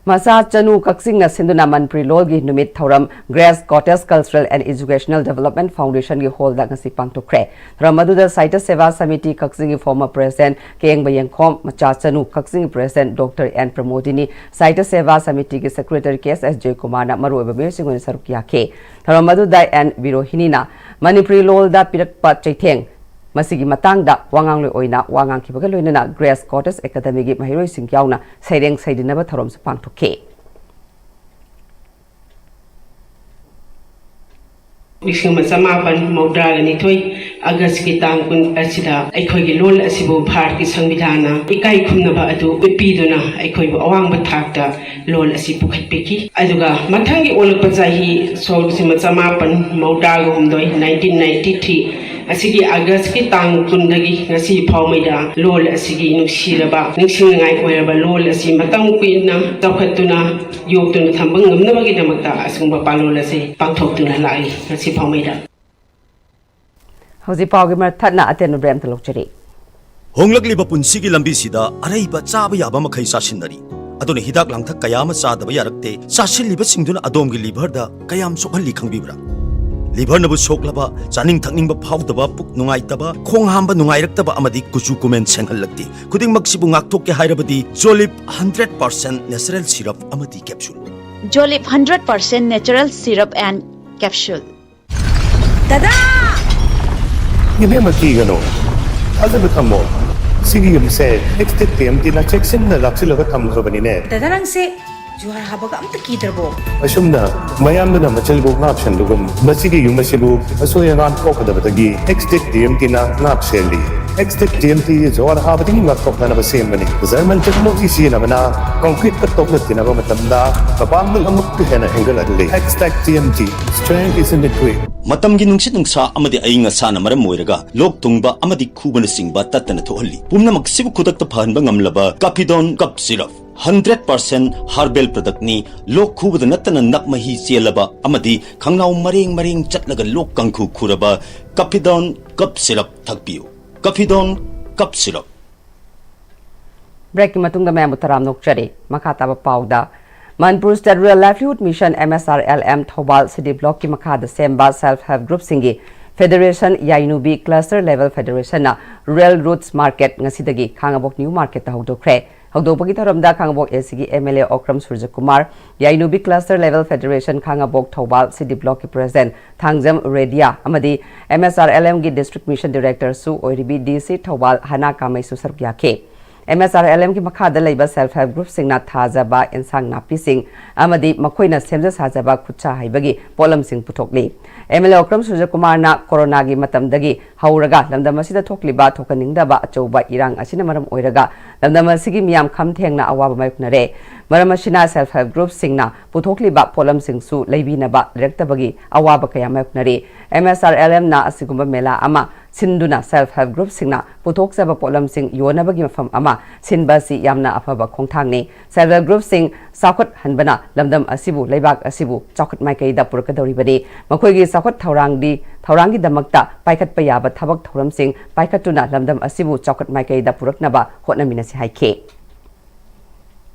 ꯃꯆꯥ ꯆꯅꯨ ꯀꯛꯆꯤꯡꯅ ꯁꯤꯟꯗꯨꯅ ꯃꯅꯤꯄꯨꯔꯤ ꯂꯣꯜꯒꯤ ꯅꯨꯃꯤꯠ ꯊꯧꯔꯝ Grace Cottage Cultural and Educational Development Foundationꯒꯤ hallꯗ ꯉꯁꯤ ꯄꯥꯡꯊꯣꯛꯈ꯭ꯔꯦ꯫ ꯊꯧꯔꯝ ꯑꯗꯨꯗ ꯁꯥꯍꯤꯇ꯭ꯌ ꯁꯦꯕꯥ ꯁꯃꯤꯇꯤ ꯀꯛꯆꯤꯡꯒꯤ former president ꯀꯦꯡꯕ ꯌꯦꯡꯈꯣꯝ, ꯃꯆꯥ ꯆꯅꯨ ꯀꯛꯆꯤꯡꯒꯤ president Doctor N ꯄ꯭ꯔꯃꯣꯗꯤꯅꯤ, ꯁꯥꯍꯤꯇ꯭ꯌ ꯁꯦꯕꯥ ꯁꯃꯤꯇꯤꯒꯤ secretary ꯀꯦ ꯑꯦꯁ ꯖꯣꯏꯀꯨꯃꯥꯔꯅ ꯃꯔꯨꯑꯣꯏꯕ ꯃꯤꯑꯣꯏꯁꯤꯡ ꯑꯣꯏꯅ ꯁꯔꯨꯛ ꯌꯥꯈꯤ꯫ ꯊꯧꯔꯝ ꯑꯗꯨꯗ ꯑꯦꯟ ꯕꯤꯔꯣꯍꯤꯅꯤꯅ ꯃꯅꯤꯄꯨꯔꯤ ꯂꯣꯜꯗ ꯄꯤꯔꯛꯄ ꯆꯩꯊꯦꯡ, ꯃꯁꯤꯒꯤ ꯃꯇꯥꯡꯗ ꯋꯥꯉꯥꯡꯂꯣꯏ ꯑꯣꯏꯅ ꯋꯥ ꯉꯥꯡꯈꯤꯕꯒ ꯂꯣꯏꯅꯅ Grace Cottage Academyꯒꯤ ꯃꯍꯩꯔꯣꯏꯁꯤꯡ ꯌꯥꯎꯅ ꯁꯩꯔꯦꯡ ꯁꯩꯗꯤꯟꯅꯕ ꯊꯧꯔꯝꯁꯨ ꯄꯥꯡꯊꯣꯛꯈꯤ꯫ ꯂꯤꯁꯤꯡ ꯑꯃ ꯆꯃꯥꯄꯟ ꯃꯧꯗ꯭ꯔꯥꯒ ꯅꯤꯊꯣꯏ ꯑꯥꯒꯁꯀꯤ ꯇꯥꯡ ꯀꯨꯟ ꯑꯁꯤꯗ ꯑꯩꯈꯣꯏꯒꯤ ꯂꯣꯜ ꯑꯁꯤꯕꯨ ꯚꯥꯔꯠꯀꯤ ꯁꯪꯕꯤꯙꯥꯟꯅ ꯏꯀꯥꯏ ꯈꯨꯝꯅꯕ ꯑꯗꯨ ꯎꯠꯄꯤꯗꯨꯅ ꯑꯩꯈꯣꯏꯕꯨ ꯑꯋꯥꯡꯕ ꯊꯥꯛꯇ ꯂꯣꯜ ꯑꯁꯤ ꯄꯨꯈꯠꯄꯤꯈꯤ꯫ ꯑꯗꯨꯒ ꯃꯊꯪꯒꯤ ꯑꯣꯜꯂꯛꯄ ꯆꯍꯤ ꯁꯣꯛ ꯂꯤꯁꯤꯡ ꯑꯃ ꯆꯃꯥꯄꯟ ꯃꯧꯗ꯭ꯔꯥꯒ ꯍꯨꯝꯗꯣꯏ, nineteen ninety three, ꯑꯁꯤꯒꯤ ꯑꯥꯒꯁꯀꯤ ꯇꯥꯡ ꯀꯨꯟꯗꯒꯤ ꯉꯁꯤ ꯐꯥꯎꯃꯩꯗ ꯂꯣꯜ ꯑꯁꯤꯒꯤ ꯅꯨꯡꯁꯤꯔꯕ, ꯅꯤꯡꯁꯤꯡꯅꯤꯡꯉꯥꯏ ꯑꯣꯏꯔꯕ ꯂꯣꯜ ꯑꯁꯤ ꯃꯇꯝ ꯀꯨꯏꯅ ꯆꯥꯎꯈꯠꯇꯨꯅ ꯌꯣꯛꯇꯨꯅ ꯊꯝꯕ ꯉꯝꯅꯕꯒꯤꯗꯃꯛꯇ ꯑꯁꯤꯒꯨꯝꯕ ꯄꯥꯂꯣꯜ ꯑꯁꯤ ꯄꯥꯡꯊꯣꯛꯇꯨꯅ ꯂꯥꯛꯂꯤ ꯉꯁꯤ ꯐꯥꯎꯃꯩꯗ꯫ ꯍꯧꯖꯤꯛ ꯄꯥꯎꯒꯤ ꯃꯔꯛ ꯊꯠꯅ ꯑꯇꯦꯟꯕ break ꯑꯃꯇ ꯂꯧꯖꯔꯤ꯫ ꯍꯣꯡꯂꯛꯂꯤꯕ ꯄꯨꯟꯁꯤꯒꯤ ꯂꯝꯕꯤꯁꯤꯗ ꯑꯔꯩꯕ ꯆꯥꯕ ꯌꯥꯕ ꯃꯈꯩ ꯆꯥꯁꯤꯟꯅꯔꯤ꯫ ꯑꯗꯨꯅ ꯍꯤꯗꯥꯛ ꯂꯥꯡꯊꯛ ꯀꯌꯥ ꯑꯃ ꯆꯥꯗꯕ ꯌꯥꯔꯛꯇꯦ꯫ ꯆꯥꯁꯤꯜꯂꯤꯕꯁꯤꯡꯗꯨꯅ ꯑꯗꯣꯝꯒꯤ liverꯗ ꯀꯌꯥꯝ ꯁꯣꯛꯍꯜꯂꯤ ꯈꯪꯕꯤꯕ꯭ꯔꯥ? ꯂꯤꯚꯔꯅꯕꯨ ꯁꯣꯛꯂꯕ, ꯆꯥꯅꯤꯡ ꯊꯛꯅꯤꯡꯕ ꯐꯥꯎꯗꯕ, ꯄꯨꯛ ꯅꯨꯡꯉꯥꯏꯇꯕ, ꯈꯣꯡ ꯍꯥꯝꯕ ꯅꯨꯡꯉꯥꯏꯔꯛꯇꯕ ꯑꯃꯗꯤ ꯀꯨꯆꯨ ꯀꯨꯃꯦꯟ ꯁꯦꯡꯍꯜꯂꯛꯇꯦ꯫ ꯈꯨꯗꯤꯡꯃꯛꯁꯤꯕꯨ ꯉꯥꯛꯊꯣꯛꯀꯦ ꯍꯥꯏꯔꯕꯗꯤ ꯖꯣꯂꯤꯞ ꯍꯟꯗ꯭ꯔꯦꯠ ꯄꯥꯔꯁꯦꯟ ꯅꯦꯆꯔꯦꯜ ꯁꯤꯔꯞ ꯑꯃꯗꯤ capsule. Jolip hundred percent natural syrup and capsule. ꯗꯗꯥ! ꯏꯕꯦꯝꯃ, ꯀꯤꯒꯅꯨ, ꯊꯥꯖꯕ ꯊꯝꯃꯣ꯫ ꯁꯤꯒꯤ ꯌꯨꯝꯁꯦ ꯑꯦꯛꯁꯇꯦꯛ ꯇꯤ ꯑꯦꯝ ꯇꯤꯅ ꯆꯦꯛꯁꯤꯟꯅ ꯂꯥꯛꯁꯤꯜꯂꯒ ꯊꯝꯈ꯭ꯔꯕꯅꯤꯅꯦ꯫ ꯗꯗꯥ, ꯅꯪꯁꯦ ꯖꯨꯍꯥꯔ ꯍꯥꯕꯒ ꯑꯝꯇ ꯀꯤꯗ꯭ꯔꯕꯣ? ꯑꯁꯨꯝꯅ ꯃꯌꯥꯝꯗꯨꯅ ꯃꯆꯤꯜꯕꯨ ꯉꯥꯛꯁꯟꯕꯒꯨꯝ, ꯃꯁꯤꯒꯤ ꯌꯨꯝ ꯑꯁꯤꯕꯨ ꯑꯁꯣꯏ ꯑꯉꯥꯝ ꯊꯣꯛꯀꯗꯕꯗꯒꯤ ꯑꯦꯛꯁꯇꯦꯛ ꯇꯤ ꯑꯦꯝ ꯇꯤꯅ ꯉꯥꯛ ꯁꯦꯜꯂꯤ꯫ ꯑꯦꯛꯁꯇꯦꯛ ꯇꯤ ꯑꯦꯝ ꯇꯤ ꯖꯨꯍꯥꯔ ꯍꯥꯕꯗꯒꯤ ꯉꯥꯛꯊꯣꯛꯅꯅꯕ ꯁꯦꯝꯕꯅꯤ꯫ ꯖꯔꯃꯟ ꯇꯦꯛꯅꯣꯂꯣꯖꯤ ꯁꯤꯖꯤꯟꯅꯕꯅ ꯀꯪꯀ꯭ꯔꯤꯠꯀ ꯇꯣꯛꯅ ꯇꯤꯟꯅꯕ ꯃꯇꯝꯗ ꯃꯄꯥꯡꯒꯜ ꯑꯃꯨꯛꯀ ꯍꯦꯟꯅ ꯍꯦꯟꯒꯠꯍꯜꯂꯤ꯫ ꯑꯦꯛꯁꯇꯦꯛ T M T, strength is in the grit. ꯃꯇꯝꯒꯤ ꯅꯨꯡꯁꯤꯠ ꯅꯨꯡꯁꯥ ꯑꯃꯗꯤ ꯑꯏꯪ ꯑꯁꯥꯅ ꯃꯔꯝ ꯑꯣꯏꯔꯒ ꯂꯣꯛ ꯊꯨꯡꯕ ꯑꯃꯗꯤ ꯈꯨꯕꯅꯆꯤꯡꯕ ꯇꯠꯇꯅ ꯊꯣꯛꯍꯜꯂꯤ꯫ ꯄꯨꯝꯅꯃꯛꯁꯤꯕꯨ ꯈꯨꯗꯛꯇ ꯐꯍꯟꯕ ꯉꯝꯂꯕ ꯀꯥꯐꯤꯗꯣꯟ cough syrup. Hundred percent herbal ꯄ꯭ꯔꯗꯛꯅꯤ꯫ ꯂꯣꯛ ꯈꯨꯕꯗ ꯅꯠꯇꯅ ꯅꯞ ꯃꯍꯤ ꯆꯦꯜꯂꯕ ꯑꯃꯗꯤ ꯈꯪꯅꯥꯎ ꯃꯔꯦꯡ ꯃꯔꯦꯡ ꯆꯠꯂꯒ ꯂꯣꯛ ꯀꯥꯡꯈꯨ ꯈꯨꯔꯕ ꯀꯥꯐꯤꯗꯣꯟ ꯀꯞ ꯁꯤꯔꯞ ꯊꯛꯄꯤꯌꯨ꯫ ꯀꯥꯐꯤꯗꯣꯟ cough syrup. ꯕ꯭ꯔꯦꯛꯀꯤ ꯃꯇꯨꯡꯗ ꯃꯌꯥꯝꯕꯨ ꯇꯔꯥꯝꯅ ꯑꯣꯛꯆꯔꯤ꯫ ꯃꯈꯥ ꯇꯥꯕ ꯄꯥꯎꯗ, Manipur state rural livelihood mission, M S R L M, Thoubal C D ꯕ꯭ꯂꯣꯛꯀꯤ ꯃꯈꯥꯗ ꯁꯦꯝꯕ ꯁꯦꯜꯐ ꯍꯦꯜꯞ ꯒ꯭ꯔꯨꯞꯁꯤꯡꯒꯤ ꯐꯦꯗꯔꯦꯁꯟ ꯌꯥꯏꯅꯨꯕꯤ ꯀ꯭ꯂꯁꯇꯔ ꯂꯦꯚꯦꯜ ꯐꯦꯗꯔꯦꯁꯟꯅ ꯔꯨꯔꯦꯜ ꯔꯨꯠꯁ ꯃꯥꯔꯀꯦꯠ ꯉꯁꯤꯗꯒꯤ ꯈꯥꯉꯕꯣꯛ ꯅ꯭ꯌꯨ ꯃꯥꯔꯀꯦꯠꯇ ꯍꯧꯗꯣꯛꯈ꯭ꯔꯦ꯫ ꯍꯧꯗꯣꯛꯄꯒꯤ ꯊꯧꯔꯝꯗ ꯈꯥꯉꯕꯣꯛ ꯑꯦ ꯁꯤꯒꯤ M L A Okram Surjakumar, Yainubi cluster level federation Khangabok Thoubal C D ꯕ꯭ꯂꯣꯛꯀꯤ ꯄ꯭ꯔꯦꯁꯤꯗꯦꯟꯠ ꯊꯥꯡꯖꯝ ꯔꯦꯗꯤꯌꯥ ꯑꯃꯗꯤ ꯑꯦꯝ ꯑꯦꯁ ꯑꯥꯔ ꯑꯦꯜ ꯑꯦꯝꯒꯤ ꯗꯤꯁꯇ꯭ꯔꯤꯛ ꯃꯤꯁꯟ ꯗꯤꯔꯦꯛꯇꯔꯁꯨ ꯑꯣꯏꯔꯤꯕꯤ ꯗꯤ ꯁꯤ ꯊꯧꯕꯥꯜ ꯍꯅꯥ ꯀꯥꯃꯩꯁꯨ ꯁꯔꯨꯛ ꯌꯥꯈꯤ꯫ ꯑꯦꯝ ꯑꯦꯁ ꯑꯥꯔ ꯑꯦꯜ ꯑꯦꯝꯒꯤ ꯃꯈꯥꯗ ꯂꯩꯕ ꯁꯦꯜꯐ ꯍꯦꯜꯞ ꯒ꯭ꯔꯨꯞꯁꯤꯡꯅ ꯊꯥꯖꯕ, ꯑꯦꯟꯁꯥꯡ ꯅꯥꯄꯤꯁꯤꯡ ꯑꯃꯗꯤ ꯃꯈꯣꯏꯅ ꯁꯦꯝꯖ ꯁꯥꯖꯕ ꯈꯨꯠꯁꯥ ꯍꯩꯕꯒꯤ ꯄꯣꯠꯂꯝꯁꯤꯡ ꯄꯨꯊꯣꯛꯂꯤ꯫ ꯑꯦꯝ ꯑꯦꯜ ꯑꯦ ꯑꯣꯀ꯭ꯔꯝ ꯁꯨꯔꯖꯀꯨꯃꯥꯔꯅ ꯀꯣꯔꯣꯅꯥꯒꯤ ꯃꯇꯝꯗꯒꯤ ꯍꯧꯔꯒ ꯂꯝꯗꯝ ꯑꯁꯤꯗ ꯊꯣꯛꯂꯤꯕ ꯊꯣꯛꯍꯟꯅꯤꯡꯗꯕ ꯑꯆꯧꯕ ꯏꯔꯥꯡ ꯑꯁꯤꯅ ꯃꯔꯝ ꯑꯣꯏꯔꯒ ꯂꯝꯗꯝ ꯑꯁꯤꯒꯤ ꯃꯤꯌꯥꯝ ꯈꯝ ꯊꯦꯡꯅ ꯑꯋꯥꯕ ꯃꯥꯌꯣꯛꯅꯔꯦ꯫ ꯃꯔꯝ ꯑꯁꯤꯅ ꯁꯦꯜꯐ ꯍꯦꯜꯞ ꯒ꯭ꯔꯨꯞꯁꯤꯡꯅ ꯄꯨꯊꯣꯛꯂꯤꯕ ꯄꯣꯠꯂꯝꯁꯤꯡꯁꯨ ꯂꯩꯕꯤꯅꯕ ꯂꯩꯔꯛꯇꯕꯒꯤ ꯑꯋꯥꯕ ꯀꯌꯥ ꯃꯥꯌꯣꯛꯅꯔꯤ꯫ ꯑꯦꯝ ꯑꯦꯁ ꯑꯥꯔ ꯑꯦꯜ ꯑꯦꯝꯅ ꯑꯁꯤꯒꯨꯝꯕ ꯃꯦꯂꯥ ꯑꯃ ꯁꯤꯟꯗꯨꯅ ꯁꯦꯜꯐ ꯍꯦꯜꯞ ꯒ꯭ꯔꯨꯞꯁꯤꯡꯅ ꯄꯨꯊꯣꯛꯆꯕ ꯄꯣꯠꯂꯝꯁꯤꯡ ꯌꯣꯟꯅꯕꯒꯤ ꯃꯐꯝ ꯑꯃ ꯁꯤꯟꯕ ꯑꯁꯤ ꯌꯥꯝꯅ ꯑꯐꯕ ꯈꯣꯡꯊꯥꯡꯅꯤ꯫ ꯁꯦꯜꯐ ꯍꯦꯜꯞ ꯒ꯭ꯔꯨꯞꯁꯤꯡ ꯆꯥꯎꯈꯠꯍꯟꯕꯅ ꯂꯝꯗꯝ ꯑꯁꯤꯕꯨ, ꯂꯩꯕꯥꯛ ꯑꯁꯤꯕꯨ ꯆꯥꯎꯈꯠ ꯃꯥꯏꯀꯩꯗ ꯄꯨꯔꯛꯀꯗꯧꯔꯤꯕꯅꯤ꯫ ꯃꯈꯣꯏꯒꯤ ꯆꯥꯎꯈꯠ ꯊꯧꯔꯥꯡꯗꯤ, ꯊꯧꯔꯥꯡꯒꯤꯗꯃꯛꯇ ꯄꯥꯏꯈꯠꯄ ꯌꯥꯕ ꯊꯕꯛ ꯊꯧꯔꯝꯁꯤꯡ ꯄꯥꯏꯈꯠꯇꯨꯅ ꯂꯝꯗꯝ ꯑꯁꯤꯕꯨ ꯆꯥꯎꯈꯠ ꯃꯥꯏꯀꯩꯗ ꯄꯨꯔꯛꯅꯕ ꯍꯣꯠꯅꯃꯤꯟꯅꯁꯤ ꯍꯥꯏꯈꯤ꯫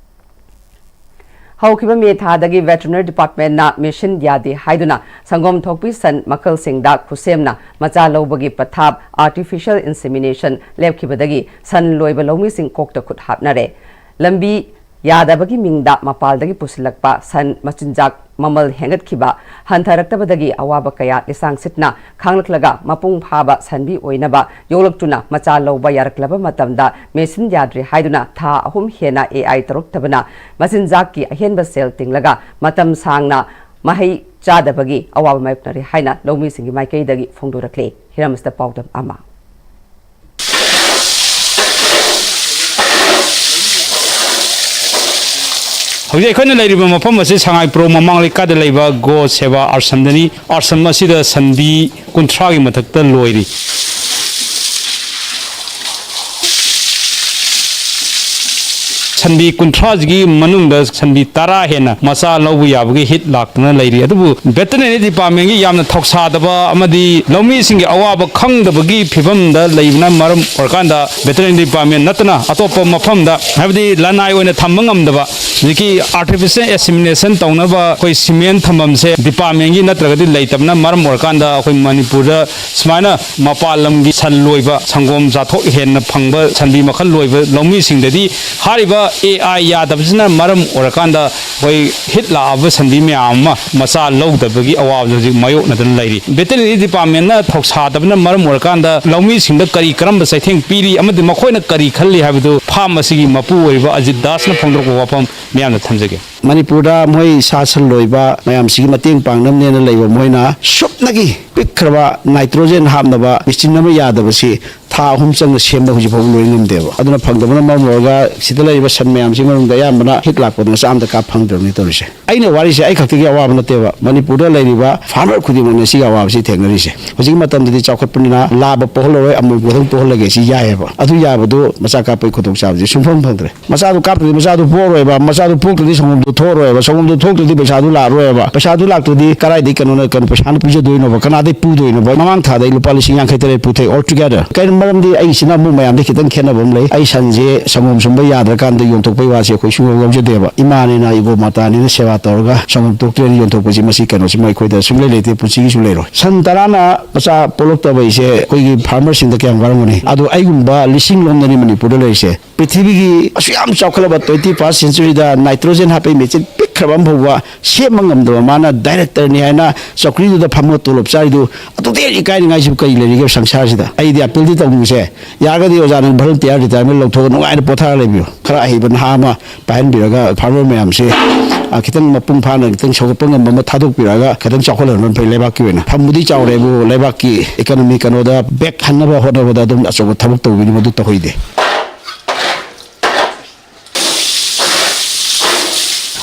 ꯍꯧꯈꯤꯕ ꯃꯦ ꯊꯥꯗꯒꯤ ꯚꯦꯇꯔꯤꯅꯔꯤ ꯗꯤꯄꯥꯔꯠꯃꯦꯟꯅ ꯃꯦꯁꯤꯟ ꯌꯥꯗꯦ ꯍꯥꯏꯗꯨꯅ ꯁꯪꯒꯣꯝ ꯊꯣꯛꯄꯤ ꯁꯟ ꯃꯈꯜꯁꯤꯡꯗ ꯈꯨꯠꯁꯦꯝꯅ ꯃꯆꯥ ꯂꯧꯕꯒꯤ ꯄꯊꯥꯞ, ꯑꯥꯔꯇꯤꯐꯤꯁꯤꯌꯦꯜ ꯏꯟꯁꯤꯃꯤꯅꯦꯁꯟ, ꯂꯦꯞꯈꯤꯕꯗꯒꯤ ꯁꯟ ꯂꯣꯏꯕ ꯂꯧꯃꯤꯁꯤꯡ ꯀꯣꯛꯇ ꯈꯨꯠ ꯍꯥꯞꯅꯔꯦ꯫ ꯂꯝꯕꯤ ꯌꯥꯗꯕꯒꯤ ꯃꯤꯡꯗ ꯃꯄꯥꯜꯗꯒꯤ ꯄꯨꯁꯤꯜꯂꯛꯄ ꯁꯟ ꯃꯆꯤꯟꯖꯥꯛ ꯃꯃꯜ ꯍꯦꯟꯒꯠꯈꯤꯕ, ꯍꯟꯊꯔꯛꯇꯕꯗꯒꯤ ꯑꯋꯥꯕ ꯀꯌꯥ ꯂꯤꯁꯥꯡ ꯁꯤꯠꯅ ꯈꯥꯡꯂꯛꯂꯒ ꯃꯄꯨꯡ ꯐꯥꯕ ꯁꯟꯕꯤ ꯑꯣꯏꯅꯕ ꯌꯣꯛꯂꯛꯇꯨꯅ ꯃꯆꯥ ꯂꯧꯕ ꯌꯥꯔꯛꯂꯕ ꯃꯇꯝꯗ ꯃꯦꯁꯤꯟ ꯌꯥꯗ꯭ꯔꯦ ꯍꯥꯏꯗꯨꯅ ꯊꯥ ꯑꯍꯨꯝ ꯍꯦꯟꯅ ꯑꯦ ꯑꯥꯏ ꯇꯧꯔꯛꯇꯕꯅ ꯃꯆꯤꯟꯖꯥꯛꯀꯤ ꯑꯍꯦꯟꯕ ꯁꯦꯜ ꯇꯤꯡꯂꯒ ꯃꯇꯝ ꯁꯥꯡꯅ ꯃꯍꯩ ꯆꯥꯗꯕꯒꯤ ꯑꯋꯥꯕ ꯃꯥꯌꯣꯛꯅꯔꯦ ꯍꯥꯏꯅ ꯂꯧꯃꯤꯁꯤꯡꯒꯤ ꯃꯥꯏꯀꯩꯗꯒꯤ ꯐꯣꯡꯗꯣꯔꯛꯂꯤ꯫ ꯍꯤꯔꯝꯁꯤꯗ ꯄꯥꯎꯗꯝ ꯑꯃ꯫ ꯍꯧꯖꯤꯛ ꯑꯩꯈꯣꯏꯅ ꯂꯩꯔꯤꯕ ꯃꯐꯝ ꯑꯁꯤ ꯁꯉꯥꯏꯄ꯭ꯔꯧ ꯃꯃꯥꯡ ꯂꯩꯀꯥꯏꯗ ꯂꯩꯕ ꯒꯣ ꯁꯦꯕꯥ ꯑꯥꯁ꯭ꯔꯝꯗꯅꯤ꯫ ꯑꯥꯁ꯭ꯔꯝ ꯑꯁꯤꯗ ꯁꯟꯕꯤ ꯀꯨꯟꯊ꯭ꯔꯥꯒꯤ ꯃꯊꯛꯇ ꯂꯣꯏꯔꯤ꯫ ꯁꯟꯕꯤ ꯀꯨꯟꯊ꯭ꯔꯥꯁꯤꯒꯤ ꯃꯅꯨꯡꯗ ꯁꯟꯕꯤ ꯇꯔꯥ ꯍꯦꯟꯅ ꯃꯆꯥ ꯂꯧꯕ ꯌꯥꯕꯒꯤ ꯍꯤꯠ ꯂꯥꯛꯇꯨꯅ ꯂꯩꯔꯤ꯫ ꯑꯗꯨꯕꯨ ꯚꯦꯇꯔꯤꯅꯔꯤ ꯗꯤꯄꯥꯔꯠꯃꯦꯟꯒꯤ ꯌꯥꯝꯅ ꯊꯧꯁꯥꯗꯕ ꯑꯃꯗꯤ ꯂꯧꯃꯤꯁꯤꯡꯒꯤ ꯑꯋꯥꯕ ꯈꯪꯗꯕꯒꯤ ꯐꯤꯕꯝꯗ ꯂꯩꯕꯅ ꯃꯔꯝ ꯑꯣꯏꯔꯀꯥꯟꯗ ꯚꯦꯇꯔꯤꯅꯔꯤ ꯗꯤꯄꯥꯔꯠꯃꯦꯟ ꯅꯠꯇꯅ ꯑꯇꯣꯞꯄ ꯃꯐꯝꯗ, ꯍꯥꯏꯕꯗꯤ ꯂꯅꯥꯏ ꯑꯣꯏꯅ ꯊꯝꯕ ꯉꯝꯗꯕ, ꯍꯧꯖꯤꯛꯀꯤ ꯑꯥꯔꯇꯤꯐꯤꯁꯤꯌꯦꯜ ꯏꯟꯁꯤꯃꯤꯅꯦꯁꯟ ꯇꯧꯅꯕ ꯑꯩꯈꯣꯏ ꯁꯤꯃꯦꯟ ꯊꯝꯐꯝꯁꯦ ꯗꯤꯄꯥꯔꯠꯃꯦꯟꯒꯤ ꯅꯠꯇ꯭ꯔꯒꯗꯤ ꯂꯩꯇꯕꯅ ꯃꯔꯝ ꯑꯣꯏꯔꯀꯥꯟꯗ ꯑꯩꯈꯣꯏ ꯃꯅꯤꯄꯨꯔꯗ ꯁꯨꯃꯥꯏꯅ ꯃꯄꯥꯟ ꯂꯝꯒꯤ ꯁꯟ ꯂꯣꯏꯕ, ꯁꯪꯒꯣꯝ ꯆꯥꯊꯣꯛ ꯍꯦꯟꯅ ꯐꯪꯕ ꯁꯟꯕꯤ ꯃꯈꯜ ꯂꯣꯏꯕ ꯂꯧꯃꯤꯁꯤꯡꯗꯗꯤ ꯍꯥꯏꯔꯤꯕ ꯑꯦ ꯑꯥꯏ ꯌꯥꯗꯕꯁꯤꯅ ꯃꯔꯝ ꯑꯣꯏꯔꯀꯥꯟꯗ ꯑꯩꯈꯣꯏ ꯍꯤꯠ ꯂꯥꯛꯑꯕ ꯁꯟꯕꯤ ꯃꯌꯥꯝ ꯑꯃ ꯃꯆꯥ ꯂꯧꯗꯕꯒꯤ ꯑꯋꯥꯕꯁꯨ ꯍꯧꯖꯤꯛ ꯃꯥꯌꯣꯛꯅꯗꯨꯅ ꯂꯩꯔꯤ꯫ ꯚꯦꯇꯔꯤꯅꯔꯤ ꯗꯤꯄꯥꯔꯠꯃꯦꯟꯅ ꯊꯧꯁꯥꯗꯕꯅ ꯃꯔꯝ ꯑꯣꯏꯔꯀꯥꯟꯗ ꯂꯧꯃꯤꯁꯤꯡꯗ ꯀꯔꯤ ꯀꯔꯝꯕ ꯆꯩꯊꯦꯡ ꯄꯤꯔꯤ ꯑꯃꯗꯤ ꯃꯈꯣꯏꯅ ꯀꯔꯤ ꯈꯜꯂꯤ ꯍꯥꯏꯕꯗꯨ ꯐꯥꯔꯝ ꯑꯁꯤꯒꯤ ꯃꯄꯨ ꯑꯣꯏꯔꯤꯕ ꯑꯖꯤꯠ ꯗꯥꯁꯅ ꯐꯣꯡꯗꯣꯔꯛꯄ ꯋꯥꯐꯝ ꯃꯤꯌꯥꯝꯗ ꯊꯝꯖꯒꯦ꯫ ꯃꯅꯤꯄꯨꯔꯗ ꯃꯣꯏ ꯁꯥ ꯁꯟ ꯂꯣꯏꯕ ꯃꯌꯥꯝꯁꯤꯒꯤ ꯃꯇꯦꯡ ꯄꯥꯡꯅꯕꯅꯦꯅ ꯂꯩꯕ ꯃꯣꯏꯅ ꯁꯨꯞꯅꯒꯤ ꯄꯤꯛꯈ꯭ꯔꯕ ꯅꯥꯏꯇ꯭ꯔꯣꯖꯦꯟ ꯍꯥꯞꯅꯕ ꯃꯦꯆꯤꯟ ꯑꯃ ꯌꯥꯗꯕꯁꯤ ꯊꯥ ꯑꯍꯨꯝ ꯆꯪꯅ ꯁꯦꯝꯕ ꯍꯧꯖꯤꯛ ꯐꯥꯎꯕ ꯂꯣꯏ ꯉꯝꯗꯦꯕ꯫ ꯑꯗꯨꯅ ꯐꯪꯗꯕꯅ ꯃꯔꯝ ꯑꯣꯏꯔꯒ ꯁꯤꯗ ꯂꯩꯔꯤꯕ ꯁꯟ ꯃꯌꯥꯝꯁꯤ ꯃꯅꯨꯡꯗ ꯑꯌꯥꯝꯕꯅ ꯍꯤꯠ ꯂꯥꯛꯄꯗ ꯃꯆꯥ ꯑꯃ ꯗꯔꯀꯥꯔ ꯐꯪꯗ꯭ꯔꯕꯅꯤ ꯇꯧꯔꯤꯁꯦ꯫ ꯑꯩꯅ ꯋꯥꯔꯤꯁꯦ ꯑꯩ ꯈꯛꯇꯒꯤ ꯑꯋꯥꯕ ꯅꯠꯇꯦꯕ, ꯃꯅꯤꯄꯨꯔꯗ ꯂꯩꯔꯤꯕ ꯐꯥꯔꯃꯔ ꯈꯨꯗꯤꯡꯃꯛꯅ ꯁꯤꯒꯤ ꯑꯋꯥꯕꯁꯤ ꯊꯦꯡꯅꯔꯤꯁꯦ꯫ ꯍꯧꯖꯤꯛꯀꯤ ꯃꯇꯝꯗꯗꯤ ꯆꯥꯎꯈꯠꯄꯅꯤꯅ ꯂꯥꯕ ꯄꯣꯛꯍꯜꯂꯔꯣꯏ, ꯑꯃꯣꯝ ꯈꯛꯇꯪ ꯄꯣꯛꯍꯜꯂꯒꯦ, ꯁꯤ ꯌꯥꯏꯑꯕ꯫ ꯑꯗꯨ ꯌꯥꯕꯗꯨ ꯃꯆꯥ ꯀꯥꯞꯄꯒꯤ ꯈꯨꯗꯣꯡꯆꯥꯕꯁꯤ ꯁꯨꯡꯐꯪ ꯐꯪꯗ꯭ꯔꯦ꯫ ꯃꯆꯥꯗꯨ ꯀꯥꯞꯇ꯭ꯔꯗꯤ ꯃꯆꯥꯗꯨ ꯄꯣꯛꯑꯔꯣꯏꯕ, ꯃꯆꯥꯗꯨ ꯄꯣꯛꯇ꯭ꯔꯗꯤ ꯁꯪꯒꯣꯝꯗꯨ ꯊꯣꯛꯑꯔꯣꯏꯕ꯫ ꯁꯪꯒꯣꯝꯗꯣ ꯊꯣꯛꯇ꯭ꯔꯗꯤ ꯄꯩꯁꯥꯗꯨ ꯂꯥꯛꯑꯔꯣꯏꯕ꯫ ꯄꯩꯁꯥꯗꯨ ꯂꯥꯛꯇ꯭ꯔꯗꯤ ꯀꯗꯥꯏꯗꯒꯤ ꯀꯩꯅꯣꯅ, ꯀꯩꯅꯣ, ꯄꯩꯁꯥꯅ ꯄꯤꯖꯗꯣꯏꯅꯣꯕ? ꯀꯅꯥꯗꯩ ꯄꯨꯗꯣꯏꯅꯣꯕ? ꯃꯃꯥꯡ ꯊꯥꯗ ꯑꯩ ꯂꯨꯄꯥ ꯂꯤꯁꯤꯡ ꯌꯥꯡꯈꯩ ꯇꯔꯦꯠ ꯄꯨꯊꯣꯛꯑꯦ, all together꯫ ꯀꯩꯅꯣ ꯃꯔꯝꯗꯤ ꯑꯩꯁꯤꯅ ꯑꯃꯨꯛ ꯃꯌꯥꯝꯗꯩ ꯈꯤꯇꯪ ꯈꯦꯠꯅꯕ ꯑꯃ ꯂꯩ꯫ ꯑꯩ ꯁꯟꯁꯦ ꯁꯪꯒꯣꯝ ꯁꯨꯝꯕ ꯌꯥꯗ꯭ꯔꯀꯥꯟꯗ ꯌꯣꯟꯊꯣꯛꯄꯩ ꯋꯥꯁꯦ ꯑꯩꯈꯣꯏ ꯁꯨꯡꯌꯥꯎ ꯌꯥꯎꯖꯗꯦꯕ꯫ ꯏꯃꯥꯅꯦꯅ, ꯏꯒꯣ ꯃꯥꯇꯥꯅꯦꯅ ꯁꯦꯕꯥ ꯇꯧꯔꯒ ꯁꯪꯒꯣꯝ ꯊꯣꯛꯇ꯭ꯔꯦꯅ ꯌꯣꯟꯊꯣꯛꯄꯁꯤ, ꯃꯁꯤ ꯀꯩꯅꯣꯁꯤꯃ ꯑꯩꯈꯣꯏꯗ ꯁꯨꯡꯂꯩ ꯂꯩꯇꯦ, ꯄꯨꯟꯁꯤꯒꯤꯁꯨ ꯂꯩꯔꯣꯏ꯫ ꯁꯟ ꯇꯔꯥꯅ ꯃꯆꯥ ꯄꯣꯛꯂꯛꯇꯕ ꯍꯥꯏꯁꯦ ꯑꯩꯈꯣꯏꯒꯤ farmerꯁꯤꯡꯗ ꯀꯌꯥꯝ ꯋꯥꯔꯝꯒꯅꯤ? ꯑꯗꯣ ꯑꯩꯒꯨꯝꯕ ꯂꯤꯁꯤꯡ ꯂꯣꯝꯗꯅꯤ ꯃꯅꯤꯄꯨꯔꯗ ꯂꯩꯔꯤꯁꯦ꯫ ꯄ꯭ꯔꯤꯊꯤꯕꯤꯒꯤ ꯑꯁꯨꯛ ꯌꯥꯝ ꯆꯥꯎꯈꯠꯂꯕ twenty first centuryꯗ nitrogen ꯍꯥꯞꯄꯩ ꯃꯦꯆꯤꯟ ꯄꯤꯛꯈ꯭ꯔꯕ ꯑꯃ ꯐꯥꯎꯕ ꯁꯦꯝꯕ ꯉꯝꯗꯕ ꯃꯥꯅ directorꯅꯤ ꯍꯥꯏꯅ ꯆꯧꯀ꯭ꯔꯤꯗꯨꯗ ꯐꯝꯃꯒ ꯇꯣꯂꯣꯞ ꯆꯥꯔꯤꯗꯨ, ꯑꯗꯨꯗꯩ ꯍꯦꯟꯅ ꯏꯀꯥꯏꯅꯤꯡꯉꯥꯏꯁꯤꯕꯨ ꯀꯔꯤ ꯂꯩꯔꯤꯒꯦ ꯁꯪꯁꯥꯔꯁꯤꯗ? ꯑꯩꯗꯤ appealꯗꯤ ꯇꯧꯅꯤꯡꯉꯤꯁꯦ, ꯌꯥꯔꯒꯗꯤ ꯑꯣꯖꯥ ꯅꯪ volunteer retirement ꯂꯧꯊꯣꯛꯑꯒ ꯅꯨꯡꯉꯥꯏꯅ ꯄꯣꯊꯥꯔ ꯂꯩꯕꯤꯌꯨ꯫ ꯈꯔ ꯑꯍꯩꯕ ꯅꯍꯥ ꯑꯃ ꯄꯥꯏꯍꯟꯕꯤꯔꯒ farmer ꯃꯌꯥꯝꯁꯦ, ꯑ, ꯈꯤꯇꯪ ꯃꯄꯨꯡ ꯐꯥꯅ ꯈꯤꯇꯪ ꯁꯧꯒꯠꯄ ꯉꯝꯕ ꯑꯃ ꯊꯥꯗꯣꯛꯄꯤꯔꯛꯑꯒ ꯈꯤꯇꯪ ꯆꯥꯎꯈꯠꯍꯟꯕꯅ ꯐꯩ ꯂꯩꯕꯥꯛꯀꯤ ꯑꯣꯏꯅ꯫ ꯐꯝꯕꯨꯗꯤ ꯆꯥꯎꯔꯦꯕꯨ, ꯂꯩꯕꯥꯛꯀꯤ economy ꯀꯩꯅꯣꯗ back ꯍꯟꯅꯕ ꯍꯣꯠꯅꯕꯗ ꯑꯗꯨꯝ ꯑꯆꯧꯕ ꯊꯕꯛ ꯇꯧꯕꯤꯅꯤ, ꯃꯗꯨ ꯇꯧꯍꯩꯗꯦ꯫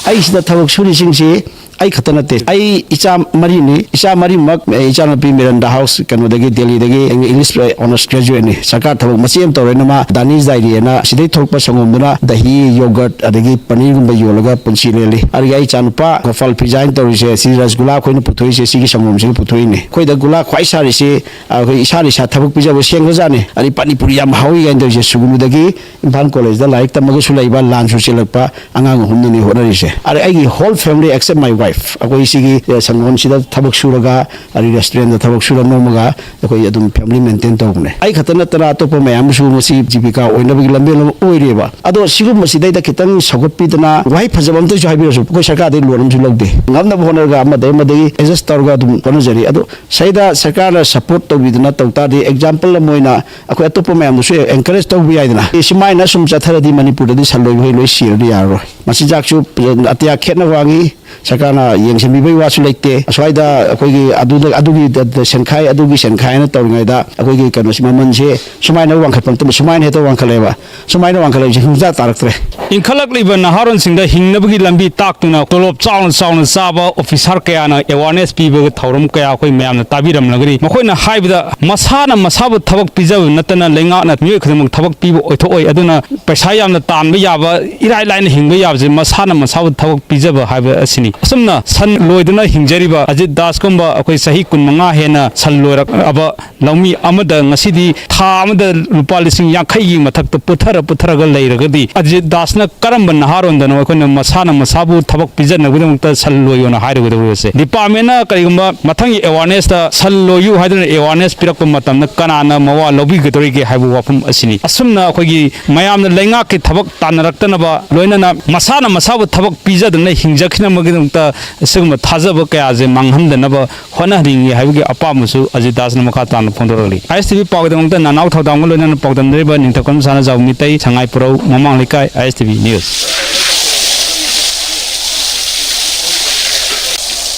ꯑꯩ ꯁꯤꯗ ꯊꯕꯛ ꯁꯨꯔꯤꯁꯤꯡꯁꯤ ꯑꯩ ꯈꯛꯇ ꯅꯠꯇꯦ, ꯑꯩ ꯏꯆꯥ ꯃꯔꯤꯅꯤ꯫ ꯏꯆꯥ ꯃꯔꯤꯃꯛ, ꯑꯦ, ꯏꯆꯥꯅꯨꯄꯤ ꯃꯤꯔꯟꯗꯥ ꯍꯥꯎꯁ ꯀꯩꯅꯣꯗꯒꯤ, ꯗꯦꯜꯂꯤꯗꯒꯤ English honours graduateꯅꯤ꯫ ꯁꯔꯀꯥꯔ ꯊꯕꯛ ꯃꯆꯦ ꯑꯃ ꯇꯧꯔꯦꯅ, ꯃꯥ Danish Dairy ꯍꯥꯏꯅ ꯁꯤꯗꯩ ꯊꯣꯛꯄ ꯁꯪꯒꯣꯝꯗꯨꯅ ꯗꯍꯤ, yogurt ꯑꯗꯒꯤ ꯄꯅꯤꯔꯒꯨꯝꯕ ꯌꯣꯜꯂꯒ ꯄꯨꯟꯁꯤ ꯂꯦꯜꯂꯤ꯫ ꯑꯗꯒꯤ ꯑꯩ ꯏꯆꯥꯅꯨꯄꯥ ꯒꯣꯄꯥꯜ ꯄꯤꯖꯥ ꯍꯥꯏꯅ ꯇꯧꯔꯤꯁꯦ, ꯁꯤ ꯔꯁꯒꯨꯂꯥ ꯑꯩꯈꯣꯏꯅ ꯄꯨꯊꯣꯛꯏꯁꯦ ꯁꯤꯒꯤ ꯁꯪꯒꯣꯝꯁꯤꯅ ꯄꯨꯊꯣꯛꯏꯅꯤ꯫ ꯑꯩꯈꯣꯏꯗ ꯒꯨꯂꯥ ꯈ꯭ꯋꯥꯏ ꯁꯥꯔꯤꯁꯤ, ꯑꯩꯈꯣꯏ ꯏꯁꯥꯅ ꯏꯁꯥ ꯊꯕꯛ ꯄꯤꯖꯕ ꯁꯦꯡꯕꯖꯥꯠꯅꯤ꯫ ꯑꯗꯩ ꯄꯥꯅꯤꯄꯨꯔꯤ ꯌꯥꯝ ꯍꯥꯎꯏ ꯀꯥꯏꯅ ꯇꯧꯔꯤꯁꯦ ꯁꯨꯒꯅꯨꯗꯒꯤ ꯏꯝꯐꯥꯜ ꯀꯣꯂꯦꯖꯇ ꯂꯥꯏꯔꯤꯛ ꯇꯝꯃꯒꯁꯨ ꯂꯩꯕ, ꯂꯥꯟꯁꯨ ꯆꯦꯜꯂꯛꯄ ꯑꯉꯥꯡ ꯑꯍꯨꯝꯅꯅꯤ ꯍꯣꯠꯅꯔꯤꯁꯦ꯫ ꯑꯗ ꯑꯩꯒꯤ whole family except my wife, ꯑꯩꯈꯣꯏ ꯁꯤꯒꯤ, ꯑꯦ, ꯁꯪꯒꯣꯝꯁꯤꯗ ꯊꯕꯛ ꯁꯨꯔꯒ, ꯑꯗꯩ restaurantꯗ ꯊꯕꯛ ꯁꯨꯔ ꯅꯣꯝꯃꯒ ꯑꯩꯈꯣꯏ ꯑꯗꯨꯝ family maintain ꯇꯧꯕꯅꯦ꯫ ꯑꯩ ꯈꯛꯇ ꯅꯠꯇꯅ ꯑꯇꯣꯞꯄ ꯃꯌꯥꯝ ꯑꯃꯁꯨ ꯉꯁꯤ ꯖꯤꯕꯤꯀꯥ ꯑꯣꯏꯅꯕꯒꯤ ꯂꯝꯕꯦꯜ ꯑꯃ ꯑꯣꯏꯔꯦꯕ꯫ ꯑꯗꯣ ꯁꯤꯒꯨꯝꯕꯁꯤꯗꯩꯗ ꯈꯤꯇꯪ ꯁꯧꯒꯠꯄꯤꯗꯅ, ꯋꯥꯍꯩ ꯐꯖꯕ ꯑꯝꯇꯁꯨ ꯍꯥꯏꯕꯤꯔꯁꯨ, ꯑꯩꯈꯣꯏ ꯁꯔꯀꯥꯔꯗꯒꯤ loan ꯑꯃꯁꯨ ꯂꯧꯗꯦ꯫ ꯉꯝꯅꯕ ꯍꯣꯠꯅꯔꯒ ꯑꯃꯗꯒꯤ ꯑꯃꯗꯒꯤ adjust ꯇꯧꯔꯒ ꯑꯗꯨꯝ ꯍꯣꯠꯅꯖꯔꯤ꯫ ꯑꯗꯣ ꯁꯤꯗꯩꯗ ꯁꯔꯀꯥꯔꯅ support ꯇꯧꯕꯤꯗꯅ ꯇꯧ ꯇꯥꯔꯗꯤ, example ꯑꯃ ꯑꯣꯏꯅ ꯑꯩꯈꯣꯏ ꯑꯇꯣꯞꯄ ꯃꯌꯥꯝꯗꯁꯨ encourage ꯇꯧꯕ ꯌꯥꯏꯗꯅ꯫ ꯑꯦ, ꯁꯨꯃꯥꯏꯅ ꯁꯨꯝ ꯆꯠꯊꯔꯗꯤ ꯃꯅꯤꯄꯨꯔꯗꯗꯤ ꯁꯟ ꯂꯣꯏꯕꯈꯩ ꯂꯣꯏ ꯁꯤꯔꯗꯤ ꯌꯥꯔꯔꯣꯏ꯫ ꯃꯆꯤꯟꯖꯥꯛꯁꯨ ꯑꯇꯤꯌꯥ ꯈꯦꯠꯅ ꯋꯥꯡꯉꯤ, ꯁꯔꯀꯥꯔꯅ ꯌꯦꯡꯁꯤꯟꯕꯤꯕꯒꯤ ꯋꯥꯁꯨ ꯂꯩꯇꯦ꯫ ꯑꯁ꯭ꯋꯥꯏꯗ ꯑꯩꯈꯣꯏꯒꯤ ꯑꯗꯨꯗ, ꯑꯗꯨꯒꯤ ꯗ-, ꯗ-, ꯁꯦꯟꯈꯥꯏ, ꯑꯗꯨꯒꯤ ꯁꯦꯟꯈꯥꯏꯅ ꯇꯧꯔꯤꯉꯩꯗ ꯑꯩꯈꯣꯏꯒꯤ ꯀꯩꯅꯣꯁꯤ ꯃꯃꯜꯁꯦ ꯁꯨꯃꯥꯏꯅ ꯋꯥꯡꯈꯠꯄ ꯅꯠꯇꯕ ꯁꯨꯃꯥꯏꯅ ꯍꯦꯛꯇ ꯋꯥꯡꯈꯠꯂꯦꯕ꯫ ꯁꯨꯃꯥꯏꯅ ꯋꯥꯡꯈꯠꯂꯛꯏꯁꯦ ꯍꯤꯡꯖꯥ ꯇꯥꯔꯛꯇ꯭ꯔꯦ꯫ ꯏꯟꯈꯠꯂꯛꯂꯤꯕ ꯅꯍꯥꯔꯣꯟꯁꯤꯡꯗ ꯍꯤꯡꯅꯕꯒꯤ ꯂꯝꯕꯤ ꯇꯥꯛꯇꯨꯅ ꯇꯣꯂꯣꯞ ꯆꯥꯎꯅ ꯆꯥꯎꯅ ꯆꯥꯕ ꯑꯣꯐꯤꯁꯥꯔ ꯀꯌꯥꯅ ꯑꯦꯋꯥꯔꯅꯦꯁ ꯄꯤꯕꯒꯤ ꯊꯧꯔꯝ ꯀꯌꯥ ꯑꯩꯈꯣꯏ ꯃꯌꯥꯝꯅ ꯇꯥꯕꯤꯔꯝꯂꯒꯅꯤ꯫ ꯃꯈꯣꯏꯅ ꯍꯥꯏꯕꯗ ꯃꯁꯥꯅ ꯃꯁꯥꯕꯨ ꯊꯕꯛ ꯄꯤꯖꯕ ꯅꯠꯇꯅ ꯂꯩꯉꯥꯛꯅ ꯃꯤꯑꯣꯏ ꯈꯨꯗꯤꯡꯃꯛ ꯊꯕꯛ ꯄꯤꯕ ꯑꯣꯏꯊꯣꯛꯑꯣꯏ꯫ ꯑꯗꯨꯅ ꯄꯩꯁꯥ ꯌꯥꯝꯅ ꯇꯥꯟꯕ ꯌꯥꯕ, ꯏꯔꯥꯏ ꯂꯥꯏꯅ ꯍꯤꯡꯕ ꯌꯥꯕꯁꯦ ꯃꯁꯥꯅ ꯃꯁꯥꯕꯨ ꯊꯕꯛ ꯄꯤꯖꯕ ꯍꯥꯏꯕ ꯑꯁꯤꯅꯤ꯫ ꯑꯁꯨꯝꯅ ꯁꯟ ꯂꯣꯏꯗꯨꯅ ꯍꯤꯡꯖꯔꯤꯕ ꯑꯖꯤꯠ ꯗꯥꯁꯀꯨꯝꯕ ꯑꯩꯈꯣꯏ ꯆꯍꯤ ꯀꯨꯟꯃꯉꯥ ꯍꯦꯟꯅ ꯁꯟ ꯂꯣꯏꯔꯛꯑꯕ ꯂꯧꯃꯤ ꯑꯃꯗ ꯉꯁꯤꯗꯤ ꯊꯥ ꯑꯃꯗ ꯂꯨꯄꯥ ꯂꯤꯁꯤꯡ ꯌꯥꯡꯈꯩꯒꯤ ꯃꯊꯛꯇ ꯄꯨꯊꯔ ꯄꯨꯊꯔꯒ ꯂꯩꯔꯒꯗꯤ ꯑꯖꯤꯠ ꯗꯥꯁꯅ ꯀꯔꯝꯕ ꯅꯍꯥꯔꯣꯟꯗꯅꯣ ꯑꯩꯈꯣꯏꯅ ꯃꯁꯥꯅ ꯃꯁꯥꯕꯨ ꯊꯕꯛ ꯄꯤꯖꯅꯕꯒꯤꯗꯃꯛꯇ ꯁꯟ ꯂꯣꯏꯌꯣꯅ ꯍꯥꯏꯔꯨꯒꯗꯧꯔꯤꯕꯁꯦ? ꯗꯤꯄꯥꯔꯠꯃꯦꯟꯅ ꯀꯔꯤꯒꯨꯝꯕ ꯃꯊꯪꯒꯤ ꯑꯦꯋꯥꯔꯅꯦꯁꯇ ꯁꯟ ꯂꯣꯏꯌꯨ ꯍꯥꯏꯗꯨꯅ ꯑꯦꯋꯥꯔꯅꯦꯁ ꯄꯤꯔꯛꯄ ꯃꯇꯝꯗ ꯀꯅꯥꯅ ꯃꯋꯥ ꯂꯧꯕꯤꯒꯗꯧꯔꯤꯒꯦ ꯍꯥꯏꯕ ꯋꯥꯐꯝ ꯑꯁꯤꯅꯤ꯫ ꯑꯁꯨꯝꯅ ꯑꯩꯈꯣꯏꯒꯤ ꯃꯌꯥꯝꯅ ꯂꯩꯉꯥꯛꯀꯤ ꯊꯕꯛ ꯇꯥꯟꯅꯔꯛꯇꯅꯕ, ꯂꯣꯏꯅꯅ ꯃꯁꯥꯅ ꯃꯁꯥꯕꯨ ꯊꯕꯛ ꯄꯤꯖꯗꯨꯅ ꯍꯤꯡꯖꯈꯤꯅꯕꯒꯤꯗꯃꯛꯇ ꯑꯁꯤꯒꯨꯝꯕ ꯊꯥꯖꯕ ꯀꯌꯥꯁꯦ ꯃꯥꯡꯍꯟꯗꯅꯕ ꯍꯣꯠꯅꯍꯟꯅꯤꯡꯏ ꯍꯥꯏꯕꯒꯤ ꯑꯄꯥꯝꯕꯁꯨ ꯑꯖꯤꯠ ꯗꯥꯁꯅ ꯃꯈꯥ ꯇꯥꯅ ꯐꯣꯡꯗꯣꯔꯛꯂꯤ꯫ ꯑꯥꯏ ꯑꯦꯁ ꯇꯤ ꯚꯤ ꯄꯥꯎꯒꯤꯗꯃꯛꯇ ꯅꯅꯥꯎ ꯊꯧꯗꯥꯝꯒ ꯂꯣꯏꯅꯅ ꯄꯥꯎꯗꯝꯅꯔꯤꯕ ꯅꯤꯡꯊꯧꯀꯝ ꯁꯅꯥꯖꯥꯎ ꯃꯤꯇꯩ, ꯁꯉꯥꯏ ꯄꯨꯔꯧ, ꯃꯃꯥꯡ ꯂꯩꯀꯥꯏ, I S T V news.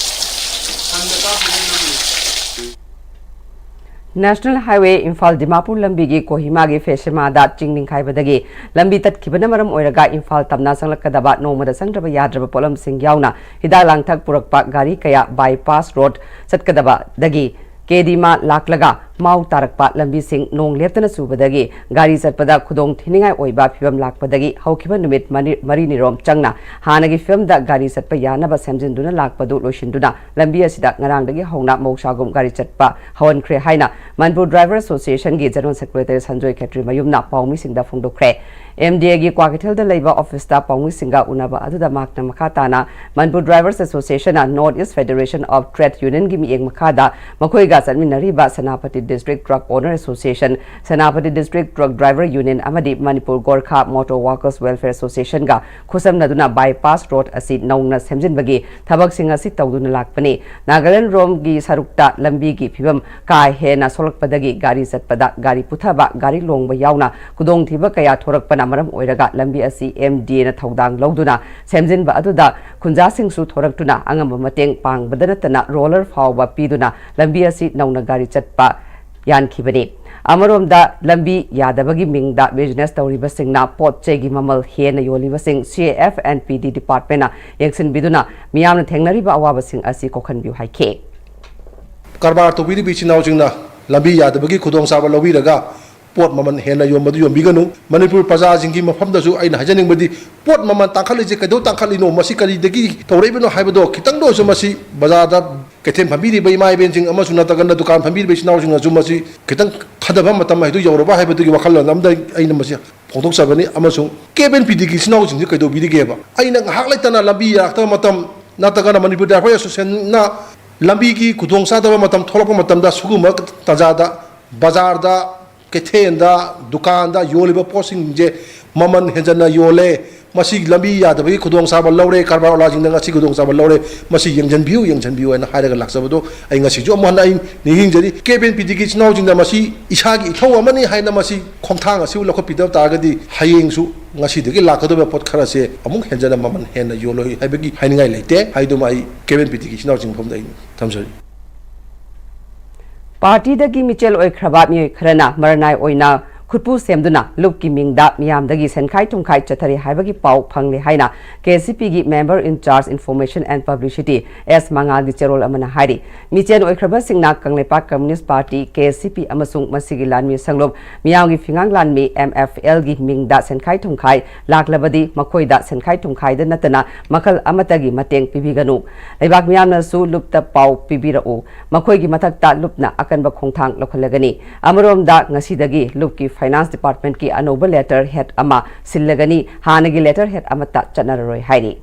National highway Imphal Dimapur ꯂꯝꯕꯤꯒꯤ ꯀꯣꯍꯤꯃꯥꯒꯤ ꯐꯦꯁꯤꯃꯥꯗ ꯆꯤꯡ ꯅꯤꯡꯈꯥꯏꯕꯗꯒꯤ ꯂꯝꯕꯤ ꯇꯠꯈꯤꯕꯅ ꯃꯔꯝ ꯑꯣꯏꯔꯒ ꯏꯝꯐꯥꯜ ꯇꯝꯅ ꯆꯪꯂꯛꯀꯗꯕ ꯅꯣꯡꯃꯗ ꯆꯪꯗ꯭ꯔꯕ ꯌꯥꯗ꯭ꯔꯕ ꯄꯣꯠꯂꯝꯁꯤꯡ ꯌꯥꯎꯅ ꯍꯤꯗꯥꯛ ꯂꯥꯡꯊꯛ ꯄꯨꯔꯛꯄ ꯒꯥꯔꯤ ꯀꯌꯥ ꯕꯥꯏꯄꯥꯁ ꯔꯣꯗ ꯆꯠꯀꯗꯕꯗꯒꯤ ꯀꯦꯗꯤꯃꯥ ꯂꯥꯛꯂꯒ ꯃꯥꯎ ꯇꯥꯔꯛꯄ ꯂꯝꯕꯤꯁꯤꯡ ꯅꯣꯡ ꯂꯦꯞꯇꯅ ꯆꯨꯕꯗꯒꯤ ꯒꯥꯔꯤ ꯆꯠꯄꯗ ꯈꯨꯗꯣꯡ ꯊꯤꯅꯤꯡꯉꯥꯏ ꯑꯣꯏꯕ ꯐꯤꯕꯝ ꯂꯥꯛꯄꯗꯒꯤ ꯍꯧꯈꯤꯕ ꯅꯨꯃꯤꯠ ꯃꯅꯤ-, ꯃꯔꯤꯅꯤꯔꯣꯝ ꯆꯪꯅ ꯍꯥꯟꯅꯒꯤ ꯐꯤꯕꯝꯗ ꯒꯥꯔꯤ ꯆꯠꯄ ꯌꯥꯅꯕ ꯁꯦꯝꯖꯤꯟꯗꯨꯅ ꯂꯥꯛꯄꯗꯨ ꯂꯣꯏꯁꯤꯟꯗꯨꯅ ꯂꯝꯕꯤ ꯑꯁꯤꯗ ꯉꯔꯥꯡꯗꯒꯤ ꯍꯧꯅ ꯃꯍꯧꯁꯥꯒꯨꯝ ꯒꯥꯔꯤ ꯆꯠꯄ ꯍꯧꯍꯟꯈ꯭ꯔꯦ ꯍꯥꯏꯅ Manipur driver ꯑꯦꯁꯣꯁꯤꯌꯦꯁꯟꯒꯤ general secretary Sanjoy ꯈꯦꯇ꯭ꯔꯤ ꯃꯌꯨꯝꯅ ꯄꯥꯎꯃꯤꯁꯤꯡꯗ ꯐꯣꯡꯗꯣꯛꯈ꯭ꯔꯦ꯫ ꯑꯦꯝ ꯗꯤ ꯑꯦꯒꯤ ꯀ꯭ꯋꯥꯀꯩꯊꯦꯜꯗ ꯂꯩꯕ ꯑꯣꯐꯤꯁꯇ ꯄꯥꯎꯃꯤꯁꯤꯡꯒ ꯎꯅꯕ ꯑꯗꯨꯗ ꯃꯍꯥꯛꯅ ꯃꯈꯥ ꯇꯥꯅ ꯃꯅꯤꯄꯨꯔ ꯗ꯭ꯔꯥꯏꯚꯔꯁ ꯑꯦꯁꯣꯁꯤꯌꯦꯁꯟꯅ north east federation of trade ꯌꯨꯅꯤꯌꯟꯒꯤ ꯃꯤꯠꯌꯦꯡ ꯃꯈꯥꯗ ꯃꯈꯣꯏꯒ ꯆꯠꯃꯤꯟꯅꯔꯤꯕ Senapati District Truck Owner Association, Senapati District Truck Driver Union ꯑꯃꯗꯤ Manipur Gorkha Motor Workers Welfare Associationꯒ ꯈꯨꯠꯁꯝꯅꯗꯨꯅ bypass road ꯑꯁꯤ ꯅꯧꯅ ꯁꯦꯝꯖꯤꯟꯕꯒꯤ ꯊꯕꯛꯁꯤꯡ ꯑꯁꯤ ꯇꯧꯗꯨꯅ ꯂꯥꯛꯄꯅꯤ꯫ ꯅꯥꯒꯥꯂꯦꯟ ꯔꯣꯝꯒꯤ ꯁꯔꯨꯛꯇ ꯂꯝꯕꯤꯒꯤ ꯐꯤꯕꯝ ꯀꯥ ꯍꯦꯟꯅ ꯁꯣꯛꯂꯛꯄꯗꯒꯤ ꯒꯥꯔꯤ ꯆꯠꯄꯗ ꯒꯥꯔꯤ ꯄꯨꯊꯕ, ꯒꯥꯔꯤ ꯂꯣꯡꯕ ꯌꯥꯎꯅ ꯈꯨꯗꯣꯡꯊꯤꯕ ꯀꯌꯥ ꯊꯣꯔꯛꯄꯅ ꯃꯔꯝ ꯑꯣꯏꯔꯒ ꯂꯝꯕꯤ ꯑꯁꯤ MDAꯅ ꯊꯧꯗꯥꯡ ꯂꯧꯗꯨꯅ ꯁꯦꯝꯖꯤꯟꯕ ꯑꯗꯨꯗ ꯈꯨꯟꯖꯥꯁꯤꯡꯁꯨ ꯊꯣꯔꯛꯇꯨꯅ ꯑꯉꯝꯕ ꯃꯇꯦꯡ ꯄꯥꯡꯕꯗ ꯅꯠꯇꯅ roller ꯐꯥꯎꯕ ꯄꯤꯗꯨꯅ ꯂꯝꯕꯤ ꯑꯁꯤ ꯅꯧꯅ ꯒꯥꯔꯤ ꯆꯠꯄ ꯌꯥꯟꯈꯤꯕꯅꯤ꯫ ꯑꯃꯔꯣꯝꯗ, ꯂꯝꯕꯤ ꯌꯥꯗꯕꯒꯤ ꯃꯤꯡꯗ business ꯇꯧꯔꯤꯕꯁꯤꯡꯅ ꯄꯣꯠ ꯆꯩꯒꯤ ꯃꯃꯜ ꯍꯦꯟꯅ ꯌꯣꯜꯂꯤꯕꯁꯤꯡ CAF and PD departmentꯅ ꯌꯦꯡꯁꯤꯟꯕꯤꯗꯨꯅ ꯃꯤꯌꯥꯝꯅ ꯊꯦꯡꯅꯔꯤꯕ ꯑꯋꯥꯕꯁꯤꯡ ꯑꯁꯤ ꯀꯣꯛꯍꯟꯕꯤꯌꯨ ꯍꯥꯏꯈꯤ꯫ ꯀꯔꯕꯥꯔ ꯇꯧꯕꯤꯔꯤꯕ ꯏꯆꯤꯟ ꯏꯅꯥꯎꯁꯤꯡꯅ ꯂꯝꯕꯤ ꯌꯥꯗꯕꯒꯤ ꯈꯨꯗꯣꯡꯆꯥꯕ ꯂꯧꯕꯤꯔꯒ ꯄꯣꯠ ꯃꯃꯜ ꯍꯦꯟꯅ ꯌꯣꯟꯕꯗꯨ ꯌꯣꯟꯕꯤꯒꯅꯨ꯫ ꯃꯅꯤꯄꯨꯔ ꯄ꯭ꯔꯖꯥꯁꯤꯡꯒꯤ ꯃꯐꯝꯗꯁꯨ ꯑꯩꯅ ꯍꯥꯏꯖꯅꯤꯡꯕꯗꯤ, ꯄꯣꯠ ꯃꯃꯜ ꯇꯥꯡꯈꯠꯂꯤꯁꯦ ꯀꯩꯗꯧ ꯇꯥꯡꯈꯠꯂꯤꯅꯣ, ꯃꯁꯤ ꯀꯔꯤꯗꯒꯤ ꯇꯧꯔꯛꯏꯕꯅꯣ ꯍꯥꯏꯕꯗꯣ ꯈꯤꯇꯪꯗ ꯑꯣꯏꯔꯁꯨ ꯃꯁꯤ ꯕꯖꯥꯔꯗ ꯀꯩꯊꯦꯜ ꯐꯝꯕꯤꯔꯤꯕ ꯏꯃꯥ ꯏꯕꯦꯟꯁꯤꯡ ꯑꯃꯁꯨꯡ ꯅꯠꯇ꯭ꯔꯒꯅ ꯗꯨꯀꯥꯟ ꯐꯝꯕꯤꯔꯤꯕ ꯏꯆꯤꯟ ꯏꯅꯥꯎꯁꯤꯡꯅꯁꯨ ꯃꯁꯤ ꯈꯤꯇꯪ ꯈꯟꯊꯕ ꯃꯇꯝ ꯍꯥꯏꯗꯨ ꯌꯧꯔꯕ ꯍꯥꯏꯕꯗꯨꯒꯤ ꯋꯥꯈꯜꯂꯣꯟ ꯑꯃꯗ ꯑꯩꯅ ꯃꯁꯤ ꯐꯣꯡꯗꯣꯛꯆꯕꯅꯤ꯫ ꯑꯃꯁꯨꯡ CAF and PDꯒꯤ ꯏꯆꯤꯟ ꯏꯅꯥꯎꯁꯤꯡꯁꯤ ꯀꯩꯗꯧꯕꯤꯔꯤꯒꯦꯕ? ꯑꯩꯅ ꯉꯥꯏꯍꯥꯛ ꯂꯩꯇꯅ ꯂꯝꯕꯤ ꯌꯥꯔꯛꯇꯕ ꯃꯇꯝ ꯅꯠꯇ꯭ꯔꯒꯅ ꯃꯅꯤꯄꯨꯔ ꯗ꯭ꯔꯥꯏꯚꯔ ꯑꯦꯁꯣꯁꯤꯌꯦꯁꯟꯅ ꯂꯝꯕꯤꯒꯤ ꯈꯨꯗꯣꯡꯆꯥꯗꯕ ꯃꯇꯝ ꯊꯣꯛꯂꯛꯄ ꯃꯇꯝꯗ ꯁꯤꯒꯨꯝꯕ ꯇꯥꯟꯖꯥꯗ ꯕꯖꯥꯔꯗ, ꯀꯩꯊꯦꯜꯗ, ꯗꯨꯀꯥꯟꯗ ꯌꯣꯜꯂꯤꯕ ꯄꯣꯠꯁꯤꯡꯁꯦ ꯃꯃꯜ ꯍꯦꯟꯖꯟꯅ ꯌꯣꯜꯂꯦ, ꯃꯁꯤ ꯂꯝꯕꯤ ꯌꯥꯗꯕꯒꯤ ꯈꯨꯗꯣꯡꯆꯥꯕ ꯂꯧꯔꯦ, ꯀꯔꯕꯥꯔ ꯋꯥꯂꯥꯁꯤꯡꯅ ꯉꯁꯤ ꯈꯨꯗꯣꯡꯆꯥꯕ ꯂꯧꯔꯦ, ꯃꯁꯤ ꯌꯦꯡꯁꯤꯟꯕꯤꯌꯨ, ꯌꯦꯡꯁꯤꯟꯕꯤꯌꯨ ꯍꯥꯏꯅ ꯍꯥꯏꯔꯒ ꯂꯥꯛꯆꯕꯗꯣ ꯑꯩ ꯉꯁꯤꯁꯨ ꯑꯃꯨꯛ ꯍꯟꯅ ꯑꯩ ꯅꯤꯡꯁꯤꯡꯖꯔꯤ꯫ CAF and PDꯒꯤ ꯏꯆꯤꯟ ꯏꯅꯥꯎꯁꯤꯡꯅ ꯃꯁꯤ ꯏꯁꯥꯒꯤ ꯏꯊꯧ ꯑꯃꯅꯤ ꯍꯥꯏꯅ ꯃꯁꯤ ꯈꯣꯡꯊꯥꯡ ꯑꯁꯤ ꯂꯧꯈꯠꯄꯤꯗꯕ ꯇꯥꯔꯒꯗꯤ ꯍꯌꯦꯡꯁꯨ ꯉꯁꯤꯗꯒꯤ ꯂꯥꯛꯀꯗꯧꯔꯤꯕ ꯄꯣꯠ ꯈꯔꯁꯦ ꯑꯃꯨꯛ ꯍꯦꯟꯖꯟꯅ ꯃꯃꯜ ꯍꯦꯟꯅ ꯌꯣꯜꯂꯣꯏ ꯍꯥꯏꯕꯒꯤ ꯍꯥꯏꯅꯤꯡꯉꯥꯏ ꯂꯩꯇꯦ꯫ ꯍꯥꯏꯗꯨꯃ ꯑꯩ CAF and PDꯒꯤ ꯏꯆꯤꯟ ꯏꯅꯥꯎꯁꯤꯡ ꯃꯐꯝꯗ ꯑꯩ ꯊꯝꯖꯔꯤ꯫ ꯄꯥꯔꯇꯤꯗꯒꯤ ꯃꯤꯆꯦꯜ ꯑꯣꯏꯈ꯭ꯔꯕ ꯃꯤꯑꯣꯏ ꯈꯔꯅ ꯃꯔꯅꯥꯏ ꯑꯣꯏꯅ ꯈꯨꯠꯄꯨ ꯁꯦꯝꯗꯨꯅ ꯂꯨꯞꯀꯤ ꯃꯤꯡꯗ ꯃꯤꯌꯥꯝꯗꯒꯤ ꯁꯦꯟꯈꯥꯏ ꯊꯨꯝꯈꯥꯏ ꯆꯠꯊꯔꯤ ꯍꯥꯏꯕꯒꯤ ꯄꯥꯎ ꯐꯪꯂꯦ ꯍꯥꯏꯅ KCPꯒꯤ Member in Charge Information and Publicity S ꯃꯉꯥꯜꯒꯤ ꯆꯦꯔꯣꯜ ꯑꯃꯅ ꯍꯥꯏꯔꯤ꯫ Michael ꯑꯣꯏꯈ꯭ꯔꯕꯁꯤꯡꯅ Kangleipak Communist Party, KCP, ꯑꯃꯁꯨꯡ ꯃꯁꯤꯒꯤ ꯂꯥꯟꯃꯤ ꯁꯪꯂꯨꯞ ꯃꯤꯌꯥꯝꯒꯤ ꯐꯤꯉꯥꯡ ꯂꯥꯟꯃꯤ, MFLꯒꯤ ꯃꯤꯡꯗ ꯁꯦꯟꯈꯥꯏ ꯊꯨꯝꯈꯥꯏ ꯂꯥꯛꯂꯕꯗꯤ ꯃꯈꯣꯏꯗ ꯁꯦꯟꯈꯥꯏ ꯊꯨꯝꯈꯥꯏꯗ ꯅꯠꯇꯅ ꯃꯈꯜ ꯑꯃꯠꯇꯒꯤ ꯃꯇꯦꯡ ꯄꯤꯕꯤꯒꯅꯨ꯫ ꯂꯩꯕꯥꯛ ꯃꯤꯌꯥꯝꯅꯁꯨ ꯂꯨꯞꯇ ꯄꯥꯎ ꯄꯤꯕꯤꯔꯛꯎ꯫ ꯃꯈꯣꯏꯒꯤ ꯃꯊꯛꯇ ꯂꯨꯞꯅ ꯑꯀꯟꯕ ꯈꯣꯡꯊꯥꯡ ꯂꯧꯈꯠꯂꯒꯅꯤ꯫ ꯑꯃꯔꯣꯝꯗ, ꯉꯁꯤꯗꯒꯤ ꯂꯨꯞꯀꯤ Finance Departmentꯀꯤ ꯑꯅꯧꯕ letterhead ꯑꯃ ꯁꯤꯜꯂꯒꯅꯤ, ꯍꯥꯟꯅꯒꯤ letterhead ꯑꯃꯠꯇ ꯆꯠꯅꯔꯔꯣꯏ ꯍꯥꯏꯔꯤ꯫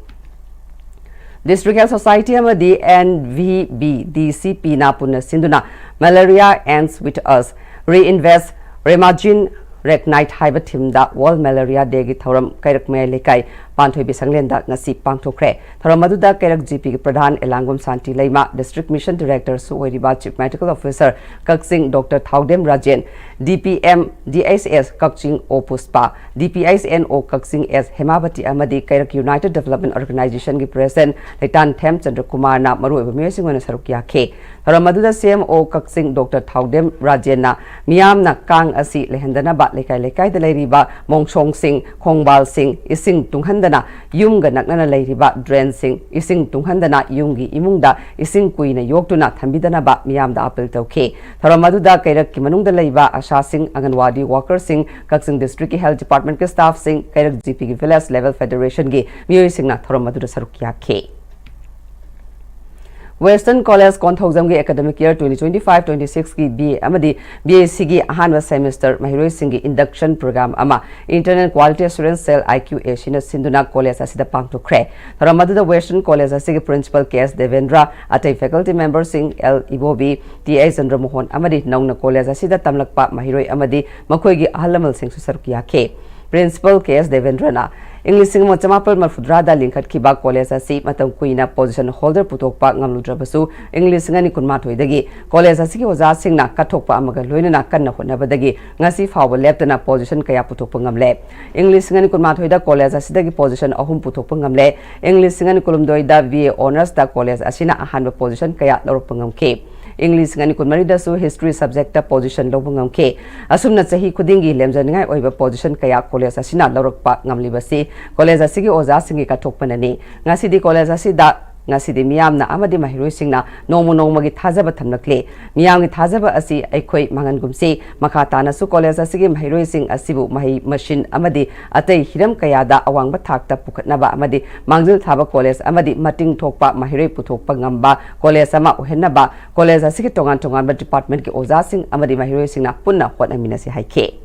District Health Society ꯑꯃꯗꯤ NVBDCPꯅ ꯄꯨꯟꯅ ꯁꯤꯟꯗꯨꯅ Malaria Ends With Us, Reinvest Remagine Recnite ꯍꯥꯏꯕ ꯊꯤꯝꯗ World Malaria Dayꯒꯤ ꯊꯧꯔꯝ ꯀꯩꯔꯛ ꯃꯌꯥꯏ ꯂꯩꯀꯥꯏ ꯄꯥꯟꯊꯣꯏꯕꯤ ꯁꯪꯂꯦꯟꯗ ꯉꯁꯤ ꯄꯥꯡꯊꯣꯛꯈ꯭ꯔꯦ꯫ ꯊꯧꯔꯝ ꯑꯗꯨꯗ ꯀꯩꯔꯛ ꯖꯤꯄꯤꯒꯤ ꯄ꯭ꯔꯙꯥꯟ ꯑꯦꯂꯥꯡꯕꯝ ꯁꯥꯟꯇꯤ ꯂꯩꯃ, District Mission Directorꯁꯨ ꯑꯣꯏꯔꯤꯕ Chief Medical Officer ꯀꯛꯆꯤꯡ ꯗꯣꯛꯇꯔ ꯊꯥꯎꯗꯦꯝ ꯔꯥꯖꯦꯟ, ꯗꯤꯄꯤꯑꯦꯝ ꯗꯤꯑꯩꯆꯑꯦꯁ ꯀꯛꯆꯤꯡ ꯑꯣ ꯄꯨꯁꯄꯥ, ꯗꯤꯄꯤꯑꯩꯆꯑꯦꯟ ꯑꯣ ꯀꯛꯆꯤꯡ ꯑꯦꯁ ꯍꯦꯃꯥꯕꯇꯤ ꯑꯃꯗꯤ ꯀꯩꯔꯛ United Development Organizationꯒꯤ President ꯂꯩꯇꯥꯟꯊꯦꯝ ꯆꯟꯗ꯭ꯔꯀꯨꯃꯥꯔꯅ ꯃꯔꯨꯑꯣꯏꯕ ꯃꯤꯑꯣꯏꯁꯤꯡ ꯑꯣꯏꯅ ꯁꯔꯨꯛ ꯌꯥꯈꯤ꯫ ꯊꯧꯔꯝ ꯑꯗꯨꯗ ꯁꯤꯑꯦꯝꯑꯣ ꯀꯛꯆꯤꯡ ꯗꯣꯛꯇꯔ ꯊꯥꯎꯗꯦꯝ ꯔꯥꯖꯦꯟꯅ ꯃꯤꯌꯥꯝꯅ ꯀꯥꯡ ꯑꯁꯤ ꯂꯩꯍꯟꯗꯅꯕ ꯂꯩꯀꯥꯏ ꯂꯩꯀꯥꯏꯗ ꯂꯩꯔꯤꯕ ꯃꯣꯡꯁꯣꯡꯁꯤꯡ, ꯈꯣꯡꯕꯥꯜꯁꯤꯡ ꯏꯁꯤꯡ ꯇꯨꯡꯍꯟꯗꯅ, ꯌꯨꯝꯒ ꯅꯛꯅꯅ ꯂꯩꯔꯤꯕ drainꯁꯤꯡ ꯏꯁꯤꯡ ꯇꯨꯡꯍꯟꯗꯅ ꯌꯨꯝꯒꯤ ꯏꯃꯨꯡꯗ ꯏꯁꯤꯡ ꯀꯨꯏꯅ ꯌꯣꯛꯇꯨꯅ ꯊꯝꯕꯤꯗꯅꯕ ꯃꯤꯌꯥꯝꯗ ꯑꯥꯄꯤꯜ ꯇꯧꯈꯤ꯫ ꯊꯧꯔꯝ ꯑꯗꯨꯗ ꯀꯩꯔꯛꯀꯤ ꯃꯅꯨꯡꯗ ꯂꯩꯕ ꯑꯥꯁꯥꯁꯤꯡ, ꯑꯪꯒꯟꯋꯥꯗꯤ workerꯁꯤꯡ, ꯀꯛꯆꯤꯡ Districtꯀꯤ Health Departmentꯀꯤ staffꯁꯤꯡ, ꯀꯩꯔꯛ ꯖꯤꯄꯤꯒꯤ Village Level Federationꯒꯤ ꯃꯤꯑꯣꯏꯁꯤꯡꯅ ꯊꯧꯔꯝ ꯑꯗꯨꯗ ꯁꯔꯨꯛ ꯌꯥꯈꯤ꯫ Western College ꯀꯣꯟꯊꯧꯖꯝꯒꯤ academic year twenty twenty five twenty sixꯀꯤ BA ꯑꯃꯗꯤ BSCꯒꯤ ꯑꯍꯥꯟꯕ semester ꯃꯍꯩꯔꯣꯏꯁꯤꯡꯒꯤ induction program ꯑꯃ Internal Quality Assurance Cell IQACꯅ ꯁꯤꯟꯗꯨꯅ college ꯑꯁꯤꯗ ꯄꯥꯡꯊꯣꯛꯈ꯭ꯔꯦ꯫ ꯊꯧꯔꯝ ꯑꯗꯨꯗ Western College ꯑꯁꯤꯒꯤ Principal ꯀꯦ ꯑꯦꯁ ꯗꯦꯕꯦꯟꯗ꯭ꯔ, ꯑꯇꯩ faculty memberꯁꯤꯡ ꯑꯦꯜ ꯏꯕꯣꯕꯤ, ꯇꯤ ꯑꯩꯆ ꯆꯟꯗ꯭ꯔꯃꯣꯍꯟ ꯑꯃꯗꯤ ꯅꯧꯅ college ꯑꯁꯤꯗ ꯇꯝꯂꯛꯄ ꯃꯍꯩꯔꯣꯏ ꯑꯃꯗꯤ ꯃꯈꯣꯏꯒꯤ ꯑꯍꯜ ꯂꯃꯟꯁꯤꯡꯁꯨ ꯁꯔꯨꯛ ꯌꯥꯈꯤ꯫ Principal ꯀꯦ ꯑꯦꯁ ꯗꯦꯕꯦꯟꯗ꯭ꯔꯅ ꯏꯪ ꯂꯤꯁꯤꯡ ꯑꯃ ꯆꯃꯥꯄꯜ ꯃꯔꯤꯐꯨꯇꯔꯥꯗ ꯂꯤꯡꯈꯠꯈꯤꯕ college ꯑꯁꯤ ꯃꯇꯝ ꯀꯨꯏꯅ position holder ꯄꯨꯊꯣꯛꯄ ꯉꯝꯂꯨꯗ꯭ꯔꯕꯁꯨ, ꯏꯪ ꯂꯤꯁꯤꯡ ꯑꯅꯤ ꯀꯨꯟꯃꯥꯊꯣꯏꯗꯒꯤ college ꯑꯁꯤꯒꯤ ꯑꯣꯖꯥꯁꯤꯡꯅ ꯀꯠꯊꯣꯛꯄ ꯑꯃꯒ ꯂꯣꯏꯅꯅ ꯀꯟꯅ ꯍꯣꯠꯅꯕꯗꯒꯤ ꯉꯁꯤ ꯐꯥꯎꯕ ꯂꯦꯞꯇꯅ position ꯀꯌꯥ ꯄꯨꯊꯣꯛꯄ ꯉꯝꯂꯦ꯫ ꯏꯪ ꯂꯤꯁꯤꯡ ꯑꯅꯤ ꯀꯨꯟꯃꯥꯊꯣꯏꯗ college ꯑꯁꯤꯗꯒꯤ position ꯑꯍꯨꯝ ꯄꯨꯊꯣꯛꯄ ꯉꯝꯂꯦ꯫ ꯏꯪ ꯂꯤꯁꯤꯡ ꯑꯅꯤ ꯀꯨꯟꯍꯨꯝꯗꯣꯏꯗ BA Honoursꯇ college ꯑꯁꯤꯅ ꯑꯍꯥꯟꯕ position ꯀꯌꯥ ꯂꯧꯔꯛꯄ ꯉꯝꯈꯤ꯫ ꯏꯪ ꯂꯤꯁꯤꯡ ꯑꯅꯤ ꯀꯨꯟꯃꯔꯤꯗꯁꯨ History subjectꯇ position ꯂꯧꯕ ꯉꯝꯈꯤ꯫ ꯑꯁꯨꯝꯅ ꯆꯍꯤ ꯈꯨꯗꯤꯡꯒꯤ ꯂꯦꯝꯖꯅꯤꯡꯉꯥꯏ ꯑꯣꯏꯕ position ꯀꯌꯥ college ꯑꯁꯤꯅ ꯂꯧꯔꯛꯄ ꯉꯝꯂꯤꯕꯁꯤ college ꯑꯁꯤꯒꯤ ꯑꯣꯖꯥꯁꯤꯡꯒꯤ ꯀꯠꯊꯣꯛꯄꯅꯅꯤ꯫ ꯉꯁꯤꯗꯤ college ꯑꯁꯤꯗ ꯉꯁꯤꯗꯤ ꯃꯤꯌꯥꯝꯅ ꯑꯃꯗꯤ ꯃꯍꯩꯔꯣꯏꯁꯤꯡꯅ ꯅꯣꯡꯃ ꯅꯣꯡꯃꯒꯤ ꯊꯥꯖꯕ ꯊꯝꯂꯛꯂꯤ꯫ ꯃꯤꯌꯥꯝꯒꯤ ꯊꯥꯖꯕ ꯑꯁꯤ ꯑꯩꯈꯣꯏ ꯃꯥꯡꯍꯟꯒꯨꯝꯁꯤ꯫ ꯃꯈꯥ ꯇꯥꯅꯁꯨ college ꯑꯁꯤꯒꯤ ꯃꯍꯩꯔꯣꯏꯁꯤꯡ ꯑꯁꯤꯕꯨ ꯃꯍꯩ ꯃꯁꯤꯟ ꯑꯃꯗꯤ ꯑꯇꯩ ꯍꯤꯔꯝ ꯀꯌꯥꯗ ꯑꯋꯥꯡꯕ ꯊꯥꯛꯇ ꯄꯨꯈꯠꯅꯕ ꯑꯃꯗꯤ ꯃꯥꯡꯖꯤꯜ ꯊꯥꯕ college ꯑꯃꯗꯤ ꯃꯇꯤꯡ ꯊꯣꯛꯄ ꯃꯍꯩꯔꯣꯏ ꯄꯨꯊꯣꯛꯄ ꯉꯝꯕ college ꯑꯃ ꯑꯣꯏꯍꯟꯅꯕ college ꯑꯁꯤꯒꯤ ꯇꯣꯉꯥꯟ ꯇꯣꯉꯥꯟꯕ departmentꯀꯤ ꯑꯣꯖꯥꯁꯤꯡ ꯑꯃꯗꯤ ꯃꯍꯩꯔꯣꯏꯁꯤꯡꯅ ꯄꯨꯟꯅ ꯍꯣꯠꯅꯃꯤꯟꯅꯁꯤ ꯍꯥꯏꯈꯤ꯫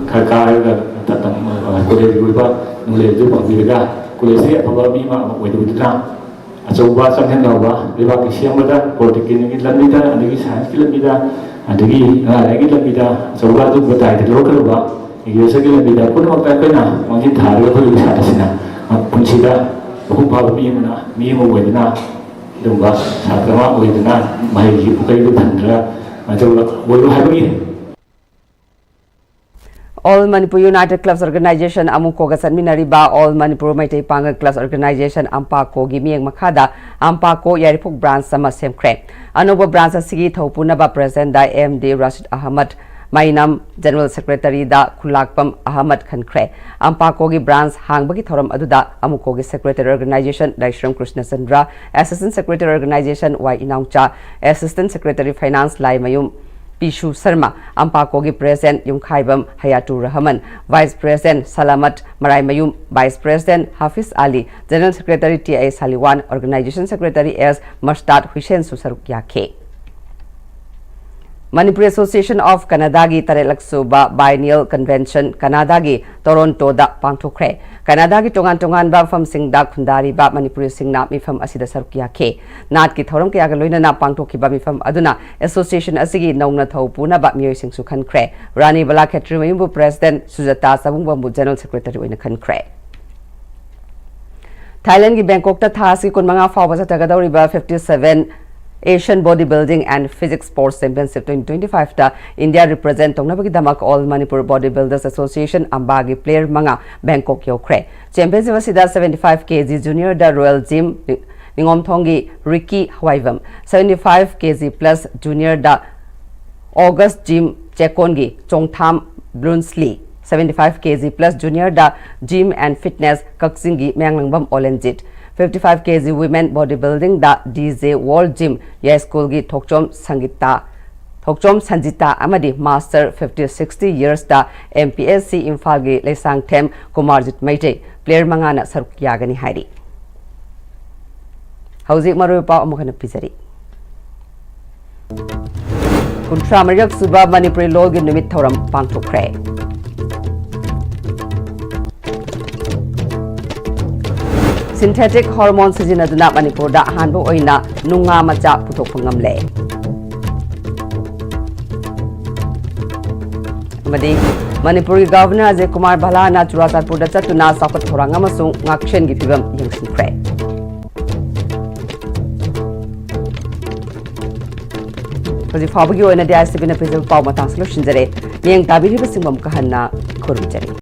ꯈꯔ ꯀꯥꯔꯒ ꯇꯝ-, ꯀꯣꯂꯦꯖꯀꯤ ꯑꯣꯏꯕ ꯅꯣꯂꯦꯖꯇꯨ ꯐꯪꯕꯤꯔꯒ ꯀꯣꯂꯦꯖꯁꯤ ꯑꯐꯕ ꯃꯤ ꯑꯃ ꯑꯣꯏꯗꯕꯗꯨꯅ ꯑꯆꯧꯕ ꯆꯪꯁꯤꯟꯅꯕ, ꯂꯩꯕꯥꯛꯀꯤ ꯁꯦꯝꯕꯗ, ꯄꯣꯂꯤꯇꯤꯀꯦꯜꯒꯤ ꯂꯝꯕꯤꯗ, ꯑꯗꯒꯤ ꯁꯥꯏꯟꯁꯀꯤ ꯂꯝꯕꯤꯗ, ꯑꯗꯒꯤ ꯑꯅꯥ ꯂꯥꯏꯌꯦꯡꯒꯤ ꯂꯝꯕꯤꯗ ꯑꯆꯧꯕ ꯑꯗꯨꯒꯨꯝꯕ ꯗꯥꯏꯇ ꯂꯧꯔꯛꯀꯗꯧꯕ, ꯑꯦꯒ꯭ꯔꯤꯀꯜꯆꯔꯒꯤ ꯂꯝꯕꯤꯗ ꯄꯨꯝꯅꯃꯛꯇ ꯑꯩꯈꯣꯏꯅ ꯃꯥꯡꯖꯤꯜ ꯊꯥꯔꯒ ꯑꯩꯈꯣꯏꯒꯤ ꯁꯥꯇ꯭ꯔꯁꯤꯡꯅ ꯄꯨꯟꯁꯤꯗ ꯃꯄꯨꯡ ꯐꯥꯕ ꯃꯤ ꯑꯃꯅ, ꯃꯤ ꯑꯃ ꯑꯣꯏꯗꯨꯅ, ꯑꯗꯨꯒꯨꯝꯕ ꯁꯥꯇ꯭ꯔ ꯑꯃ ꯑꯣꯏꯗꯨꯅ ꯃꯍꯩꯒꯤ ꯄꯨꯈ꯭ꯔꯤꯗꯨ ꯊꯟꯗ꯭ꯔꯒ ꯑꯗꯨꯒ ꯑꯣꯏꯌꯨ ꯍꯥꯏꯕꯒꯤ All Manipur United Clubs Organization ꯑꯃꯨꯀꯣꯒ ꯆꯠꯃꯤꯟꯅꯔꯤꯕ All Manipur Meitei ꯄꯥꯡꯒꯜ Clubs Organization ꯑꯝꯄꯥꯀꯣꯒꯤ ꯃꯤꯠꯌꯦꯡ ꯃꯈꯥꯗ ꯑꯝꯄꯥꯀꯣ ꯌꯥꯏꯔꯤꯄꯣꯛ branch ꯑꯃ ꯁꯦꯝꯈ꯭ꯔꯦ꯫ ꯑꯅꯧꯕ branch ꯑꯁꯤꯒꯤ ꯊꯧꯄꯨꯅꯕ President ꯗ M D ꯔꯥꯁꯤꯗ Ahmad ꯃꯩꯅꯝ, General Secretary ꯗ ꯈꯨꯂꯥꯛꯄꯝ ꯑꯍꯃꯗ ꯈꯟꯈ꯭ꯔꯦ꯫ ꯑꯝꯄꯥꯀꯣꯒꯤ branch ꯍꯥꯡꯕꯒꯤ ꯊꯧꯔꯝ ꯑꯗꯨꯗ ꯑꯃꯨꯀꯣꯒꯤ Secretary Organization ꯂꯥꯏꯁ꯭ꯔꯝ ꯀ꯭ꯔꯤꯁꯅꯆꯟꯗ꯭ꯔ, Assistant Secretary Organization ꯋꯥꯏ ꯏꯅꯥꯎꯆꯥ, Assistant Secretary Finance ꯂꯥꯏꯃꯌꯨꯝ ꯄꯤꯁꯨ ꯁꯔꯃ, ꯑꯝꯄꯥꯀꯣꯒꯤ President Yumkhaibam Hayatu Rahman, Vice President Salamat Maraimayum, Vice President Hafiz Ali, General Secretary T I Saliwan, Organization Secretary S Mastad ꯍꯨꯏꯁꯦꯟꯁꯨ ꯁꯔꯨꯛ ꯌꯥꯈꯤ꯫ Manipuri Association of Canada ꯒꯤ ꯇꯔꯦꯠꯂꯛ ꯁꯨꯕ Biennial Convention ꯀꯅꯥꯗꯥꯒꯤ ꯇꯣꯔꯣꯟꯇꯣꯗ ꯄꯥꯡꯊꯣꯛꯈ꯭ꯔꯦ꯫ ꯀꯅꯥꯗꯥꯒꯤ ꯇꯣꯉꯥꯟ ꯇꯣꯉꯥꯟꯕ ꯃꯐꯝꯁꯤꯡꯗ ꯈꯨꯟꯗꯥꯔꯤꯕ ꯃꯅꯤꯄꯨꯔꯤꯁꯤꯡꯅ ꯃꯤꯐꯝ ꯑꯁꯤꯗ ꯁꯔꯨꯛ ꯌꯥꯈꯤ꯫ ꯅꯥꯠꯀꯤ ꯊꯧꯔꯝ ꯀꯌꯥꯒ ꯂꯣꯏꯅꯅ ꯄꯥꯡꯊꯣꯛꯈꯤꯕ ꯃꯤꯐꯝ ꯑꯗꯨꯅ association ꯑꯁꯤꯒꯤ ꯅꯧꯅ ꯊꯧ ꯄꯨꯅꯕ ꯃꯤꯑꯣꯏꯁꯤꯡꯁꯨ ꯈꯟꯈ꯭ꯔꯦ꯫ ꯔꯥꯅꯤ ꯕꯂꯥ ꯈꯦꯇ꯭ꯔꯤꯃꯌꯨꯝꯕꯨ President, ꯁꯨꯖꯥꯇꯥ ꯆꯥꯕꯨꯡꯕꯝꯕꯨ General Secretary ꯑꯣꯏꯅ ꯈꯟꯈ꯭ꯔꯦ꯫ ꯊꯥꯏꯂꯦꯟꯒꯤ ꯕꯦꯡꯀꯣꯛꯇ ꯊꯥ ꯑꯁꯤꯒꯤ ꯀꯨꯟꯃꯉꯥ ꯐꯥꯎꯕ ꯆꯠꯊꯒꯗꯧꯔꯤꯕ fifty seven Asian Body Building and Physique Sports Championship twenty twenty five ꯇ India represent ꯇꯧꯅꯕꯒꯤꯗꯃꯛ All Manipur Body Builders Association ꯑꯝꯕꯥꯒꯤ player ꯃꯉꯥ ꯕꯦꯡꯀꯣꯛ ꯌꯧꯈ꯭ꯔꯦ꯫ Championship ꯑꯁꯤꯗ seventy five kg junior the Royal Gym ꯅꯤꯡꯉꯣꯝꯊꯣꯡꯒꯤ ꯔꯤꯀꯤ ꯍꯋꯥꯏꯕꯝ, seventy five kg plus junior the August Gym ꯆꯦꯛꯀꯣꯟꯒꯤ Chongtham ꯕ꯭ꯔꯨꯟꯁꯂꯤ, seventy five kg plus junior the Gym and Fitness ꯀꯛꯆꯤꯡꯒꯤ ꯃꯌꯥꯡꯂꯪꯕꯝ ꯑꯣꯂꯦꯟꯖꯤꯠ, fifty five kg women body building ꯗ D J World Gym ꯌꯥꯏꯁ꯭ꯀꯨꯜꯒꯤ ꯊꯣꯛꯆꯣꯝ ꯁꯪꯒꯤꯇꯥ, ꯊꯣꯛꯆꯣꯝ ꯁꯟꯖꯤꯇꯥ ꯑꯃꯗꯤ Master fifty sixty years ꯗ M P S C ꯏꯝꯐꯥꯜꯒꯤ Leishangthem Kumarjit Meitei player ꯃꯉꯥꯅ ꯁꯔꯨꯛ ꯌꯥꯒꯅꯤ ꯍꯥꯏꯔꯤ꯫ ꯍꯧꯖꯤꯛ ꯃꯔꯨꯑꯣꯏꯕ ꯄꯥꯎ ꯑꯃꯨꯛ ꯍꯟꯅ ꯄꯤꯖꯔꯤ꯫ ꯀꯨꯟꯊ꯭ꯔꯥ ꯃꯔꯤꯔꯛ ꯁꯨꯕ ꯃꯅꯤꯄꯨꯔꯤ ꯂꯣꯜꯒꯤ ꯅꯨꯃꯤꯠ ꯊꯧꯔꯝ ꯄꯥꯡꯊꯣꯛꯈ꯭ꯔꯦ꯫ ꯁꯤꯟꯊꯦꯇꯤꯛ ꯍꯣꯔꯃꯣꯟ ꯁꯤꯖꯤꯟꯅꯗꯨꯅ ꯃꯅꯤꯄꯨꯔꯗ ꯑꯍꯥꯟꯕ ꯑꯣꯏꯅ ꯅꯨꯡꯉꯥ ꯃꯆꯥ ꯄꯨꯊꯣꯛꯄ ꯉꯝꯂꯦ꯫ ꯑꯃꯗꯤ ꯃꯅꯤꯄꯨꯔꯒꯤ ꯒꯚꯔꯅꯔ ꯑꯖꯌ ꯀꯨꯃꯥꯔ ꯚꯜꯂꯥꯅ ꯆꯨꯔꯥꯆꯥꯟꯄꯨꯔꯗ ꯆꯠꯇꯨꯅ ꯆꯥꯎꯈꯠ ꯊꯧꯔꯥꯡ ꯑꯃꯁꯨꯡ ꯉꯥꯛꯁꯦꯟꯒꯤ ꯐꯤꯕꯝ ꯌꯦꯡꯁꯤꯟꯈ꯭ꯔꯦ꯫ ꯍꯧꯖꯤꯛ ꯐꯥꯎꯕꯒꯤ ꯑꯣꯏꯅꯗꯤ ꯑꯥꯏ ꯑꯦꯁ ꯇꯤ ꯚꯤꯅ ꯄꯤꯖꯕ ꯄꯥꯎ ꯃꯇꯥꯡꯁꯤ ꯂꯣꯏꯁꯤꯟꯖꯔꯦ꯫ ꯃꯤꯠꯌꯦꯡ ꯇꯥꯕꯤꯔꯤꯕꯁꯤꯡꯕꯨ ꯑꯃꯨꯛꯀ ꯍꯟꯅ ꯈꯨꯔꯨꯝꯖꯔꯤ꯫